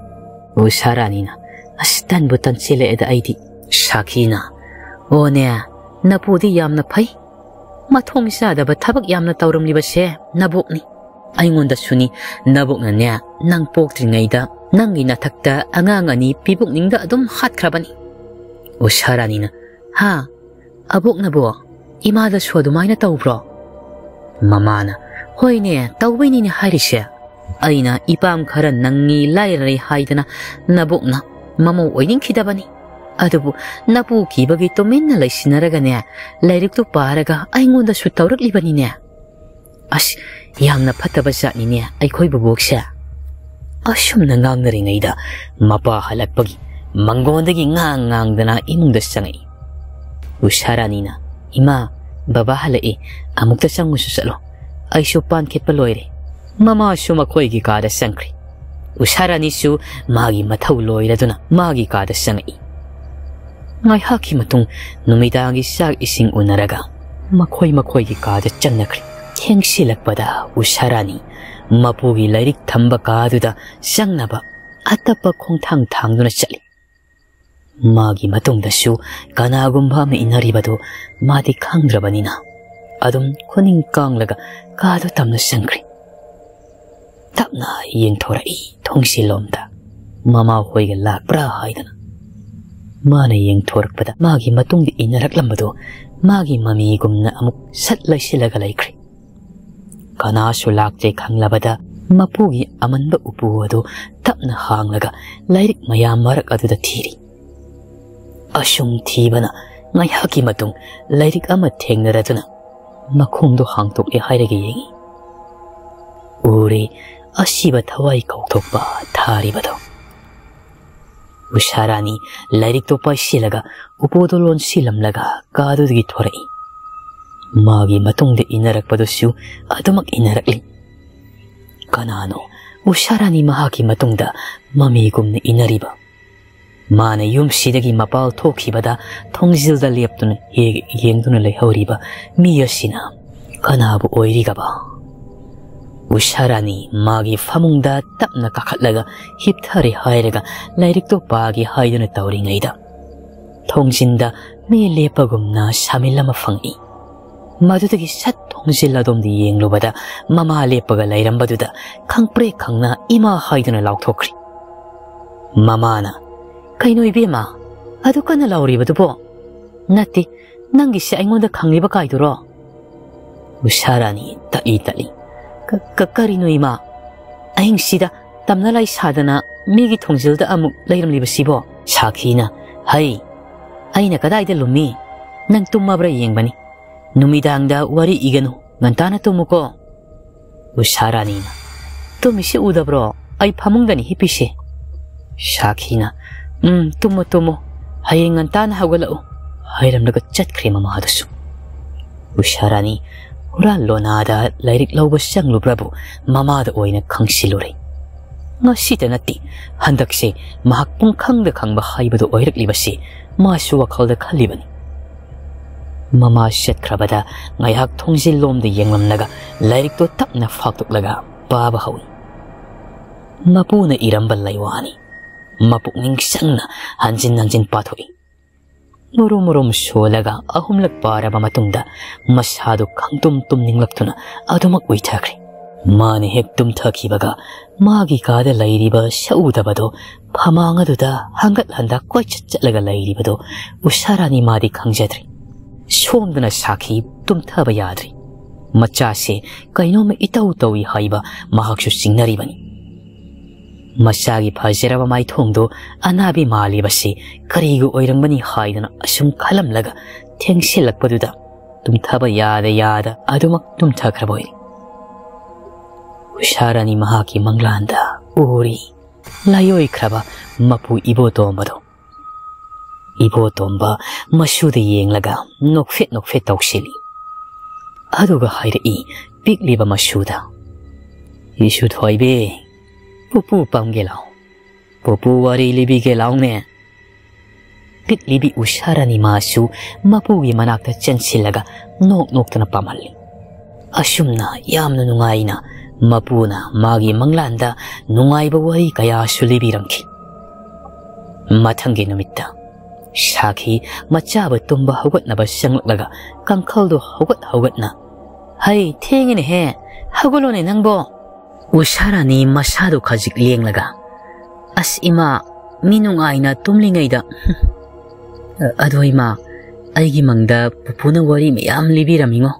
ꯎꯁꯥ ꯔꯥꯅꯤꯅ, "ꯑꯁ, ꯇꯟꯕꯨ ꯇꯟꯁꯤꯜꯂꯛꯑꯦꯗ ꯑꯩꯗꯤ"꯫ ꯁꯥꯈꯤꯅ, "ꯑꯣꯅꯦ, ꯅꯄꯨꯗꯤ ꯌꯥꯝꯅ ꯐꯩ꯫ ꯃꯊꯣꯡ ꯆꯥꯗꯕ ꯊꯕꯛ ꯌꯥꯝꯅ ꯇꯧꯔꯝꯂꯤꯕꯁꯦ ꯅꯕꯣꯛꯅꯤ꯫ ꯑꯩꯉꯣꯟꯗꯁꯨꯅꯤ, ꯅꯕꯣꯛꯅꯅꯦ, ꯅꯪ ꯄꯣꯛꯇ꯭ꯔꯤꯉꯩꯗ ꯅꯪꯒꯤ ꯅꯊꯛꯇ ꯑꯉꯥꯡ ꯑꯅꯤ ꯄꯤꯕꯨꯛꯅꯤꯡꯗ ꯑꯗꯨꯝ ꯍꯥꯠꯈ꯭ꯔꯕꯅꯤ"꯫ ꯎꯁꯥ ꯔꯥꯅꯤꯅ, "ꯍꯥ? ꯑꯕꯣꯛꯅꯕꯣ ꯏꯃꯥꯗꯁꯨ ꯑꯗꯨꯃꯥꯏꯅ ꯇꯧꯕ꯭ꯔꯣ?" ꯃꯃꯥꯅ, "ꯍꯣꯏꯅꯦ, ꯇꯧꯕꯩꯅꯤꯅꯦ ꯍꯥꯏꯔꯤꯁꯦ꯫ ꯑꯩꯅ ꯏꯄꯥꯝ ꯈꯔ ꯅꯪꯉꯤ ꯂꯥꯏꯔꯔꯦ ꯍꯥꯏꯗꯅ ꯅꯕꯣꯛꯅ ꯃꯃꯧ ꯑꯣꯏꯅꯤꯡꯈꯤꯗꯕꯅꯤ꯫ ꯑꯗꯨꯕꯨ ꯅꯄꯨ ꯀꯤꯕꯒꯤ ꯇꯨꯃꯤꯟꯅ ꯂꯩꯁꯤꯟꯅꯔꯒꯅꯦ, ꯂꯥꯏꯔꯤꯛꯇꯨ ꯄꯥꯔꯒ ꯑꯩꯉꯣꯟꯗꯁꯨ ꯇꯧꯔꯛꯂꯤꯕꯅꯤꯅꯦ꯫ ꯑꯁ, ꯌꯥꯝꯅ ꯐꯠꯇꯕ ꯖꯥꯠꯅꯤꯅꯦ ꯑꯩꯈꯣꯏ ꯕꯨꯕꯣꯛꯁꯦ"꯫ ꯑꯁꯨꯝꯅ ꯉꯥꯡꯅꯔꯤꯉꯩꯗ ꯃꯄꯥ ꯍꯜꯂꯛꯄꯒꯤ ꯃꯪꯒꯣꯟꯗꯒꯤ ꯉꯥꯡ ꯉꯥꯡꯗꯅ ꯏꯃꯨꯡꯗ ꯆꯪꯉꯛꯏ꯫ ꯎꯁꯥ ꯔꯥꯅꯤꯅ, "ꯏꯃꯥ, ꯕꯕꯥ ꯍꯜꯂꯛꯏ, ꯑꯃꯨꯛꯇ ꯆꯪꯉꯨꯁꯨ ꯆꯠꯂꯣ꯫ ꯑꯩꯁꯨ ꯄꯥꯟ ꯈꯦꯠꯄ ꯂꯣꯏꯔꯦ"꯫ ꯃꯃꯥꯁꯨ ꯃꯈꯣꯏꯒꯤ ꯀꯥꯗ ꯆꯪꯈ꯭ꯔꯦ꯫ ꯎꯁꯥ ꯔꯥꯅꯤꯁꯨ ꯃꯥꯒꯤ ꯃꯊꯧ ꯂꯣꯏꯔꯗꯨꯅ ꯃꯥꯒꯤ ꯀꯥꯗ ꯆꯪꯉꯛꯏ꯫ ꯉꯥꯏꯍꯥꯛꯀꯤ ꯃꯇꯨꯡ ꯅꯨꯃꯤꯗꯥꯡꯒꯤ ꯆꯥꯛ ꯏꯁꯤꯡ ꯎꯅꯔꯒ ꯃꯈꯣꯏ ꯃꯈꯣꯏꯒꯤ ꯀꯥꯗ ꯆꯪꯅꯈ꯭ꯔꯦ꯫ ꯊꯦꯡꯁꯤꯜꯂꯛꯄꯗ ꯎꯁꯥ ꯔꯥꯅꯤ ꯃꯄꯨꯒꯤ ꯂꯥꯏꯔꯤꯛ ꯊꯝꯕ ꯀꯥꯗꯨꯗ ꯆꯪꯅꯕ ꯑꯇꯞꯄ ꯈꯣꯡꯊꯥꯡ ꯊꯥꯡꯗꯨꯅ ꯆꯠꯂꯤ꯫ ꯃꯥꯒꯤ ꯃꯇꯨꯡꯗꯁꯨ ꯀꯅꯥꯒꯨꯝꯕ ꯑꯃ ꯏꯟꯅꯔꯤꯕꯗꯨ ꯃꯥꯗꯤ ꯈꯪꯗ꯭ꯔꯕꯅꯤꯅ ꯑꯗꯨꯝ ꯈꯨꯅꯤꯡ ꯀꯥꯡꯂꯒ ꯀꯥꯗꯨ ꯇꯝꯅ ꯆꯪꯈ꯭ꯔꯦ꯫ ꯇꯞꯅ ꯌꯦꯡꯊꯣꯔꯛꯏ ꯊꯣꯡꯁꯤꯜꯂꯣꯝꯗ꯫ ꯃꯃꯥ ꯍꯣꯏꯒ ꯂꯥꯛꯄ꯭ꯔꯥ ꯍꯥꯏꯗꯅ꯫ ꯃꯥꯅ ꯌꯦꯡꯊꯣꯔꯛꯄꯗ ꯃꯥꯒꯤ ꯃꯇꯨꯡꯗ ꯏꯟꯅꯔꯛꯂꯝꯕꯗꯨ ꯃꯥꯒꯤ ꯃꯃꯤꯒꯨꯝꯅ ꯑꯃꯨꯛ ꯁꯠ ꯂꯩꯁꯤꯜꯂꯒ ꯂꯩꯈ꯭ꯔꯦ꯫ ꯀꯅꯥꯁꯨ ꯂꯥꯛꯇ꯭ꯔꯦ ꯈꯪꯂꯕꯗ ꯃꯄꯨꯒꯤ ꯑꯃꯟꯕ ꯎꯄꯨ ꯑꯗꯨ ꯇꯞꯅ ꯍꯥꯡꯂꯒ ꯂꯥꯏꯔꯤꯛ ꯃꯌꯥꯝ ꯃꯔꯛ ꯑꯗꯨꯗ ꯊꯤꯔꯤ꯫ ꯑꯁꯨꯝ ꯊꯤꯕꯅ ꯉꯥꯏꯍꯥꯛꯀꯤ ꯃꯇꯨꯡ ꯂꯥꯏꯔꯤꯛ ꯑꯃ ꯊꯦꯡꯅꯔꯗꯨꯅ ꯃꯈꯣꯡꯗꯣ ꯍꯥꯡꯇꯣꯛꯂꯦ ꯍꯥꯏꯔꯒ ꯌꯦꯡꯉꯤ꯫ ꯎꯔꯦ, ꯑꯁꯤꯕ ꯊꯋꯥꯏ ꯀꯧꯊꯣꯛꯄ ꯊꯥꯔꯤꯕꯗꯣ꯫ ꯎꯁꯥꯔꯥꯅꯤ ꯂꯥꯏꯔꯤꯛꯇꯣ ꯄꯥꯏꯁꯤꯜꯂꯒ ꯎꯄꯨꯗꯣ ꯂꯣꯟꯁꯤꯜꯂꯝꯂꯒ ꯀꯥꯗꯨꯗꯒꯤ ꯊꯣꯔꯛꯏ꯫ ꯃꯥꯒꯤ ꯃꯇꯨꯡꯗ ꯏꯟꯅꯔꯛꯄꯗꯨꯁꯨ ꯑꯗꯨꯃꯛ ꯏꯟꯅꯔꯛꯂꯤ꯫ ꯀꯅꯥꯅꯣ ꯎꯁꯥꯔꯥꯅꯤ ꯃꯍꯥꯛꯀꯤ ꯃꯇꯨꯡꯗ ꯃꯃꯤꯒꯨꯝꯅ ꯏꯟꯅꯔꯤꯕ? ꯃꯥꯅ ꯌꯨꯝꯁꯤꯗꯒꯤ ꯃꯄꯥꯜ ꯊꯣꯛꯈꯤꯕꯗ ꯊꯣꯡꯖꯤꯜꯗ ꯂꯦꯞꯇꯨꯅ ꯍꯦꯛ ꯌꯦꯡꯗꯨꯅ ꯂꯩꯍꯧꯔꯤꯕ ꯃꯤ ꯑꯁꯤꯅ ꯀꯅꯥꯕꯨ ꯑꯣꯏꯔꯤꯒꯕ? ꯎꯁꯥꯔꯥꯅꯤ ꯃꯥꯒꯤ ꯐꯃꯨꯡꯗ ꯇꯞꯅ ꯀꯥꯈꯠꯂꯒ ꯍꯤꯞꯊꯔꯦ ꯍꯥꯏꯔꯒ ꯂꯥꯏꯔꯤꯛꯇꯣ ꯄꯥꯒꯦ ꯍꯥꯏꯗꯨꯅ ꯇꯧꯔꯤꯉꯩꯗ ꯊꯣꯡꯖꯤꯟꯗ ꯃꯤ ꯂꯦꯞꯄꯒꯨꯝꯅ ꯁꯥꯃꯤꯜ ꯑꯃ ꯐꯪꯏ꯫ ꯃꯗꯨꯗꯒꯤ ꯁꯠ ꯊꯣꯡꯖꯤꯜ ꯑꯗꯣꯝꯗ ꯌꯦꯡꯂꯨꯕꯗ ꯃꯃꯥ ꯂꯦꯞꯄꯒ ꯂꯩꯔꯝꯕꯗꯨꯗ ꯈꯪꯄ꯭ꯔꯦꯛ ꯈꯪꯅ ꯏꯃꯥ ꯍꯥꯏꯗꯨꯅ ꯂꯥꯎꯊꯣꯛꯈ꯭ꯔꯦ꯫ ꯃꯃꯥꯅ, "ꯀꯩꯅꯣ ꯏꯕꯦꯝꯃ, ꯑꯗꯨ ꯀꯟꯅ ꯂꯥꯎꯔꯤꯕꯗꯨꯕꯣ?" "ꯅꯠꯇꯦ, ꯅꯪꯒꯤꯁꯦ ꯑꯩꯉꯣꯟꯗ ꯈꯪꯂꯤꯕ ꯀꯥꯏꯗꯨꯔꯣ?" ꯎꯁꯥꯔꯥꯅꯤ ꯇꯠꯂꯤ ꯇꯠꯂꯤ꯫ "ꯀ-, ꯀ-, ꯀꯔꯤꯅꯣ ꯏꯃꯥ? ꯑꯍꯤꯡꯁꯤꯗ ꯇꯝꯅ ꯂꯥꯏ ꯁꯥꯗꯅ ꯃꯤꯒꯤ ꯊꯣꯡꯖꯤꯜꯗ ꯑꯃꯨꯛ ꯂꯩꯔꯝꯂꯤꯕꯁꯤꯕꯣ?" ꯁꯥꯈꯤꯅ, "ꯍꯩ, ꯑꯩꯅ ꯀꯗꯥꯏꯗ ꯂꯨꯝꯃꯤ? ꯅꯪ ꯇꯨꯝꯃꯕ꯭ꯔꯥ ꯌꯦꯡꯕꯅꯤ꯫ ꯅꯨꯃꯤꯗꯥꯡꯗ ꯋꯥꯔꯤ ꯏꯒꯅꯨ, ꯉꯟꯇꯥꯅ ꯇꯨꯝꯃꯨꯀꯣ꯫" ꯎꯁꯥꯔꯥꯅꯤꯅ, "ꯇꯨꯝꯃꯤꯁꯤ ꯎꯗꯕ꯭ꯔꯣ? ꯑꯩ ꯐꯃꯨꯡꯗꯅꯤ ꯍꯤꯞꯄꯤꯁꯦ꯫" ꯁꯥꯈꯤꯅ, "ꯎꯝ, ꯇꯨꯝꯃꯣ, ꯇꯨꯝꯃꯣ, ꯍꯌꯦꯡ ꯉꯟꯇꯥꯅ ꯍꯧꯒꯠꯂꯛꯎ," ꯍꯥꯏꯔꯝꯂꯒ ꯆꯠꯈ꯭ꯔꯦ ꯃꯃꯥꯗꯨꯁꯨ꯫ ꯎꯁꯥꯔꯥꯅꯤ ꯍꯨꯔꯥꯟ ꯂꯣꯅꯥꯗ ꯂꯥꯏꯔꯤꯛ ꯂꯧꯕ ꯆꯪꯂꯨꯕ꯭ꯔꯕꯨ ꯃꯃꯥꯗ ꯑꯣꯏꯅ ꯈꯪꯁꯤꯜꯂꯨꯔꯦ꯫ ꯉꯁꯤꯇ ꯅꯠꯇꯦ, ꯍꯟꯗꯛꯁꯦ ꯃꯍꯥꯛ ꯄꯨꯡꯈꯪꯗ ꯈꯪꯕ ꯍꯥꯏꯕꯗꯨ ꯑꯣꯏꯔꯛꯂꯤꯕꯁꯤ ꯃꯥꯁꯨ ꯋꯥꯈꯜꯗ ꯈꯜꯂꯤꯕꯅꯤ꯫ ꯃꯃꯥ ꯆꯠꯈ꯭ꯔꯕꯗ ꯉꯥꯏꯍꯥꯛ ꯊꯣꯡꯖꯤꯜꯂꯣꯝꯗ ꯌꯦꯡꯂꯝꯂꯒ ꯂꯥꯏꯔꯤꯛꯇꯣ ꯇꯞꯅ ꯐꯥꯛꯇꯣꯛꯂꯒ ꯄꯥꯕ ꯍꯧꯏ꯫ ꯃꯄꯨꯅ ꯏꯔꯝꯕ ꯂꯩꯋꯥꯅꯤ꯫ ꯃꯄꯨꯛꯅꯤꯡ ꯆꯪꯅ ꯍꯟꯖꯤꯟ ꯍꯟꯖꯤꯟ ꯄꯥꯊꯣꯛꯏ꯫ ꯃꯨꯔꯨꯝ ꯃꯨꯔꯨꯝ ꯁꯣꯜꯂꯒ ꯑꯍꯨꯝꯂꯛ ꯄꯥꯔꯕ ꯃꯇꯨꯡꯗ ꯃꯁꯥꯗꯨ ꯈꯪꯇꯨꯝ ꯇꯨꯝꯅꯤꯡꯂꯛꯇꯨꯅ ꯑꯗꯨꯃꯛ ꯎꯏꯊꯈ꯭ꯔꯦ꯫ ꯃꯥꯅ ꯍꯦꯛ ꯇꯨꯝꯊꯈꯤꯕꯒ ꯃꯥꯒꯤ ꯀꯥꯗ ꯂꯩꯔꯤꯕ ꯁꯛꯎꯗꯕꯗꯣ, ꯐꯃꯥꯡ ꯑꯗꯨꯗ ꯍꯪꯒꯠ ꯍꯟꯗ ꯀꯣꯏꯆꯠ ꯆꯠꯂꯒ ꯂꯩꯔꯤꯕꯗꯣ ꯎꯁꯥꯔꯥꯅꯤ ꯃꯥꯗꯤ ꯈꯪꯖꯗ꯭ꯔꯦ꯫ ꯁꯣꯝꯗꯅ ꯁꯥꯈꯤ ꯇꯨꯝꯊꯕ ꯌꯥꯗ꯭ꯔꯤ꯫ ꯃꯆꯥꯁꯦ ꯀꯩꯅꯣꯝꯃ ꯏꯇꯧ ꯇꯧꯏ ꯍꯥꯏꯕ ꯃꯍꯥꯛꯁꯨ ꯆꯤꯡꯅꯔꯤꯕꯅꯤ꯫ ꯃꯆꯥꯒꯤ ꯐꯖꯔꯕ ꯃꯥꯏꯊꯣꯡꯗꯣ ꯑꯅꯥꯕꯤ ꯃꯥꯜꯂꯤꯕꯁꯤ ꯀꯔꯤꯒꯤ ꯑꯣꯏꯔꯝꯒꯅꯤ ꯍꯥꯏꯗꯅ ꯑꯁꯨꯝ ꯈꯜꯂꯝꯂꯒ ꯊꯦꯡꯁꯤꯜꯂꯛꯄꯗꯨꯗ ꯇꯨꯝꯊꯕ ꯌꯥꯗ ꯌꯥꯗ ꯑꯗꯨꯃꯛ ꯇꯨꯝꯊꯈ꯭ꯔꯕ ꯑꯣꯏꯔꯦ꯫ ꯎꯁꯥꯔꯥꯅꯤ ꯃꯍꯥꯛꯀꯤ ꯃꯪꯂꯥꯟꯗ ꯎꯔꯤ ꯂꯥꯏꯑꯣꯏꯈ꯭ꯔꯕ ꯃꯄꯨ ꯏꯕꯣꯇꯣꯝꯕꯗꯣ꯫ ꯏꯕꯣꯇꯣꯝꯕ ꯃꯁꯨꯗ ꯌꯦꯡꯂꯒ ꯅꯣꯛꯐꯦꯠ ꯅꯣꯛꯐꯦꯠ ꯇꯧꯁꯤꯜꯂꯤ꯫ ꯑꯗꯨꯒ ꯍꯥꯏꯔꯛꯏ ꯄꯤꯛꯂꯤꯕ ꯃꯁꯨꯗ, "ꯏꯁꯨ ꯊꯣꯏꯕꯤ, ꯄꯨꯄꯨ ꯄꯝꯒꯦ ꯂꯥꯎ꯫ ꯄꯨꯄꯨ ꯋꯥꯔꯤ ꯂꯤꯕꯤꯒꯦ ꯂꯥꯎꯅꯦ꯫" ꯄꯤꯛꯂꯤꯕꯤ ꯎꯁꯥꯔꯥꯅꯤ ꯃꯥꯁꯨ ꯃꯄꯨꯒꯤ ꯃꯅꯥꯛꯇ ꯆꯦꯟꯁꯤꯜꯂꯒ ꯅꯣꯛ ꯅꯣꯛꯇꯅ ꯄꯥꯝꯍꯜꯂꯤ꯫ ꯑꯁꯨꯝꯅ ꯌꯥꯝꯅ ꯅꯨꯡꯉꯥꯏꯅ ꯃꯄꯨꯅ ꯃꯥꯒꯤ ꯃꯪꯂꯥꯟꯗ ꯅꯨꯡꯉꯥꯏꯕ ꯋꯥꯔꯤ ꯀꯌꯥꯁꯨ ꯂꯤꯕꯤꯔꯝꯈꯤ꯫ ꯃꯊꯪꯒꯤ ꯅꯨꯃꯤꯠꯇ ꯁꯥꯈꯤ ꯃꯆꯥꯕꯨ ꯇꯨꯝꯕ ꯍꯧꯒꯠꯅꯕ ꯆꯪꯂꯛꯂꯒ ꯀꯥꯡꯈꯜꯗꯨ ꯍꯧꯒꯠ ꯍꯧꯒꯠꯅ, "ꯍꯩ, ꯊꯦꯡꯉꯦꯅꯦꯍꯦ, ꯍꯧꯒꯠꯂꯣꯅꯦ ꯅꯪꯕꯣ!" ꯎꯁꯥꯔꯥꯅꯤ ꯃꯁꯥꯗꯨ ꯈꯖꯤꯛ ꯂꯦꯡꯂꯒ, "ꯑꯁ ꯏꯃꯥ, ꯃꯤ ꯅꯨꯡꯉꯥꯏꯅ ꯇꯨꯝꯂꯤꯉꯩꯗ꯫ ꯑꯗꯣ ꯏꯃꯥ, ꯑꯩꯒꯤ ꯃꯪꯗ ꯄꯨꯄꯨꯅ ꯋꯥꯔꯤ ꯃꯌꯥꯝ ꯂꯤꯕꯤꯔꯝꯃꯤꯉꯣ꯫"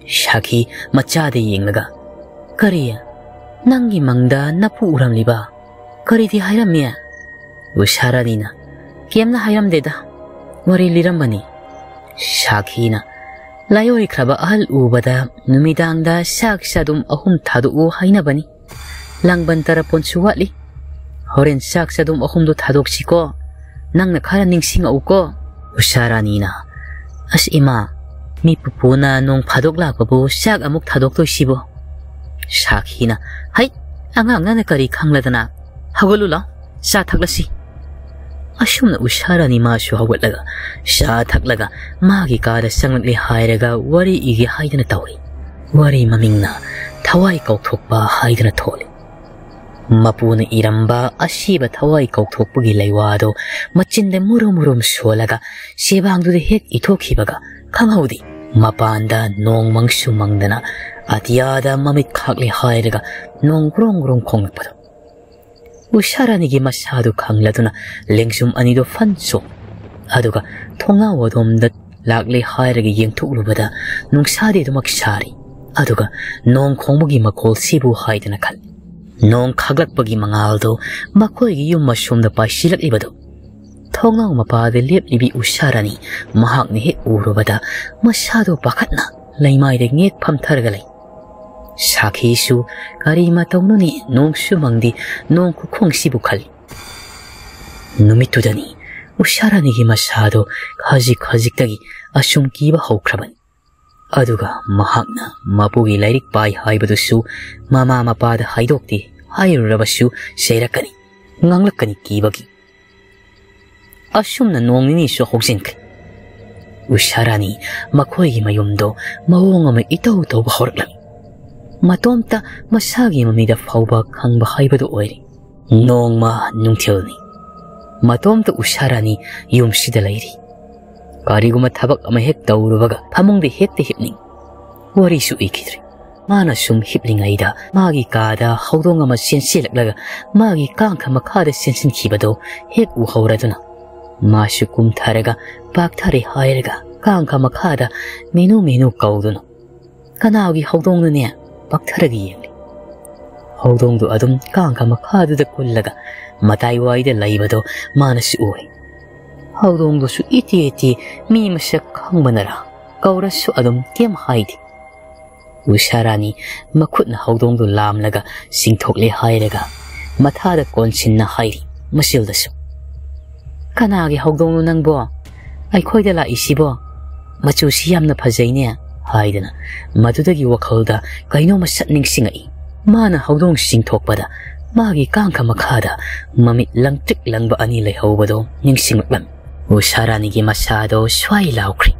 ꯁꯥꯈꯤ ꯃꯆꯥꯗ ꯌꯦꯡꯂꯒ, "ꯀꯔꯤ? ꯅꯪꯒꯤ ꯃꯪꯗ ꯅꯄꯨ ꯎꯔꯝꯂꯤꯕ? ꯀꯔꯤꯗꯤ ꯍꯥꯏꯔꯝꯃꯤ?" ꯎꯁꯥꯔꯥꯅꯤꯅ, "ꯀꯦꯝꯅ ꯍꯥꯏꯔꯝꯗꯦꯗ, ꯋꯥꯔꯤ ꯂꯤꯔꯝꯕꯅꯤ꯫" ꯁꯥꯈꯤꯅ, "ꯂꯥꯏꯑꯣꯏꯈ꯭ꯔꯕ ꯑꯍꯜ ꯎꯕꯗ ꯅꯨꯃꯤꯗꯥꯡꯗ ꯆꯥꯛ ꯆꯥꯗꯨꯝ ꯑꯍꯨꯝ ꯊꯥꯗꯣꯛꯎ ꯍꯥꯏꯅꯕꯅꯤ꯫ ꯂꯥꯡꯕꯟ ꯇꯔꯥꯄꯣꯟꯁꯨ ꯋꯥꯠꯂꯤ꯫ ꯍꯣꯔꯦꯟ ꯆꯥꯛ ꯆꯥꯗꯨꯝ ꯑꯍꯨꯝꯗꯣ ꯊꯥꯗꯣꯛꯁꯤꯀꯣ꯫ ꯅꯪꯅ ꯈꯔ ꯅꯤꯡꯁꯤꯡꯉꯛꯎꯀꯣ꯫" ꯎꯁꯥꯔꯥꯅꯤꯅ, "ꯑꯁ ꯏꯃꯥ, ꯃꯤ ꯄꯨꯄꯨꯅ ꯅꯣꯡ ꯐꯥꯗꯣꯛ ꯂꯥꯛꯄꯕꯨ ꯆꯥꯛ ꯑꯃꯨꯛ ꯊꯥꯗꯣꯛꯇꯣꯏꯁꯤꯕꯣ?" ꯁꯥꯈꯤꯅ, "ꯍꯩꯠ, ꯑꯉꯥꯡ ꯅꯪꯅ ꯀꯔꯤ ꯈꯪꯂꯗꯅ? ꯍꯧꯒꯠꯂꯨ ꯂꯥꯎ, ꯆꯥ ꯊꯛꯂꯁꯤ꯫" ꯑꯁꯨꯝꯅ ꯎꯁꯥꯔꯥꯅꯤ ꯃꯥꯁꯨ ꯍꯧꯒꯠꯂꯒ ꯆꯥ ꯊꯛꯂꯒ ꯃꯥꯒꯤ ꯀꯥꯗ ꯆꯪꯂꯛꯂꯦ ꯍꯥꯏꯔꯒ ꯋꯥꯔꯤ ꯏꯒꯦ ꯍꯥꯏꯗꯅ ꯇꯧꯔꯤ꯫ ꯋꯥꯔꯤ ꯃꯃꯤꯡꯅ ꯊꯋꯥꯏ ꯀꯥꯎꯊꯣꯛꯄ ꯍꯥꯏꯗꯨꯅ ꯊꯣꯜꯂꯤ꯫ ꯃꯄꯨꯅ ꯏꯔꯝꯕ ꯑꯁꯤꯕ ꯊꯋꯥꯏ ꯀꯥꯎꯊꯣꯛꯄꯒꯤ ꯂꯩꯋꯥꯗꯣ ꯃꯆꯤꯟꯗ ꯃꯨꯔꯨꯝ ꯃꯨꯔꯨꯝ ꯁꯣꯜꯂꯒ ꯆꯦꯕꯥꯡꯗꯨꯗ ꯍꯦꯛ ꯏꯊꯣꯛꯈꯤꯕꯒ ꯈꯪꯍꯧꯗꯦ꯫ ꯃꯄꯥꯟꯗ ꯅꯣꯡ ꯃꯪꯁꯨ ꯃꯪꯗꯅ ꯑꯇꯤꯌꯥꯗ ꯃꯃꯤꯠ ꯈꯥꯛꯂꯦ ꯍꯥꯏꯔꯒ ꯅꯣꯡ ꯒ꯭ꯔꯣꯡ ꯒ꯭ꯔꯣꯡ ꯈꯣꯡꯂꯛꯄꯗꯣ꯫ ꯎꯁꯥ ꯔꯥꯅꯤꯒꯤ ꯃꯁꯥꯗꯨ ꯈꯪꯂꯗꯨꯅ ꯂꯦꯡꯖꯨꯝ ꯑꯅꯤꯗꯨ ꯐꯟ ꯆꯣꯡ, ꯑꯗꯨꯒ ꯊꯣꯡꯅꯥꯎ ꯑꯗꯣꯝꯗ ꯂꯥꯛꯂꯦ ꯍꯥꯏꯔꯒ ꯌꯦꯡꯊꯣꯛꯂꯨꯕꯗ ꯅꯨꯡꯁꯥꯗꯤ ꯑꯗꯨꯃꯛ ꯁꯥꯔꯤ, ꯑꯗꯨꯒ ꯅꯣꯡ ꯈꯣꯡꯕꯒꯤ ꯃꯈꯣꯜꯁꯤꯕꯨ ꯍꯥꯏꯗꯅ ꯈꯜꯂꯤ꯫ ꯅꯣꯡ ꯈꯥꯛꯂꯛꯄꯒꯤ ꯃꯉꯥꯜꯗꯨ ꯃꯈꯣꯏꯒꯤ ꯌꯨꯝ ꯑꯁꯣꯝꯗ ꯄꯥꯏꯁꯤꯜꯂꯛꯂꯤꯕꯗꯨ꯫ ꯊꯣꯡꯅꯥꯎ ꯃꯄꯥꯗ ꯂꯦꯞꯂꯤꯕꯤ ꯎꯁꯥ ꯔꯥꯅꯤ ꯃꯍꯥꯛꯅ ꯍꯦꯛ ꯎꯔꯨꯕꯗ ꯃꯁꯥꯗꯣ ꯄꯥꯈꯠꯅ ꯂꯩꯃꯥꯏꯗ ꯉꯦꯠ ꯐꯝꯊꯔꯒ ꯂꯩ꯫ ꯁꯥꯈꯤꯁꯨ ꯀꯔꯤ ꯃꯇꯧꯅꯣꯅꯦ, ꯅꯣꯡꯁꯨ ꯃꯪꯗꯦ, ꯅꯣꯡ ꯈꯨꯈꯣꯡꯁꯤꯕꯨ ꯈꯜꯂꯤ꯫ ꯅꯨꯃꯤꯠꯇꯨꯗꯅꯤ ꯎꯁꯥ ꯔꯥꯅꯤꯒꯤ ꯃꯁꯥꯗꯣ ꯈꯖꯤꯛ ꯈꯖꯤꯛꯇꯒꯤ ꯑꯁꯨꯝ ꯀꯤꯕ ꯍꯧꯈ꯭ꯔꯕꯅꯤ꯫ ꯑꯗꯨꯒ ꯃꯍꯥꯛꯅ ꯃꯄꯨꯒꯤ ꯂꯥꯏꯔꯤꯛ ꯄꯥꯏ ꯍꯥꯏꯕꯗꯨꯁꯨ ꯃꯃꯥ ꯃꯄꯥꯗ ꯍꯥꯏꯗꯣꯛꯇꯦ, ꯍꯥꯏꯔꯨꯔꯕꯁꯨ ꯆꯩꯔꯛꯀꯅꯤ, ꯉꯥꯡꯂꯛꯀꯅꯤ ꯀꯤꯕꯒꯤ꯫ ꯑꯁꯨꯝꯅ ꯅꯣꯡ ꯅꯤꯅꯤꯁꯨ ꯍꯧꯖꯤꯟꯈ꯭ꯔꯦ꯫ ꯎꯁꯥ ꯔꯥꯅꯤ ꯃꯈꯣꯏꯒꯤ ꯃꯌꯨꯝꯗꯣ ꯃꯑꯣꯡ ꯑꯃ ꯏꯇꯧ ꯇꯧꯕ ꯍꯧꯔꯛꯂꯝꯃꯤ꯫ ꯃꯇꯣꯝꯇ ꯃꯁꯥꯒꯤ ꯃꯃꯤꯗ ꯐꯥꯎꯕ ꯈꯪꯕ ꯍꯥꯏꯕꯗꯨ ꯑꯣꯏꯔꯦ꯫ ꯅꯣꯡꯃ ꯅꯨꯡꯊꯤꯜꯅꯤ꯫ ꯃꯇꯣꯝꯇ ꯎꯁꯥ ꯔꯥꯅꯤ ꯌꯨꯝꯁꯤꯗ ꯂꯩꯔꯤ꯫ ꯀꯔꯤꯒꯨꯝꯕ ꯊꯕꯛ ꯑꯃ ꯍꯦꯛ ꯇꯧꯔꯨꯕꯒ ꯐꯃꯨꯡꯗ ꯍꯦꯛꯇ ꯍꯤꯞꯅꯤꯡ꯫ ꯋꯥꯔꯤꯁꯨ ꯏꯈꯤꯗ꯭ꯔꯦ꯫ ꯃꯥꯅ ꯁꯨꯝ ꯍꯤꯞꯂꯤꯉꯩꯗ ꯃꯥꯒꯤ ꯀꯥꯗ ꯍꯧꯗꯣꯡ ꯑꯃ ꯆꯦꯟꯁꯤꯜꯂꯛꯂꯒ ꯃꯥꯒꯤ ꯀꯥꯡꯈ ꯃꯈꯥꯗ ꯆꯦꯟꯁꯤꯟꯈꯤꯕꯗꯣ ꯍꯦꯛ ꯎꯍꯧꯔꯗꯨꯅ ꯃꯥꯁꯨ ꯀꯨꯝꯊꯔꯒ ꯄꯥꯛꯊꯔꯦ ꯍꯥꯏꯔꯒ ꯀꯥꯡꯈ ꯃꯈꯥꯗ ꯃꯦꯅꯨ ꯃꯦꯅꯨ ꯀꯧꯗꯨꯅ ꯀꯅꯥꯒꯤ ꯍꯧꯗꯣꯡꯅꯣꯅꯦ ꯄꯥꯛꯊꯔꯒ ꯌꯦꯡꯂꯤ꯫ ꯍꯧꯗꯣꯡꯗꯨ ꯑꯗꯨꯝ ꯀꯥꯡꯈ ꯃꯈꯥꯗꯨꯗ ꯀꯨꯜꯂꯒ ꯃꯇꯥꯏ ꯋꯥꯏꯗ ꯂꯩꯕꯗꯣ ꯃꯥꯅꯁꯨ ꯎꯏ꯫ ꯍꯧꯗꯣꯡꯗꯨꯁꯨ ꯏꯇꯤ ꯏꯇꯤ ꯃꯤ ꯃꯁꯛ ꯈꯪꯕꯅꯔꯥ ꯀꯧꯔꯁꯨ ꯑꯗꯨꯝ ꯀꯩꯝ ꯍꯥꯏꯗꯦ꯫ ꯎꯁꯥ ꯔꯥꯅꯤ ꯃꯈꯨꯠꯅ ꯍꯧꯗꯣꯡꯗꯨ ꯂꯥꯝꯂꯒ ꯆꯤꯡꯊꯣꯛꯂꯦ ꯍꯥꯏꯔꯒ ꯃꯊꯥꯗ ꯀꯣꯟꯁꯤꯟꯅ ꯍꯥꯏꯔꯤ ꯃꯆꯤꯜꯗꯁꯨ, "ꯀꯅꯥꯒꯤ ꯍꯧꯗꯣꯡꯅꯣ ꯅꯪꯕꯣ? ꯑꯩꯈꯣꯏꯗ ꯂꯥꯛꯏꯁꯤꯕꯣ? ꯃꯆꯨꯁꯤ ꯌꯥꯝꯅ ꯐꯖꯩꯅꯦ" ꯍꯥꯏꯗꯅ ꯃꯗꯨꯗꯒꯤ ꯋꯥꯈꯜꯗ ꯀꯩꯅꯣ ꯃꯁꯛ ꯅꯤꯡꯁꯤꯡꯉꯛꯏ꯫ ꯃꯥꯅ ꯍꯧꯗꯣꯡ ꯆꯤꯡꯊꯣꯛꯄꯗ ꯃꯥꯒꯤ ꯀꯥꯡꯈ ꯃꯈꯥꯗ ꯃꯃꯤꯠ ꯂꯪꯇ꯭ꯔꯤꯛ ꯂꯪꯕ ꯑꯅꯤ ꯂꯩꯍꯧꯕꯗꯣ ꯅꯤꯡꯁꯤꯡꯂꯛꯂꯝꯃꯤ꯫ ꯎꯁꯥ ꯔꯥꯅꯤꯒꯤ ꯃꯁꯥꯗꯣ ꯁ꯭ꯋꯥꯏ ꯂꯥꯎꯈ꯭ꯔꯦ꯫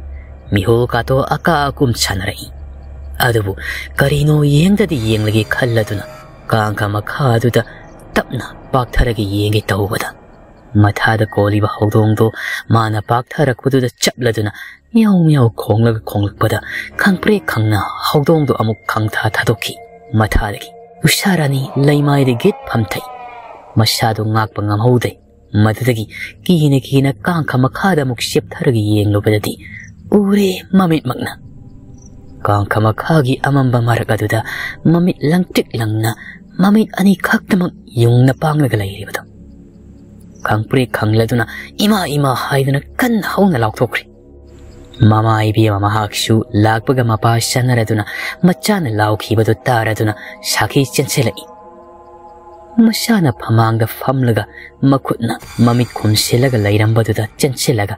ꯃꯤꯍꯨꯜ ꯀꯥꯇꯣ ꯑꯀꯥ ꯑꯀꯨꯝ ꯁꯥꯟꯅꯔꯛꯏ꯫ ꯑꯗꯨꯕꯨ ꯀꯔꯤꯅꯣ ꯌꯦꯡꯗꯗꯤ ꯌꯦꯡꯂꯒꯦ ꯈꯜꯂꯗꯨꯅ ꯀꯥꯡꯈ ꯃꯈꯥꯗꯨꯗ ꯇꯞꯅ ꯄꯥꯛꯊꯔꯒ ꯌꯦꯡꯒꯦ ꯇꯧꯕꯗ ꯃꯊꯥꯗ ꯀꯣꯜꯂꯤꯕ ꯍꯧꯗꯣꯡꯗꯣ ꯃꯥꯅ ꯄꯥꯛꯊꯔꯛꯄꯗꯨꯗ ꯆꯞꯂꯗꯨꯅ ꯃꯤꯌꯥꯎ ꯃꯤꯌꯥꯎ ꯈꯣꯡꯂꯒ ꯈꯣꯡꯂꯛꯄꯗ ꯈꯪꯄ꯭ꯔꯦꯛ ꯈꯪꯅ ꯍꯧꯗꯣꯡꯗꯣ ꯑꯃꯨꯛ ꯈꯪꯊꯥ ꯊꯥꯗꯣꯛꯈꯤ꯫ ꯃꯊꯥꯗꯒꯤ ꯎꯁꯥ ꯔꯥꯅꯤ ꯂꯩꯃꯥꯏꯗ ꯒꯤꯠ ꯐꯝꯊꯩ꯫ ꯃꯁꯥꯗꯣ ꯉꯥꯛꯄ ꯉꯝꯍꯧꯗꯦ꯫ ꯃꯗꯨꯗꯒꯤ ꯀꯤꯅ ꯀꯤꯅ ꯀꯥꯡꯈ ꯃꯈꯥꯗ ꯑꯃꯨꯛ ꯆꯦꯞꯊꯔꯒ ꯌꯦꯡꯂꯨꯕꯗꯗꯤ ꯎꯔꯦ ꯃꯃꯤꯠꯃꯛꯅ꯫ ꯀꯥꯡꯈ ꯃꯈꯥꯒꯤ ꯑꯃꯝꯕ ꯃꯔꯛ ꯑꯗꯨꯗ ꯃꯃꯤꯠ ꯂꯪꯇ꯭ꯔꯤꯛ ꯂꯪꯅ ꯃꯃꯤꯠ ꯑꯅꯤꯈꯛꯇꯃꯛ ꯌꯨꯡꯅ ꯄꯥꯡꯂꯒ ꯂꯩꯔꯤꯕꯗꯣ꯫ ꯈꯪꯄ꯭ꯔꯦꯛ ꯈꯪꯂꯗꯨꯅ "ꯏꯃꯥ, ꯏꯃꯥ" ꯍꯥꯏꯗꯨꯅ ꯀꯟꯅ ꯍꯧꯅ ꯂꯥꯎꯊꯣꯛꯈ꯭ꯔꯦ꯫ ꯃꯃꯥ ꯏꯕꯦꯝꯃ ꯃꯍꯥꯛꯁꯨ ꯂꯥꯛꯄꯒ ꯃꯄꯥ ꯆꯪꯅꯔꯗꯨꯅ ꯃꯆꯥꯅ ꯂꯥꯎꯈꯤꯕꯗꯨ ꯇꯥꯔꯗꯨꯅ ꯁꯥꯈꯤ ꯆꯦꯟꯁꯤꯜꯂꯛꯏ꯫ ꯃꯁꯥꯅ ꯐꯃꯥꯡꯗ ꯐꯝꯂꯒ ꯃꯈꯨꯠꯅ ꯃꯃꯤꯠ ꯈꯨꯝꯁꯤꯜꯂꯒ ꯂꯩꯔꯝꯕꯗꯨꯗ ꯆꯦꯟꯁꯤꯜꯂꯒ,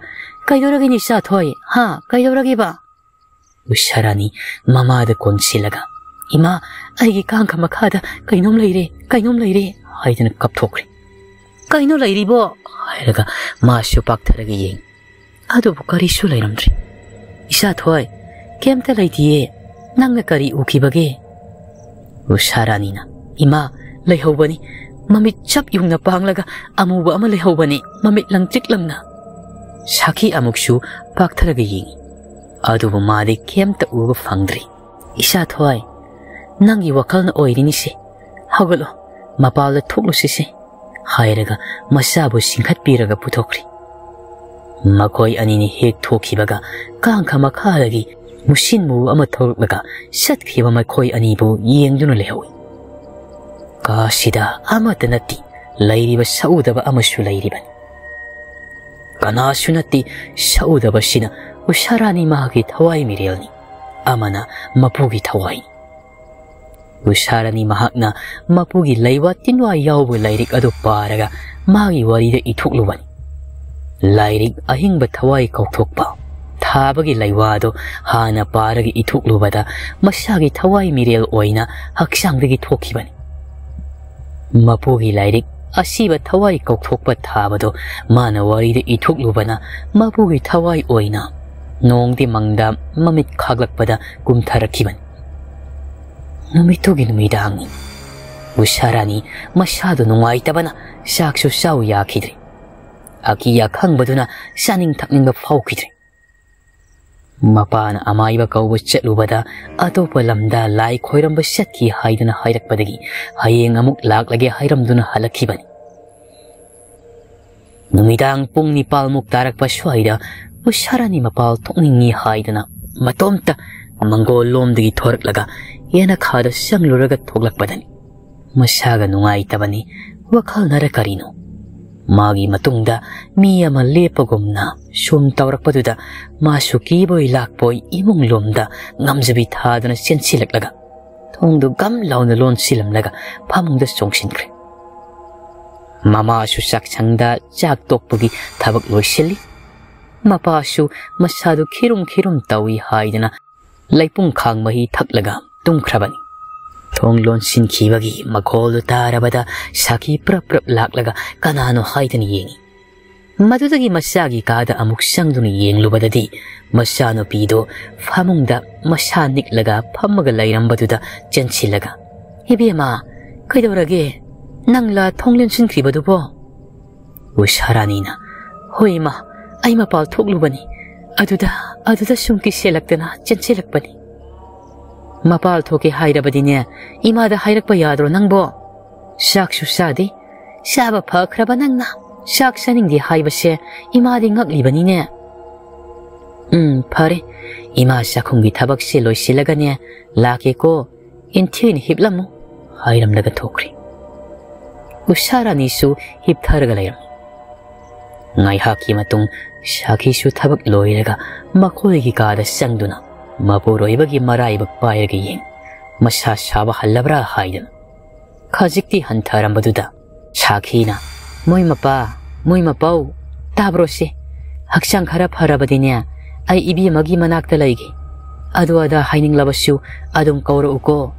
"ꯀꯩꯗꯧꯔꯒꯦ ꯏꯆꯥꯊꯣꯏ? ꯍꯥ? ꯀꯩꯗꯧꯔꯒꯦꯕ?" ꯎꯁꯥ ꯔꯥꯅꯤ ꯃꯃꯥꯗ ꯀꯣꯟꯁꯤꯜꯂꯒ, "ꯏꯃꯥ, ꯑꯩꯒꯤ ꯀꯥꯡꯈ ꯃꯈꯥꯗ ꯀꯩꯅꯣꯝ ꯂꯩꯔꯦ, ꯀꯩꯅꯣꯝ ꯂꯩꯔꯦ" ꯍꯥꯏꯗꯨꯅ ꯀꯞꯊꯣꯛꯈ꯭ꯔꯦ꯫ "ꯀꯩꯅꯣ ꯂꯩꯔꯤꯕꯣ?" ꯍꯥꯏꯔꯒ ꯃꯥꯁꯨ ꯄꯥꯛꯊꯔꯒ ꯌꯦꯡꯉꯤ꯫ ꯑꯗꯨꯕꯨ ꯀꯔꯤꯁꯨ ꯂꯩꯔꯝꯗ꯭ꯔꯦ꯫ "ꯏꯆꯥꯊꯣꯏ, ꯀꯩꯝꯇ ꯂꯩꯇꯤꯌꯦ꯫ ꯅꯪꯅ ꯀꯔꯤ ꯎꯈꯤꯕꯒꯦ?" ꯎꯁꯥ ꯔꯥꯅꯤꯅ, "ꯏꯃꯥ, ꯂꯩꯍꯧꯕꯅꯤ꯫ ꯃꯃꯤꯠ ꯆꯞ ꯌꯨꯡꯅ ꯄꯥꯡꯂꯒ ꯑꯃꯨꯕ ꯑꯃ ꯂꯩꯍꯧꯕꯅꯤ, ꯃꯃꯤꯠ ꯂꯪꯇ꯭ꯔꯤꯛ ꯂꯪꯅ꯫" ꯁꯥꯈꯤ ꯑꯃꯨꯛꯁꯨ ꯄꯥꯛꯊꯔꯒ ꯌꯦꯡꯉꯤ꯫ ꯑꯗꯨꯕꯨ ꯃꯥꯗꯤ ꯀꯩꯝꯇ ꯎꯕ ꯐꯪꯗ꯭ꯔꯤ꯫ "ꯏꯆꯥꯊꯣꯏ, ꯅꯪꯒꯤ ꯋꯥꯈꯜꯅ ꯑꯣꯏꯔꯤꯅꯤꯁꯦ꯫ ꯍꯧꯒꯠꯂꯣ, ꯃꯄꯥꯜꯗ ꯊꯣꯛꯂꯨꯁꯤꯁꯦ" ꯍꯥꯏꯔꯒ ꯃꯆꯥꯕꯨ ꯆꯤꯡꯈꯠꯄꯤꯔꯒ ꯄꯨꯊꯣꯛꯈ꯭ꯔꯤ꯫ ꯃꯈꯣꯏ ꯑꯅꯤꯅ ꯍꯦꯛ ꯊꯣꯛꯈꯤꯕꯒ ꯀꯥꯡꯈ ꯃꯈꯥꯗꯒꯤ ꯃꯨꯁꯤꯟ ꯃꯨꯕ ꯑꯃ ꯊꯣꯛꯂꯛꯂꯒ ꯆꯠꯈꯤꯕ ꯃꯈꯣꯏ ꯑꯅꯤꯕꯨ ꯌꯦꯡꯗꯨꯅ ꯂꯩꯍꯧꯏ꯫ ꯀꯥꯁꯤꯗ ꯑꯃꯠꯇ ꯅꯠꯇꯦ, ꯂꯩꯔꯤꯕ ꯁꯛꯎꯗꯕ ꯑꯃꯁꯨ ꯂꯩꯔꯤꯕꯅꯤ꯫ ꯀꯅꯥꯁꯨ ꯅꯠꯇꯦ ꯁꯛꯎꯗꯕꯁꯤꯅ ꯎꯁꯥ ꯔꯥꯅꯤ ꯃꯍꯥꯛꯀꯤ ꯊꯋꯥꯏ ꯃꯤꯔꯦꯜꯅꯤ, ꯑꯃꯅ ꯃꯄꯨꯒꯤ ꯊꯋꯥꯏꯅꯤ꯫ ꯎꯁꯥ ꯔꯥꯅꯤ ꯃꯍꯥꯛꯅ ꯃꯄꯨꯒꯤ ꯂꯩꯋꯥ ꯇꯤꯟꯋꯥ ꯌꯥꯎꯕ ꯂꯥꯏꯔꯤꯛ ꯑꯗꯨ ꯄꯥꯔꯒ ꯃꯥꯒꯤ ꯋꯥꯔꯤꯗ ꯏꯊꯣꯛꯂꯨꯕꯅꯤ꯫ ꯂꯥꯏꯔꯤꯛ ꯑꯍꯤꯡꯕ ꯊꯋꯥꯏ ꯀꯧꯊꯣꯛꯄ ꯊꯥꯕꯒꯤ ꯂꯩꯋꯥ ꯑꯗꯨ ꯍꯥꯟꯅ ꯄꯥꯔꯒ ꯏꯊꯣꯛꯂꯨꯕꯗ ꯃꯁꯥꯒꯤ ꯊꯋꯥꯏ ꯃꯤꯔꯦꯜ ꯑꯣꯏꯅ ꯍꯛꯆꯥꯡꯗꯒꯤ ꯊꯣꯛꯈꯤꯕꯅꯤ꯫ ꯃꯄꯨꯒꯤ ꯂꯥꯏꯔꯤꯛ ꯑꯁꯤꯕ ꯊꯋꯥꯏ ꯀꯧꯊꯣꯛꯄ ꯊꯥꯕꯗꯨ ꯃꯥꯅ ꯋꯥꯔꯤꯗ ꯏꯊꯣꯛꯂꯨꯕꯅ ꯃꯄꯨꯒꯤ ꯊꯋꯥꯏ ꯑꯣꯏꯅ ꯅꯣꯡꯗꯤ ꯃꯪꯗ ꯃꯃꯤꯠ ꯈꯥꯛꯂꯛꯄꯗ ꯀꯨꯝꯊꯔꯛꯈꯤꯕꯅꯤ꯫ ꯅꯨꯃꯤꯠꯇꯨꯒꯤ ꯅꯨꯃꯤꯗꯥꯡꯅꯤ꯫ ꯎꯁꯥ ꯔꯥꯅꯤ ꯃꯁꯥꯗꯨ ꯅꯨꯡꯉꯥꯏꯇꯕꯅ ꯆꯥꯛꯁꯨ ꯆꯥꯎ ꯌꯥꯈꯤꯗ꯭ꯔꯦ꯫ ꯑꯀꯤ ꯑꯈꯪꯕꯗꯨꯅ ꯆꯥꯅꯤꯡ ꯊꯛꯅꯤꯡꯕ ꯐꯥꯎꯈꯤꯗ꯭ꯔꯦ꯫ ꯃꯄꯥꯅ ꯑꯃꯥꯏꯕ ꯀꯧꯕ ꯆꯠꯂꯨꯕꯗ ꯑꯇꯣꯞꯄ ꯂꯝꯗ ꯂꯥꯏ ꯈꯣꯏꯔꯝꯕ ꯆꯠꯈꯤ ꯍꯥꯏꯗꯨꯅ ꯍꯥꯏꯔꯛꯄꯗꯒꯤ ꯍꯌꯦꯡ ꯑꯃꯨꯛ ꯂꯥꯛꯂꯒꯦ ꯍꯥꯏꯔꯝꯗꯨꯅ ꯍꯜꯂꯛꯈꯤꯕꯅꯤ꯫ ꯅꯨꯃꯤꯗꯥꯡ ꯄꯨꯡ ꯅꯤꯄꯥꯜꯃꯨꯛ ꯇꯥꯔꯛꯄ ꯁ꯭ꯋꯥꯏꯗ ꯎꯁꯥꯔꯥꯅꯤ ꯃꯄꯥꯜ ꯊꯣꯛꯅꯤꯡꯉꯤ ꯍꯥꯏꯗꯅ ꯃꯇꯣꯝꯇ ꯃꯪꯒꯣꯜ ꯂꯣꯝꯗꯒꯤ ꯊꯣꯔꯛꯂꯒ ꯌꯦꯅꯈꯥꯗ ꯆꯪꯂꯨꯔꯒ ꯊꯣꯛꯂꯛꯄꯗꯅꯤ꯫ ꯃꯁꯥꯒ ꯅꯨꯡꯉꯥꯏꯇꯕꯅꯤ, ꯋꯥꯈꯜꯅꯔ ꯀꯔꯤꯅꯣ꯫ ꯃꯥꯒꯤ ꯃꯇꯨꯡꯗ ꯃꯤ ꯑꯃ ꯂꯦꯞꯄꯒꯨꯝꯅ ꯁꯨꯝ ꯇꯧꯔꯛꯄꯗꯨꯗ ꯃꯥꯁꯨ ꯀꯤꯕꯣꯏ ꯂꯥꯛꯄꯣꯏ ꯏꯃꯨꯡ ꯂꯣꯝꯗ ꯉꯝꯖꯕꯤ ꯊꯥꯗꯨꯅ ꯆꯦꯟꯁꯤꯜꯂꯛꯂꯒ ꯊꯣꯡꯗꯨ ꯒꯝ ꯂꯥꯎꯅ ꯂꯣꯟꯁꯤꯜꯂꯝꯂꯒ ꯐꯃꯨꯡꯗ ꯆꯣꯡꯁꯤꯟꯈ꯭ꯔꯦ꯫ ꯃꯃꯥꯁꯨ ꯆꯥꯛꯁꯪꯗ ꯆꯥꯛ ꯇꯣꯛꯄꯒꯤ ꯊꯕꯛ ꯂꯣꯏꯁꯤꯜꯂꯤ꯫ ꯃꯄꯥꯁꯨ ꯃꯁꯥꯗꯨ ꯈꯤꯔꯨꯝ ꯈꯤꯔꯨꯝ ꯇꯧꯏ ꯍꯥꯏꯗꯅ ꯂꯩꯄꯨꯡ ꯈꯥꯡ ꯃꯍꯤ ꯊꯛꯂꯒ ꯇꯨꯝꯈ꯭ꯔꯕꯅꯤ꯫ ꯊꯣꯡ ꯂꯣꯟꯁꯤꯟꯈꯤꯕꯒꯤ ꯃꯈꯣꯜꯗꯨ ꯇꯥꯔꯕꯗ ꯁꯥꯈꯤ ꯄ꯭ꯔꯞ ꯄ꯭ꯔꯞ ꯂꯥꯛꯂꯒ ꯀꯅꯥꯅꯣ ꯍꯥꯏꯗꯅ ꯌꯦꯡꯏ꯫ ꯃꯗꯨꯗꯒꯤ ꯃꯆꯥꯒꯤ ꯀꯥꯗ ꯑꯃꯨꯛ ꯆꯪꯗꯨꯅ ꯌꯦꯡꯂꯨꯕꯗꯗꯤ ꯃꯆꯥꯅꯨꯄꯤꯗꯨ ꯐꯃꯨꯡꯗ ꯃꯁꯥ ꯅꯤꯛꯂꯒ ꯐꯝꯃꯒ ꯂꯩꯔꯝꯕꯗꯨꯗ ꯆꯦꯟꯁꯤꯜꯂꯒ, "ꯏꯕꯦꯝꯃ, ꯀꯩꯗꯧꯔꯒꯦ? ꯅꯪꯂꯥ ꯊꯣꯡ ꯂꯣꯟꯁꯤꯟꯈ꯭ꯔꯤꯕꯗꯨꯕꯣ?" ꯎꯁꯥꯔꯥꯅꯤꯅ, "ꯍꯣꯏ ꯏꯃꯥ, ꯑꯩ ꯃꯄꯥꯜ ꯊꯣꯛꯂꯨꯕꯅꯤ꯫ ꯑꯗꯨꯗ, ꯑꯗꯨꯗ ꯁꯨꯝ ꯀꯤꯁꯦꯜꯂꯛꯇꯅ ꯆꯦꯟꯁꯤꯜꯂꯛꯄꯅꯤ꯫" "ꯃꯄꯥꯜ ꯊꯣꯛꯀꯦ ꯍꯥꯏꯔꯕꯗꯤꯅꯦ, ꯏꯃꯥꯗ ꯍꯥꯏꯔꯛꯄ ꯌꯥꯗ꯭ꯔꯣ ꯅꯪꯕꯣ? ꯆꯥꯛꯁꯨ ꯆꯥꯗꯦ, ꯆꯥꯕ ꯐꯈ꯭ꯔꯕ ꯅꯪꯅ ꯆꯥꯛ ꯆꯥꯅꯤꯡꯗꯦ ꯍꯥꯏꯕꯁꯦ ꯏꯃꯥꯗꯤ ꯉꯛꯂꯤꯕꯅꯤꯅꯦ꯫" "ꯎꯝ, ꯐꯔꯦ, ꯏꯃꯥ ꯆꯥꯛꯈꯨꯝꯒꯤ ꯊꯕꯛꯁꯦ ꯂꯣꯏꯁꯤꯜꯂꯒꯅꯦ ꯂꯥꯛꯀꯦꯀꯣ, ꯏꯟꯊꯤꯅ ꯍꯤꯞꯂꯝꯃꯨ," ꯍꯥꯏꯔꯝꯂꯒ ꯊꯣꯛꯈ꯭ꯔꯦ꯫ ꯎꯁꯥꯔꯥꯅꯤꯁꯨ ꯍꯤꯞꯊꯔꯒ ꯂꯩꯔꯝꯃꯤ꯫ ꯉꯥꯏꯍꯥꯛꯀꯤ ꯃꯇꯨꯡ ꯁꯥꯈꯤꯁꯨ ꯊꯕꯛ ꯂꯣꯏꯔꯒ ꯃꯈꯣꯏꯒꯤ ꯀꯥꯗ ꯆꯪꯗꯨꯅ ꯃꯄꯨꯔꯣꯏꯕꯒꯤ ꯃꯔꯥꯏꯕꯛ ꯄꯥꯏꯔꯒ ꯌꯦꯡ, ꯃꯁꯥ ꯁꯥꯕ ꯍꯜꯂꯕ꯭ꯔꯥ ꯍꯥꯏꯗꯨꯅ꯫ ꯈꯖꯤꯛꯇꯤ ꯍꯟꯊꯔꯝꯕꯗꯨꯗ ꯁꯥꯈꯤꯅ, "ꯃꯣꯏ ꯃꯄꯥ, ꯃꯣꯏ ꯃꯄꯧ, ꯇꯥꯕ꯭ꯔꯣ ꯁꯦ? ꯍꯛꯆꯥꯡ ꯈꯔ ꯐꯔꯕꯗꯤꯅꯦ, ꯑꯩ ꯏꯕꯦꯝꯃꯒꯤ ꯃꯅꯥꯛꯇ ꯂꯩꯒꯦ꯫ ꯑꯗꯨ ꯑꯗꯥ ꯍꯥꯏꯅꯤꯡꯂꯕꯁꯨ ꯑꯗꯨꯝ ꯀꯧꯔꯛꯎꯀꯣ꯫"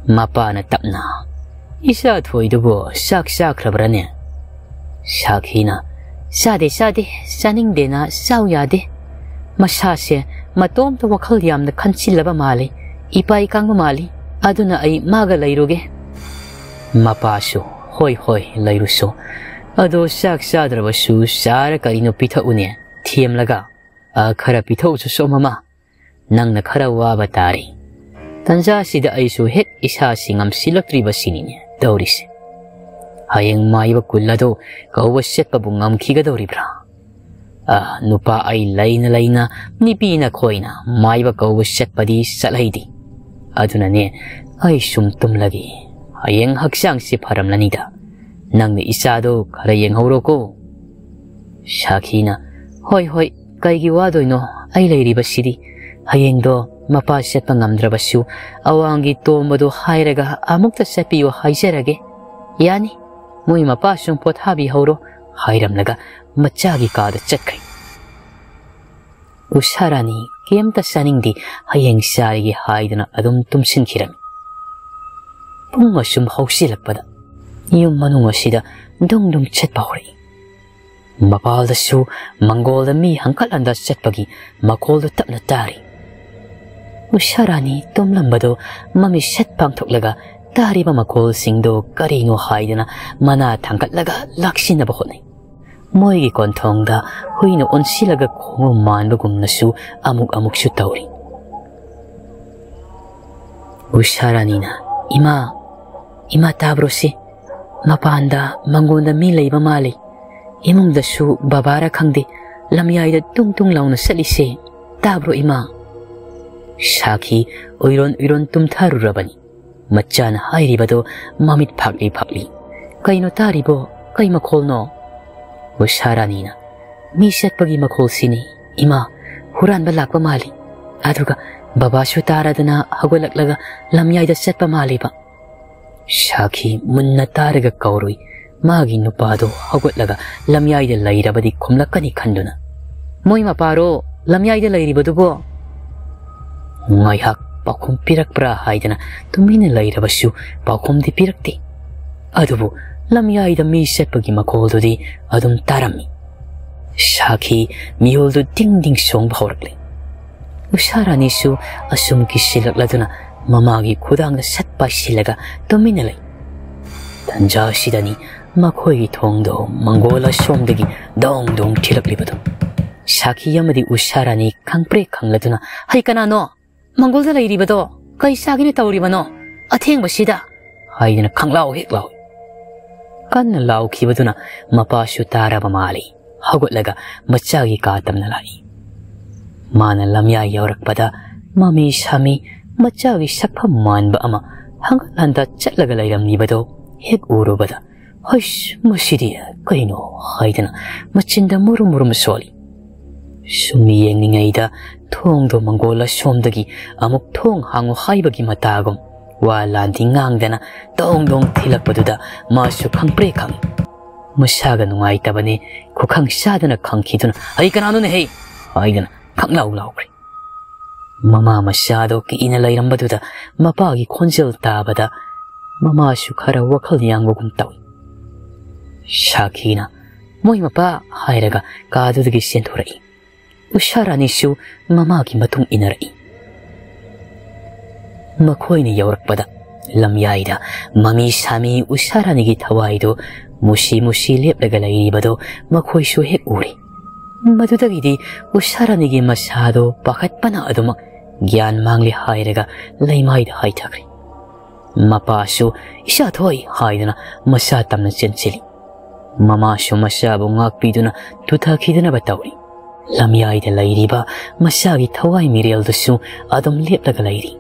ꯃꯄꯥꯅ ꯇꯞꯅ, "ꯏꯆꯥ ꯊꯣꯏꯗꯨꯕꯨ ꯆꯥꯛ ꯆꯥꯈ꯭ꯔꯕ꯭ꯔꯅꯦ?" ꯁꯥꯈꯤꯅ, "ꯆꯥꯗꯦ, ꯆꯥꯗꯦ, ꯆꯥꯅꯤꯡꯗꯦꯅ ꯆꯥꯎ ꯌꯥꯗꯦ꯫ ꯃꯁꯥꯁꯦ ꯃꯇꯣꯝꯇ ꯋꯥꯈꯜ ꯌꯥꯝꯅ ꯈꯟꯆꯤꯜꯂꯕ ꯃꯥꯜꯂꯤ, ꯏꯄꯥ ꯏꯀꯥꯡꯕ ꯃꯥꯜꯂꯤ, ꯑꯗꯨꯅ ꯑꯩ ꯃꯥꯒ ꯂꯩꯔꯨꯒꯦ꯫" ꯃꯄꯥꯁꯨ, "ꯍꯣꯏ, ꯍꯣꯏ, ꯂꯩꯔꯨꯁꯨ, "ꯑꯗꯣ ꯆꯥꯛ ꯆꯥꯗ꯭ꯔꯕꯁꯨ ꯆꯥꯔ ꯀꯔꯤꯅꯣ ꯄꯤꯊꯛꯎꯅꯦ, ꯊꯦꯝꯂꯒ꯫ ꯑ, ꯈꯔ ꯄꯤꯊꯛꯎꯁꯨ ꯁꯣꯝ ꯃꯃꯥ, ꯅꯪꯅ ꯈꯔ ꯋꯥꯕ ꯇꯥꯔꯦ꯫ ꯇꯟꯖꯥꯁꯤꯗ ꯑꯩꯁꯨ ꯍꯦꯛ ꯏꯁꯥꯁꯤ ꯉꯝꯁꯤꯜꯂꯛꯇ꯭ꯔꯤꯕꯁꯤꯅꯤꯅꯦ ꯇꯧꯔꯤꯁꯦ꯫ ꯍꯌꯦꯡ ꯃꯥꯏꯕ ꯀꯨꯜ ꯑꯗꯣ ꯀꯧꯕ ꯆꯠꯄꯕꯨ ꯉꯝꯈꯤꯒꯗꯧꯔꯤꯕ꯭ꯔꯥ? ꯑ, ꯅꯨꯄꯥ ꯑꯩ ꯂꯩꯅ ꯂꯩꯅ ꯅꯨꯄꯤ ꯅꯈꯣꯏꯅ ꯃꯥꯏꯕ ꯀꯧꯕ ꯆꯠꯄꯗꯤ ꯆꯠꯍꯩꯗꯦ꯫ ꯑꯗꯨꯅꯅꯦ ꯑꯩ ꯁꯨꯝ ꯇꯨꯝꯂꯒꯦ꯫ ꯍꯌꯦꯡ ꯍꯛꯆꯥꯡꯁꯤ ꯐꯔꯝꯂꯅꯤꯗ꯫ ꯅꯪꯅ ꯏꯆꯥꯗꯣ ꯈꯔ ꯌꯦꯡꯍꯧꯔꯣꯀꯣ꯫" ꯁꯥꯈꯤꯅ, "ꯍꯣꯏ, ꯍꯣꯏ, ꯀꯩꯒꯤ ꯋꯥꯗꯣꯏꯅꯣ? ꯑꯩ ꯂꯩꯔꯤꯕꯁꯤꯗꯤ꯫ ꯍꯌꯦꯡꯗꯣ ꯃꯄꯥ ꯆꯠꯄ ꯉꯝꯗ꯭ꯔꯕꯁꯨ ꯑꯋꯥꯡꯒꯤ ꯇꯣꯝꯕꯗꯣ ꯍꯥꯏꯔꯒ ꯑꯃꯨꯛꯇ ꯆꯠꯄꯤꯌꯨ ꯍꯥꯏꯖꯔꯒꯦ꯫ ꯌꯥꯅꯤ, ꯃꯣꯏ ꯃꯄꯥ ꯁꯨꯝ ꯄꯣꯊꯥꯕꯤꯍꯧꯔꯣ," ꯍꯥꯏꯔꯝꯂꯒ ꯃꯆꯥꯒꯤ ꯀꯥꯗ ꯆꯠꯈ꯭ꯔꯦ꯫ ꯎꯁꯥꯔꯥꯅꯤ ꯀꯩꯝꯇ ꯆꯥꯅꯤꯡꯗꯦ, ꯍꯌꯦꯡ ꯆꯥꯔꯒꯦ ꯍꯥꯏꯗꯨꯅ ꯑꯗꯨꯝ ꯇꯨꯝꯁꯤꯟꯈꯤꯔꯝꯃꯤ꯫ ꯄꯨꯡ ꯑꯁꯨꯝ ꯍꯧꯁꯤꯜꯂꯛꯄꯗ ꯌꯨꯝ ꯃꯅꯨꯡ ꯑꯁꯤꯗ ꯗꯨꯡ ꯗꯨꯡ ꯆꯠꯄ ꯍꯧꯔꯛꯏ꯫ ꯃꯄꯥꯜꯗꯁꯨ ꯃꯪꯒꯣꯜꯗ ꯃꯤ ꯍꯪꯀꯠ ꯍꯟꯗ ꯆꯠꯄꯒꯤ ꯃꯈꯣꯜꯗꯨ ꯇꯞꯅ ꯇꯥꯔꯤ꯫ ꯎꯁꯥꯔꯥꯅꯤ ꯇꯨꯝꯂꯝꯕꯗꯨ ꯃꯃꯤꯠ ꯁꯠ ꯄꯥꯡꯊꯣꯛꯂꯒ ꯇꯥꯔꯤꯕ ꯃꯈꯣꯜꯁꯤꯡꯗꯨ ꯀꯔꯤꯅꯣ ꯍꯥꯏꯗꯨꯅ ꯃꯅꯥ ꯊꯥꯡꯒꯠꯂꯒ ꯂꯥꯛꯁꯤꯟꯅꯕ ꯍꯣꯠꯅꯩ꯫ ꯃꯣꯏꯒꯤ ꯀꯣꯟꯊꯣꯡꯗ ꯍꯨꯏꯅ ꯑꯣꯟꯁꯤꯜꯂꯒ ꯈꯣꯡꯕ ꯃꯥꯟꯕꯒꯨꯝꯅꯁꯨ ꯑꯃꯨꯛ ꯑꯃꯨꯛꯁꯨ ꯇꯧꯔꯤ꯫ ꯎꯁꯥꯔꯥꯅꯤꯅ, "ꯏꯃꯥ, ꯏꯃꯥ, ꯇꯥꯕ꯭ꯔꯣ ꯁꯤ? ꯃꯄꯥꯟꯗ ꯃꯪꯒꯣꯟꯗ ꯃꯤ ꯂꯩꯕ ꯃꯥꯜꯂꯤ꯫ ꯏꯃꯨꯡꯗꯁꯨ ꯕꯕꯥꯔ ꯈꯪꯗꯦ, ꯂꯝꯌꯥꯏꯗ ꯇꯨꯡ ꯇꯨꯡ ꯂꯥꯎꯅ ꯆꯠꯂꯤꯁꯦ꯫ ꯇꯥꯕ꯭ꯔꯣ, ꯏꯃꯥ?" ꯁꯥꯈꯤ ꯎꯏꯔꯣꯟ ꯎꯏꯔꯣꯟ ꯇꯨꯝꯊꯔꯨꯔꯕꯅꯤ꯫ ꯃꯆꯥꯅ ꯍꯥꯏꯔꯤꯕꯗꯣ ꯃꯃꯤꯠ ꯐꯥꯛꯂꯤ ꯐꯥꯛꯂꯤ꯫ "ꯀꯩꯅꯣ ꯇꯥꯔꯤꯕꯣ? ꯀꯩ ꯃꯈꯣꯜꯅꯣ?" ꯎꯁꯥꯔꯥꯅꯤꯅ, "ꯃꯤ ꯆꯠꯄꯒꯤ ꯃꯈꯣꯜꯁꯤꯅꯤ, ꯏꯃꯥ꯫ ꯍꯨꯔꯥꯟꯕ ꯂꯥꯛꯄ ꯃꯥꯜꯂꯤ꯫ ꯑꯗꯨꯒ ꯕꯕꯥꯁꯨ ꯇꯥꯔꯗꯅ ꯍꯧꯒꯠꯂꯛꯂꯒ ꯂꯝꯌꯥꯏꯗ ꯆꯠꯄ ꯃꯥꯜꯂꯤꯕ꯫" ꯁꯥꯈꯤ ꯃꯨꯟꯅ ꯇꯥꯔꯒ ꯀꯧꯔꯨꯏ꯫ ꯃꯥꯒꯤ ꯅꯨꯄꯥꯗꯣ ꯍꯧꯒꯠꯂꯒ ꯂꯝꯌꯥꯏꯗ ꯂꯩꯔꯕꯗꯤ ꯈꯨꯝꯂꯛꯀꯅꯤ ꯈꯟꯗꯨꯅ, "ꯃꯣꯏ ꯃꯄꯥꯔꯣ ꯂꯝꯌꯥꯏꯗ ꯂꯩꯔꯤꯕꯗꯨꯕꯣ?" ꯉꯥꯏꯍꯥꯛ ꯄꯥꯎꯈꯨꯝ ꯄꯤꯔꯛꯄ꯭ꯔꯥ ꯍꯥꯏꯗꯅ ꯇꯨꯃꯤꯟꯅ ꯂꯩꯔꯕꯁꯨ ꯄꯥꯎꯈꯨꯝꯗꯤ ꯄꯤꯔꯛꯇꯦ꯫ ꯑꯗꯨꯕꯨ ꯂꯝꯌꯥꯏꯗ ꯃꯤ ꯆꯠꯄꯒꯤ ꯃꯈꯣꯜꯗꯨꯗꯤ ꯑꯗꯨꯝ ꯇꯥꯔꯝꯃꯤ꯫ ꯁꯥꯈꯤ ꯃꯤꯍꯨꯜꯗꯨ ꯗꯤꯡ ꯗꯤꯡ ꯁꯣꯡꯕ ꯍꯧꯔꯛꯂꯦ꯫ ꯎꯁꯥꯔꯥꯅꯤꯁꯨ ꯑꯁꯨꯝ ꯀꯤꯁꯤꯜꯂꯛꯂꯗꯨꯅ ꯃꯃꯥꯒꯤ ꯈꯨꯗꯥꯡꯗ ꯁꯠ ꯄꯥꯏꯁꯤꯜꯂꯒ ꯇꯨꯃꯤꯟꯅ ꯂꯩ꯫ ꯇꯟꯖꯥ ꯑꯁꯤꯗꯅꯤ ꯃꯈꯣꯏꯒꯤ ꯊꯣꯡꯗꯣ ꯃꯪꯒꯣꯜ ꯑꯁꯣꯝꯗꯒꯤ ꯗꯣꯡ ꯗꯣꯡ ꯊꯤꯜꯂꯛꯂꯤꯕꯗꯣ ꯁꯥꯈꯤ ꯑꯃꯗꯤ ꯎꯁꯥ ꯔꯥꯅꯤ ꯈꯪꯄ꯭ꯔꯦꯛ ꯈꯪꯂꯗꯨꯅ, "ꯍꯩ, ꯀꯅꯥꯅꯣ ꯃꯪꯒꯣꯜꯗ ꯂꯩꯔꯤꯕꯗꯣ? ꯀꯩ ꯆꯥꯒꯦꯅ ꯇꯧꯔꯤꯕꯅꯣ ꯑꯊꯦꯡꯕꯁꯤꯗ?" ꯍꯥꯏꯗꯨꯅ ꯈꯪꯂꯥꯎ ꯍꯦꯛ ꯂꯥꯎꯏ꯫ ꯀꯟꯅ ꯂꯥꯎꯈꯤꯕꯗꯨꯅ ꯃꯄꯥꯁꯨ ꯇꯥꯔꯕ ꯃꯥꯜꯂꯤ꯫ ꯍꯧꯒꯠꯂꯒ ꯃꯆꯥꯒꯤ ꯀꯥ ꯇꯝꯅ ꯂꯥꯛꯏ꯫ ꯃꯥꯅ ꯂꯝꯌꯥꯏ ꯌꯧꯔꯛꯄꯗ ꯃꯃꯤ ꯁꯥꯃꯤ ꯃꯆꯥꯒꯤ ꯁꯛꯐꯝ ꯃꯥꯟꯕ ꯑꯃ ꯍꯪꯒꯠ ꯍꯟꯗ ꯆꯠꯂꯒ ꯂꯩꯔꯝꯂꯤꯕꯗꯣ ꯍꯦꯛ ꯎꯔꯨꯕꯗ, "ꯍꯩꯁ, ꯃꯁꯤꯗꯤ ꯀꯩꯅꯣ?" ꯍꯥꯏꯗꯅ ꯃꯆꯤꯟꯗ ꯃꯨꯔꯨꯝ ꯃꯨꯔꯨꯝ ꯁꯣꯜꯂꯤ꯫ ꯁꯨꯝ ꯌꯦꯡꯂꯤꯉꯩꯗ ꯊꯣꯡꯗꯣ ꯃꯪꯒꯣꯜ ꯑꯁꯣꯝꯗꯒꯤ ꯑꯃꯨꯛ "ꯊꯣꯡ ꯍꯥꯡꯉꯨ" ꯍꯥꯏꯕꯒꯤ ꯃꯇꯥꯒꯨꯝ ꯋꯥ ꯂꯥꯟꯗꯤ ꯉꯥꯡꯗꯅ ꯗꯣꯡ ꯗꯣꯡ ꯊꯤꯜꯂꯛꯄꯗꯨꯗ ꯃꯥꯁꯨ ꯈꯪꯄ꯭ꯔꯦ ꯈꯪꯏ꯫ ꯃꯁꯥꯒ ꯅꯨꯡꯉꯥꯏꯇꯕꯅꯦ ꯈꯨꯈꯪ ꯆꯥꯗꯅ ꯈꯪꯈꯤꯗꯨꯅ, "ꯑꯩ ꯀꯅꯥꯅꯣꯅꯦ ꯍꯩ?" ꯍꯥꯏꯗꯅ ꯈꯪꯂꯥꯎ ꯂꯥꯎꯈ꯭ꯔꯦ꯫ ꯃꯃꯥ ꯃꯆꯥꯗꯣ ꯀꯤꯅ ꯂꯩꯔꯝꯕꯗꯨꯗ ꯃꯄꯥꯒꯤ ꯈꯣꯟꯖꯦꯜ ꯇꯥꯕꯗ ꯃꯃꯥꯁꯨ ꯈꯔ ꯋꯥꯈꯜ ꯌꯥꯡꯕꯒꯨꯝ ꯇꯧꯏ꯫ ꯁꯥꯈꯤꯅ, "ꯃꯣꯏ ꯃꯄꯥ" ꯍꯥꯏꯔꯒ ꯀꯥꯗꯨꯗꯒꯤ ꯆꯦꯟꯊꯣꯔꯛꯏ꯫ ꯎꯁꯥ ꯔꯥꯅꯤꯁꯨ ꯃꯃꯥꯒꯤ ꯃꯇꯨꯡ ꯏꯟꯅꯔꯛꯏ꯫ ꯃꯈꯣꯏꯅ ꯌꯧꯔꯛꯄꯗ ꯂꯝꯌꯥꯏꯗ ꯃꯃꯤ ꯁꯥꯃꯤ ꯎꯁꯥ ꯔꯥꯅꯤꯒꯤ ꯊꯋꯥꯏꯗꯨ ꯃꯨꯁꯤ ꯃꯨꯁꯤ ꯂꯦꯞꯂꯒ ꯂꯩꯔꯤꯕꯗꯨ ꯃꯈꯣꯏꯁꯨ ꯍꯦꯛ ꯎꯔꯦ꯫ ꯃꯗꯨꯗꯒꯤꯗꯤ ꯎꯁꯥ ꯔꯥꯅꯤꯒꯤ ꯃꯁꯥꯗꯨ ꯄꯥꯈꯠꯄꯅ ꯑꯗꯨꯃꯛ ꯒ꯭ꯌꯥꯟ ꯃꯥꯡꯂꯦ ꯍꯥꯏꯔꯒ ꯂꯩꯃꯥꯏꯗ ꯍꯥꯏꯊꯈ꯭ꯔꯦ꯫ ꯃꯄꯥꯁꯨ "ꯏꯆꯥ ꯊꯣꯏ" ꯍꯥꯏꯗꯨꯅ ꯃꯁꯥ ꯇꯝꯅ ꯆꯦꯟꯁꯤꯜꯂꯤ꯫ ꯃꯃꯥꯁꯨ ꯃꯆꯥꯕꯨ ꯉꯥꯛꯄꯤꯗꯨꯅ ꯇꯨꯊꯈꯤꯗꯅꯕ ꯇꯧꯔꯤ꯫ ꯂꯝꯌꯥꯏꯗ ꯂꯩꯔꯤꯕ ꯃꯆꯥꯒꯤ ꯊꯋꯥꯏ ꯃꯤꯔꯦꯜꯗꯨꯁꯨ ꯑꯗꯨꯝ ꯂꯦꯞꯂꯒ ꯂꯩꯔꯤ꯫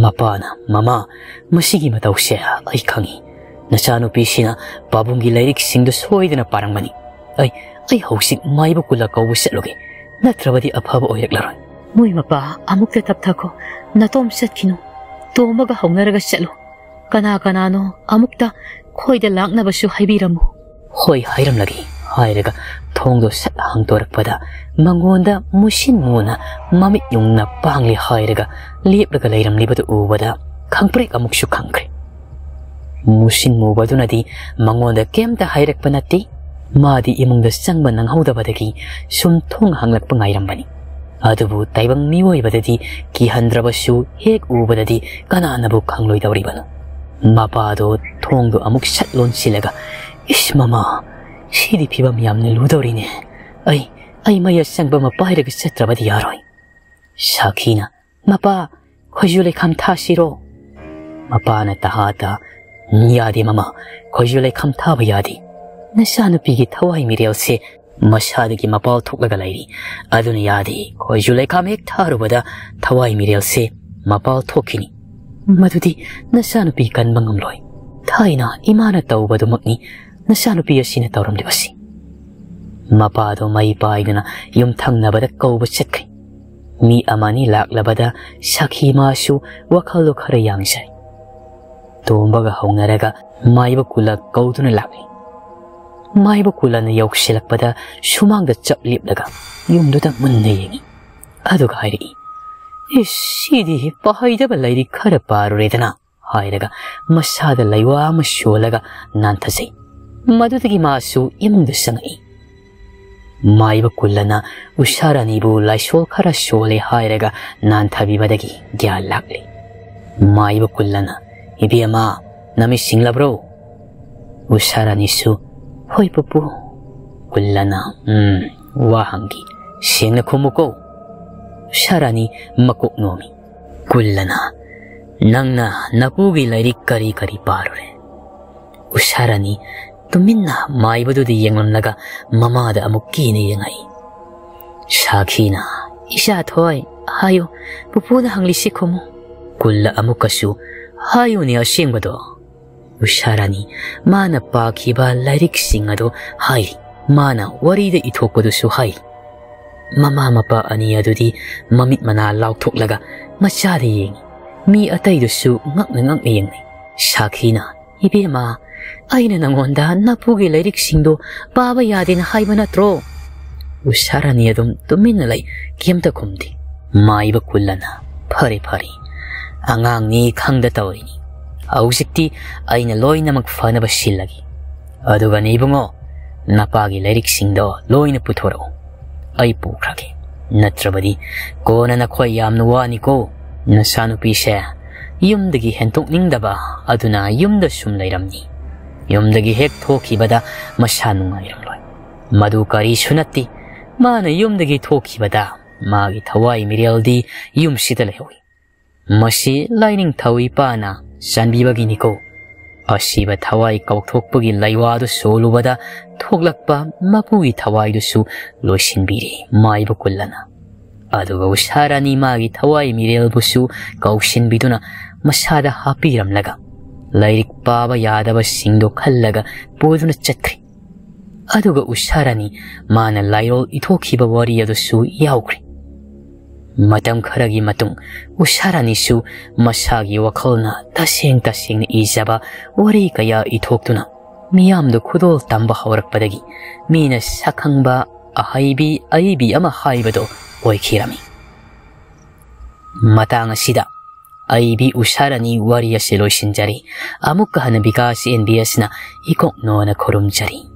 ꯃꯄꯥꯅ, "ꯃꯃꯥ, ꯃꯁꯤꯒꯤ ꯃꯇꯧꯁꯦ ꯑꯩ ꯈꯪꯏ꯫ ꯅꯆꯥꯅꯨꯄꯤꯁꯤꯅ ꯄꯥꯕꯨꯡꯒꯤ ꯂꯥꯏꯔꯤꯛꯁꯤꯡꯗꯨ ꯁꯣꯏꯗꯅ ꯄꯥꯔꯝꯒꯅꯤ꯫ ꯑꯩ, ꯑꯩ ꯍꯧꯖꯤꯛ ꯃꯥꯏꯕ ꯀꯨꯂ ꯀꯧꯕ ꯆꯠꯂꯨꯒꯦ, ꯅꯠꯇ꯭ꯔꯕꯗꯤ ꯑꯐꯕ ꯑꯣꯏꯔꯛꯂꯔꯣꯏ꯫" "ꯃꯣꯏ ꯃꯄꯥ, ꯑꯃꯨꯛꯇ ꯇꯞꯊꯈꯣ, ꯅꯇꯣꯝ ꯆꯠꯈꯤꯅꯨ꯫ ꯇꯣꯝꯕꯒ ꯍꯧꯅꯔꯒ ꯆꯠꯂꯨ꯫ ꯀꯅꯥ ꯀꯅꯥꯅꯣ ꯑꯃꯨꯛꯇ ꯈꯣꯏꯗ ꯂꯥꯛꯅꯕꯁꯨ ꯍꯥꯏꯕꯤꯔꯝꯃꯨ꯫" "ꯍꯣꯏ, ꯍꯥꯏꯔꯝꯂꯒꯦ" ꯍꯥꯏꯔꯒ ꯊꯣꯡꯗꯣ ꯁꯠ ꯍꯥꯡꯗꯣꯔꯛꯄꯗ ꯃꯉꯣꯟꯗ ꯃꯨꯁꯤꯟ ꯃꯨꯅ ꯃꯃꯤꯠ ꯌꯨꯡꯅ ꯄꯥꯡꯂꯦ ꯍꯥꯏꯔꯒ ꯂꯦꯞꯂꯒ ꯂꯩꯔꯝꯂꯤꯕꯗꯨ ꯎꯕꯗ ꯈꯪꯄ꯭ꯔꯦꯛ ꯑꯃꯨꯛꯁꯨ ꯈꯪꯈ꯭ꯔꯦ꯫ ꯃꯨꯁꯤꯟ ꯃꯨꯕꯗꯨꯅꯗꯤ ꯃꯉꯣꯟꯗ ꯀꯩꯝꯇ ꯍꯥꯏꯔꯛꯄ ꯅꯠꯇꯦ꯫ ꯃꯥꯗꯤ ꯏꯃꯨꯡꯗ ꯆꯪꯕ ꯅꯪꯍꯧꯗꯕꯗꯒꯤ ꯁꯨꯝ ꯊꯣꯡ ꯍꯥꯡꯂꯛꯄ ꯉꯥꯏꯔꯝꯕꯅꯤ꯫ ꯑꯗꯨꯕꯨ ꯇꯥꯏꯕꯪ ꯃꯤꯑꯣꯏꯕꯗꯗꯤ ꯀꯤꯍꯟꯗ꯭ꯔꯕꯁꯨ ꯍꯦꯛ ꯎꯕꯗꯗꯤ ꯀꯅꯥꯅꯕꯨ ꯈꯪꯂꯣꯏꯗꯧꯔꯤꯕꯅꯣ? ꯃꯄꯥꯗꯣ ꯊꯣꯡꯗꯣ ꯑꯃꯨꯛ ꯁꯠ ꯂꯣꯟꯁꯤꯜꯂꯒ, "ꯏꯁ ꯃꯃꯥ, ꯁꯤꯗꯤ ꯐꯤꯕꯝ ꯌꯥꯝꯅ ꯂꯨꯗꯧꯔꯤꯅꯦ꯫ ꯑꯩ, ꯑꯩ ꯃꯩ ꯑꯁꯪꯕ ꯑꯃ ꯄꯥꯏꯔꯒ ꯆꯠꯇ꯭ꯔꯕꯗꯤ ꯌꯥꯔꯣꯏ"꯫ ꯁꯥꯈꯤꯅ, "ꯃꯄꯥ, ꯈꯣꯏꯖꯨ ꯂꯩꯈꯥꯝ ꯊꯥꯁꯤꯔꯣ?" ꯃꯄꯥꯅ ꯇꯍꯥ ꯇꯍꯥ, "ꯌꯥꯗꯦ ꯃꯃꯥ, ꯈꯣꯏꯖꯨ ꯂꯩꯈꯥꯝ ꯊꯥꯕ ꯌꯥꯗꯦ꯫ ꯅꯆꯥꯅꯨꯄꯤꯒꯤ ꯊꯋꯥꯏ ꯃꯤꯔꯦꯜꯁꯦ ꯃꯁꯥꯗꯒꯤ ꯃꯄꯥꯜ ꯊꯣꯛꯂꯒ ꯂꯩꯔꯤ꯫ ꯑꯗꯨꯅ ꯌꯥꯗꯦ꯫ ꯈꯣꯏꯖꯨ ꯂꯩꯈꯥꯝ ꯍꯦꯛ ꯊꯥꯔꯨꯕꯗ ꯊꯋꯥꯏ ꯃꯤꯔꯦꯜꯁꯦ ꯃꯄꯥꯜ ꯊꯣꯛꯈꯤꯅꯤ꯫ ꯃꯗꯨꯗꯤ ꯅꯆꯥꯅꯨꯄꯤ ꯀꯟꯕ ꯉꯝꯂꯣꯏ꯫ ꯊꯥꯏꯅ ꯏꯃꯥꯅ ꯇꯧꯕꯗꯨꯃꯛꯅꯤ ꯅꯆꯥꯅꯨꯄꯤ ꯑꯁꯤꯅ ꯇꯧꯔꯝꯂꯤꯕꯁꯤ"꯫ ꯃꯄꯥꯗꯣ ꯃꯩ ꯄꯥꯏꯗꯨꯅ ꯌꯨꯝꯊꯪꯅꯕꯗ ꯀꯧꯕ ꯆꯠꯈ꯭ꯔꯦ꯫ ꯃꯤ ꯑꯃꯅꯤ ꯂꯥꯛꯂꯕꯗ ꯁꯥꯈꯤ ꯃꯥꯁꯨ ꯋꯥꯈꯜꯗꯣ ꯈꯔ ꯌꯥꯡꯖꯩ꯫ ꯇꯣꯝꯕꯒ ꯍꯧꯅꯔꯒ ꯃꯥꯏꯕ ꯀꯨꯂ ꯀꯧꯗꯨꯅ ꯂꯥꯛꯂꯤ꯫ ꯃꯥꯏꯕ ꯀꯨꯂꯅ ꯌꯧꯁꯤꯜꯂꯛꯄꯗ ꯁꯨꯃꯥꯡꯗ ꯆꯞ ꯂꯦꯞꯂꯒ ꯌꯨꯝꯗꯨꯗ ꯃꯨꯟꯅ ꯌꯦꯡꯉꯤ꯫ ꯑꯗꯨꯒ ꯍꯥꯏꯔꯛꯏ, "ꯏꯁ, ꯁꯤꯗꯤ ꯄꯥꯍꯩꯗꯕ ꯂꯥꯏꯔꯤꯛ ꯈꯔ ꯄꯥꯔꯨꯔꯦꯗꯅ" ꯍꯥꯏꯔꯒ ꯃꯁꯥꯗ ꯂꯩꯋꯥ ꯑꯃ ꯁꯣꯜꯂꯒ ꯅꯥꯟꯊꯖꯩ꯫ ꯃꯗꯨꯗꯒꯤ ꯃꯥꯁꯨ ꯏꯃꯨꯡꯗ ꯆꯪꯉꯛꯏ꯫ ꯃꯥꯏꯕ ꯀꯨꯜꯂꯅ ꯎꯁꯥꯔꯥꯅꯤꯕꯨ ꯂꯥꯏꯁꯣꯜ ꯈꯔ ꯁꯣꯜꯂꯦ ꯍꯥꯏꯔꯒ ꯅꯥꯟꯊꯕꯤꯕꯗꯒꯤ ꯒ꯭ꯌꯥꯟ ꯂꯥꯛꯂꯦ꯫ ꯃꯥꯏꯕ ꯀꯨꯜꯂꯅ, "ꯏꯕꯦꯝꯃ, ꯅꯃꯤꯠ ꯁꯤꯡꯂꯕ꯭ꯔꯣ?" ꯎꯁꯥꯔꯥꯅꯤꯁꯨ, "ꯍꯣꯏ ꯄꯨꯄꯨ"꯫ ꯀꯨꯜꯂꯅ, "ꯎꯝ, ꯋꯥ ꯍꯪꯒꯦ, ꯁꯦꯡꯅ ꯈꯨꯝꯃꯨꯀꯣ"꯫ ꯎꯁꯥꯔꯥꯅꯤ ꯃꯀꯣꯛ ꯅꯣꯝꯃꯤ꯫ ꯀꯨꯜꯂꯅ, "ꯅꯪꯅ ꯅꯄꯨꯒꯤ ꯂꯥꯏꯔꯤꯛ ꯀꯔꯤ ꯀꯔꯤ ꯄꯥꯔꯨꯔꯦ?" ꯎꯁꯥꯔꯥꯅꯤ ꯇꯨꯃꯤꯟꯅ ꯃꯥꯏꯕꯗꯨꯗ ꯌꯦꯡꯂꯝꯂꯒ ꯃꯃꯥꯗ ꯑꯃꯨꯛ ꯀꯤꯅ ꯌꯦꯡꯉꯛꯏ꯫ ꯁꯥꯈꯤꯅ, "ꯏꯆꯥ ꯊꯣꯏ, ꯍꯥꯏꯌꯨ, ꯄꯨꯄꯨꯅ ꯍꯪꯂꯤꯁꯤ ꯈꯨꯝꯃꯨ"꯫ ꯀꯨꯜꯂ ꯑꯃꯨꯛꯀꯁꯨ, "ꯍꯥꯏꯌꯨꯅꯦ ꯑꯁꯦꯡꯕꯗꯣ"꯫ ꯎꯁꯥꯔꯥꯅꯤ ꯃꯥꯅ ꯄꯥꯈꯤꯕ ꯂꯥꯏꯔꯤꯛꯁꯤꯡ ꯑꯗꯨ ꯍꯥꯏꯔꯤ꯫ ꯃꯥꯅ ꯋꯥꯔꯤꯗ ꯏꯊꯣꯛꯄꯗꯨꯁꯨ ꯍꯥꯏꯔꯤ꯫ ꯃꯃꯥ ꯃꯄꯥ ꯑꯅꯤ ꯑꯗꯨꯗꯤ ꯃꯃꯤꯠ ꯃꯅꯥ ꯂꯥꯎꯊꯣꯛꯂꯒ ꯃꯆꯥꯗ ꯌꯦꯡꯉꯤ꯫ ꯃꯤ ꯑꯇꯩꯗꯨꯁꯨ ꯉꯛꯅ ꯉꯛꯅ ꯌꯦꯡꯅꯩ꯫ ꯁꯥꯈꯤꯅ, "ꯏꯕꯦꯝꯃ, ꯑꯩꯅ ꯅꯉꯣꯟꯗ ꯅꯄꯨꯒꯤ ꯂꯥꯏꯔꯤꯛꯁꯤꯡꯗꯣ ꯄꯥꯕ ꯌꯥꯗꯦꯅ ꯍꯥꯏꯕ ꯅꯠꯇ꯭ꯔꯣ?" ꯎꯁꯥꯔꯥꯅꯤ ꯑꯗꯨꯝ ꯇꯨꯃꯤꯟꯅ ꯂꯩ, ꯀꯩꯝꯇ ꯈꯨꯝꯗꯦ꯫ ꯃꯥꯏꯕ ꯀꯨꯜꯂꯅ, "ꯐꯔꯦ, ꯐꯔꯦ, ꯑꯉꯥꯡꯅꯤ ꯈꯪꯗ ꯇꯧꯔꯤꯅꯤ꯫ ꯍꯧꯖꯤꯛꯇꯤ ꯑꯩꯅ ꯂꯣꯏꯅꯃꯛ ꯐꯅꯕ ꯁꯤꯜꯂꯒꯦ꯫ ꯑꯗꯨꯒꯅꯦ ꯏꯕꯨꯡꯉꯣ, ꯅꯄꯥꯒꯤ ꯂꯥꯏꯔꯤꯛꯁꯤꯡꯗꯣ ꯂꯣꯏꯅ ꯄꯨꯊꯣꯔꯛꯎ꯫ ꯑꯩ ꯄꯨꯈ꯭ꯔꯒꯦ꯫ ꯅꯠꯇ꯭ꯔꯕꯗꯤ ꯀꯣꯟꯅ ꯅꯈꯣꯏ ꯌꯥꯝꯅ ꯋꯥꯅꯤꯀꯣ꯫ ꯅꯆꯥꯅꯨꯄꯤꯁꯦ ꯌꯨꯝꯗꯒꯤ ꯍꯦꯟꯇꯣꯛꯅꯤꯡꯗꯕ ꯑꯗꯨꯅ ꯌꯨꯝꯗ ꯁꯨꯝ ꯂꯩꯔꯝꯃꯤ꯫ ꯌꯨꯝꯗꯒꯤ ꯍꯦꯛ ꯊꯣꯛꯈꯤꯕꯗ ꯃꯁꯥ ꯅꯨꯡꯉꯥꯏꯔꯝꯂꯣꯏ꯫ ꯃꯗꯨ ꯀꯔꯤꯁꯨ ꯅꯠꯇꯦ, ꯃꯥꯅ ꯌꯨꯝꯗꯒꯤ ꯊꯣꯛꯈꯤꯕꯗ ꯃꯥꯒꯤ ꯊꯋꯥꯏ ꯃꯤꯔꯦꯜꯗꯤ ꯌꯨꯝꯁꯤꯗ ꯂꯩꯍꯧꯏ꯫ ꯃꯁꯤ ꯂꯥꯏꯅꯤꯡꯊꯧ ꯏꯄꯥꯅ ꯆꯥꯟꯕꯤꯕꯒꯤꯅꯤꯀꯣ꯫ ꯑꯁꯤꯕ ꯊꯋꯥꯏ ꯀꯥꯎꯊꯣꯛꯄꯒꯤ ꯂꯩꯋꯥꯗꯨ ꯁꯣꯜꯂꯨꯕꯗ ꯊꯣꯛꯂꯛꯄ ꯃꯄꯨꯒꯤ ꯊꯋꯥꯏꯗꯨꯁꯨ ꯂꯣꯏꯁꯤꯟꯕꯤꯔꯦ ꯃꯥꯏꯕ ꯀꯨꯜꯂꯅ꯫ ꯑꯗꯨꯒ ꯎꯁꯥ ꯔꯥꯅꯤ ꯃꯥꯒꯤ ꯊꯋꯥꯏ ꯃꯤꯔꯦꯜꯕꯨꯁꯨ ꯀꯧꯁꯤꯟꯕꯤꯗꯨꯅ ꯃꯁꯥꯗ ꯍꯥꯞꯄꯤꯔꯝꯂꯒ ꯂꯥꯏꯔꯤꯛ ꯄꯥꯕ ꯌꯥꯗꯕꯁꯤꯡꯗꯣ ꯈꯜꯂꯒ ꯄꯨꯗꯨꯅ ꯆꯠꯈ꯭ꯔꯦ꯫ ꯑꯗꯨꯒ ꯎꯁꯥ ꯔꯥꯅꯤ ꯃꯥꯅ ꯂꯥꯏꯔꯣꯜ ꯏꯊꯣꯛꯈꯤꯕ ꯋꯥꯔꯤ ꯑꯗꯨꯁꯨ ꯌꯥꯎꯈ꯭ꯔꯦ꯫ ꯃꯇꯝ ꯈꯔꯒꯤ ꯃꯇꯨꯡ ꯎꯁꯥ ꯔꯥꯅꯤꯁꯨ ꯃꯁꯥꯒꯤ ꯋꯥꯈꯜꯅ ꯇꯁꯦꯡ ꯇꯁꯦꯡꯅ ꯏꯖꯕ ꯋꯥꯔꯤ ꯀꯌꯥ ꯏꯊꯣꯛꯇꯨꯅ ꯃꯤꯌꯥꯝꯗ ꯈꯨꯗꯣꯜ ꯇꯝꯕ ꯍꯧꯔꯛꯄꯗꯒꯤ ꯃꯤꯅ ꯁꯛꯈꯪꯕ ꯑꯍꯩꯕꯤ ꯑꯏꯕꯤ ꯑꯃ ꯍꯥꯏꯕꯗꯣ ꯑꯣꯏꯈꯤꯔꯝꯃꯤ꯫ ꯃꯇꯥꯡ ꯑꯁꯤꯗ ꯑꯏꯕꯤ ꯎꯁꯥ ꯔꯥꯅꯤ ꯋꯥꯔꯤ ꯑꯁꯤ ꯂꯣꯏꯁꯤꯟꯖꯔꯤ꯫ ꯑꯃꯨꯛꯀ ꯍꯟꯅ ꯕꯤꯀꯥꯁ ꯑꯦꯟ ꯕꯤ ꯑꯦꯁꯅ ꯏꯀꯣꯛ ꯅꯣꯅ ꯈꯨꯔꯨꯝꯖꯔꯤ꯫